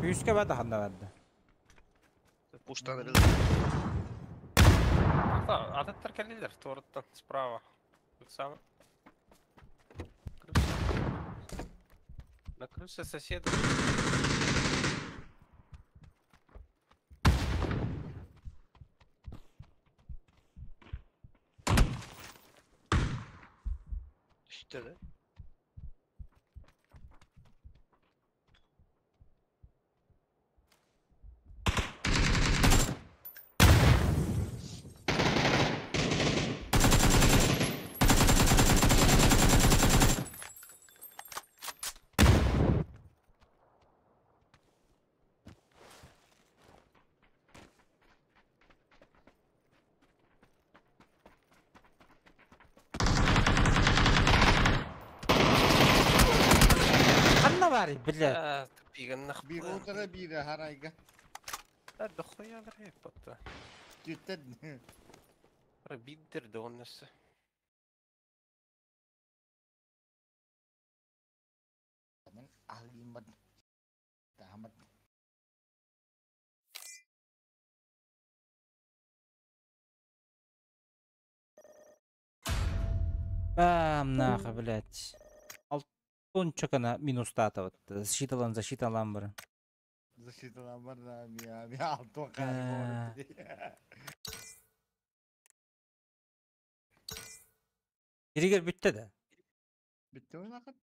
Күйіске бады ханда бады. Пуштаны бил. Ататтар келдилер туоруттан справа. Тут самое. Крыша. На крыше соседа. Бүттэ да? Ханна баарый, бля? Биир утары биир харайга. Дохуя рэп Түттэн. Биддер доннасы. Мен алимат. Тамат. Бам, нахуй, блядь. Алтончакана минус тата вот. Защиталан, защиталан бар. Защиталан бар да, мия, мия алтон кары. Иригер бүтте да. Bitti mi nakit?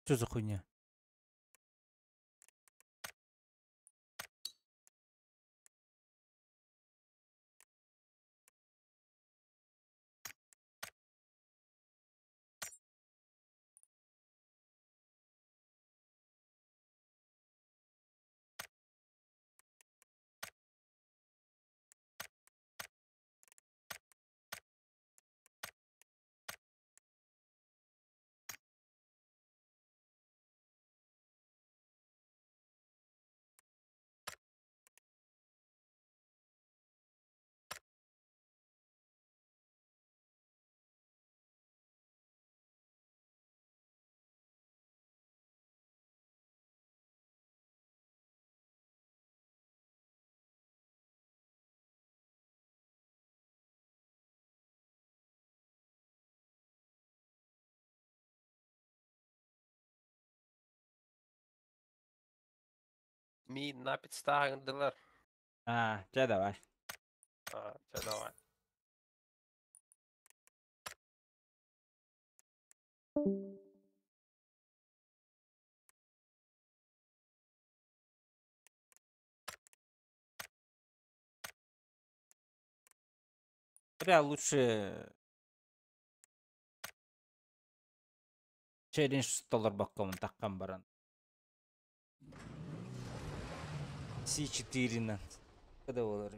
Что за хуйня? Ми на підстагандилар. А, чэ давай. А, чэ давай. Бля, лучше челлендж толорбоккомун таккан баран. С4 на. Когда болар?